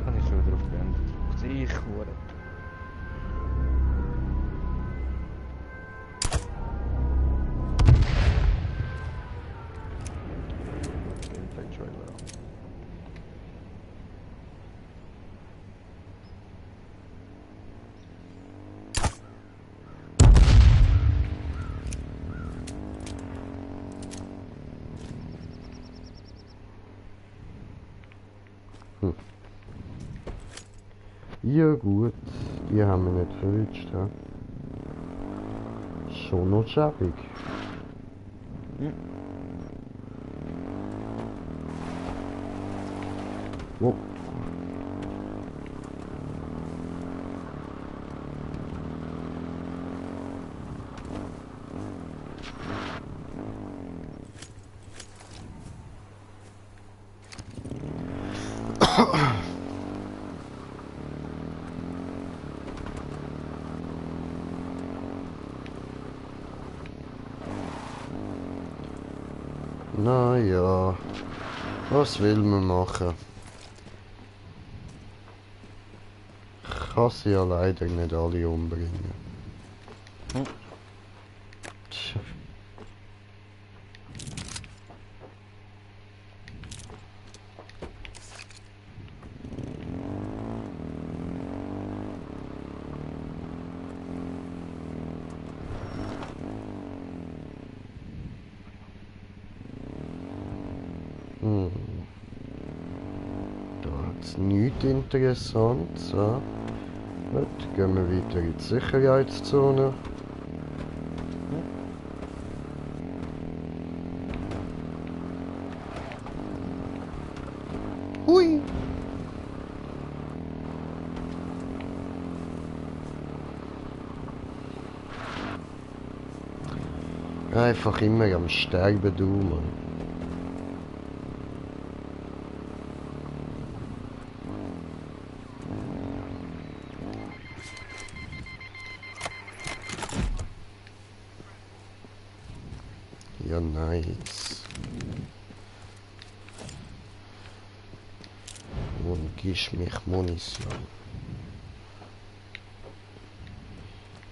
Kann ich schon wieder auf Beenden. Ich hure. Gameplay Trailer. Ja gut, die haben wir nicht verwünscht, hä? Schon noch schäbig. Hm. Oh. Na ja, was will man machen? Ich kann sie ja leider nicht alle umbringen. Hm. Tja. Hm. Da hat's nichts Interessantes. So. Gut, gehen wir weiter in die Sicherheitszone. Hui! Einfach immer am Sterben, du, Mann. Ja, nice. Und gibst mich Munition.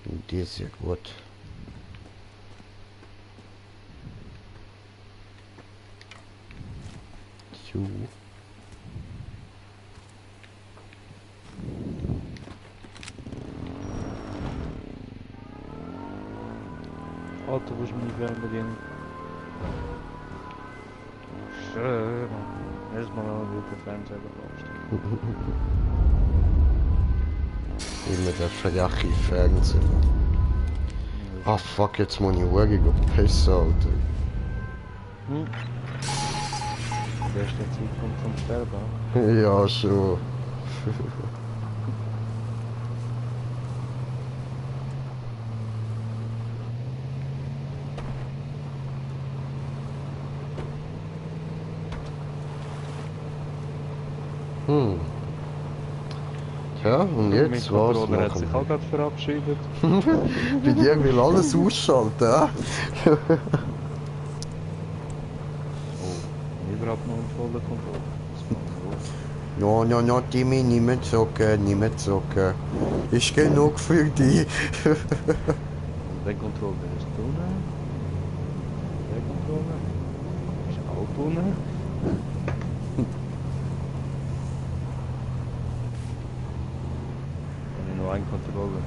Und die ist ja gut. du. Alter, wo ist meine Fernbedienung? Schön, Mann. Erstmal noch den Fernseher aufstellen. Immer der freche Fernseher. Ah fuck, jetzt muss ich schauen, ob pissen, Alter. Der ist der Zeitpunkt vom Sterben. Ja, schon. Tja, und jetzt Mein was Controller hat machen sich auch gerade verabschiedet. Bei dir will alles ausschalten, ja? Überhaupt noch einen vollen Controller. No, no, no, Timmy, nicht mehr zocken, nicht mehr zocken. Ist genug für dich. Der Controller ist drinnen. Der Controller ist auch drinnen. Und noch ein Controller.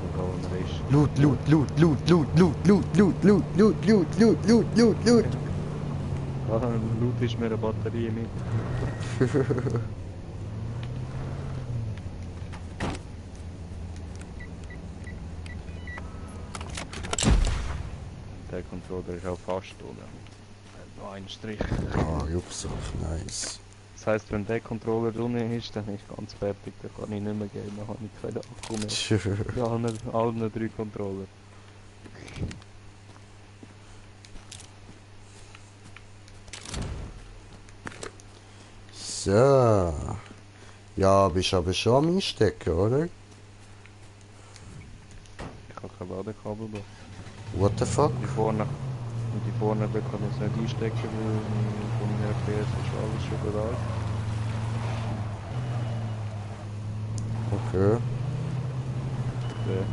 Controller ist. Loot, loot, loot, loot, loot, loot, loot, loot, loot, loot, loot, loot, loot, loot, loot. Loot ist mir eine Batterie mit. Der Controller ist auch fast ohne. Noch ein Strich. Ah, Ubisoft, nice. Das heisst, wenn der Controller drin ist, dann ist ganz fertig. Dann kann ich nicht mehr gehen, dann habe ich keine Akku mehr. Ja, allen 3 Controller. So. Ja, bist aber schon am Einstecken, oder? Ich habe kein Ladekabel da. What the fuck? Die vorne, da kann ich es nicht einstecken, weil von meiner FPS ist alles schon bereit. Okay. Der.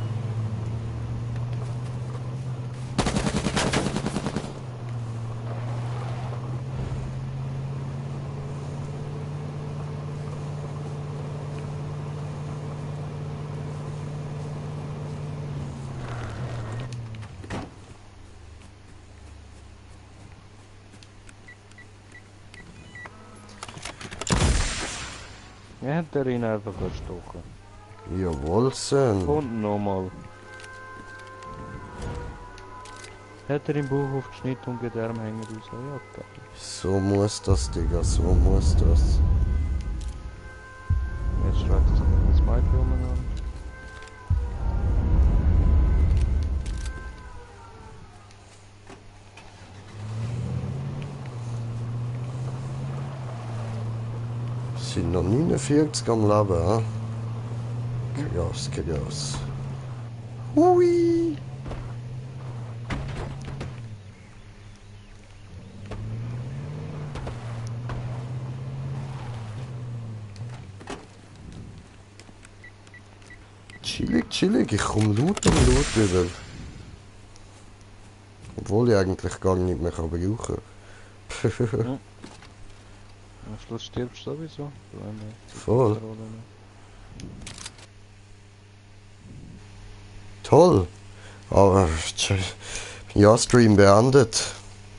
Er hat der ihn einfach erstochen. Jawohl, Son. Und nochmal. Hat er im Bauch aufgeschnitten und geht der Arm hängen raus. Ja, geil. So muss das, Digga, so muss das. Jetzt schreit es ein Smiley umeinander. Sind noch 49 am Leben, ha? Krass, krass. Hui! Chillig, chillig, ich komme laut um laut über. Obwohl ich eigentlich gar nicht mehr brauchen kann. Am Schluss stirbst du sowieso. Voll. Toll. Aber ja, Stream beendet.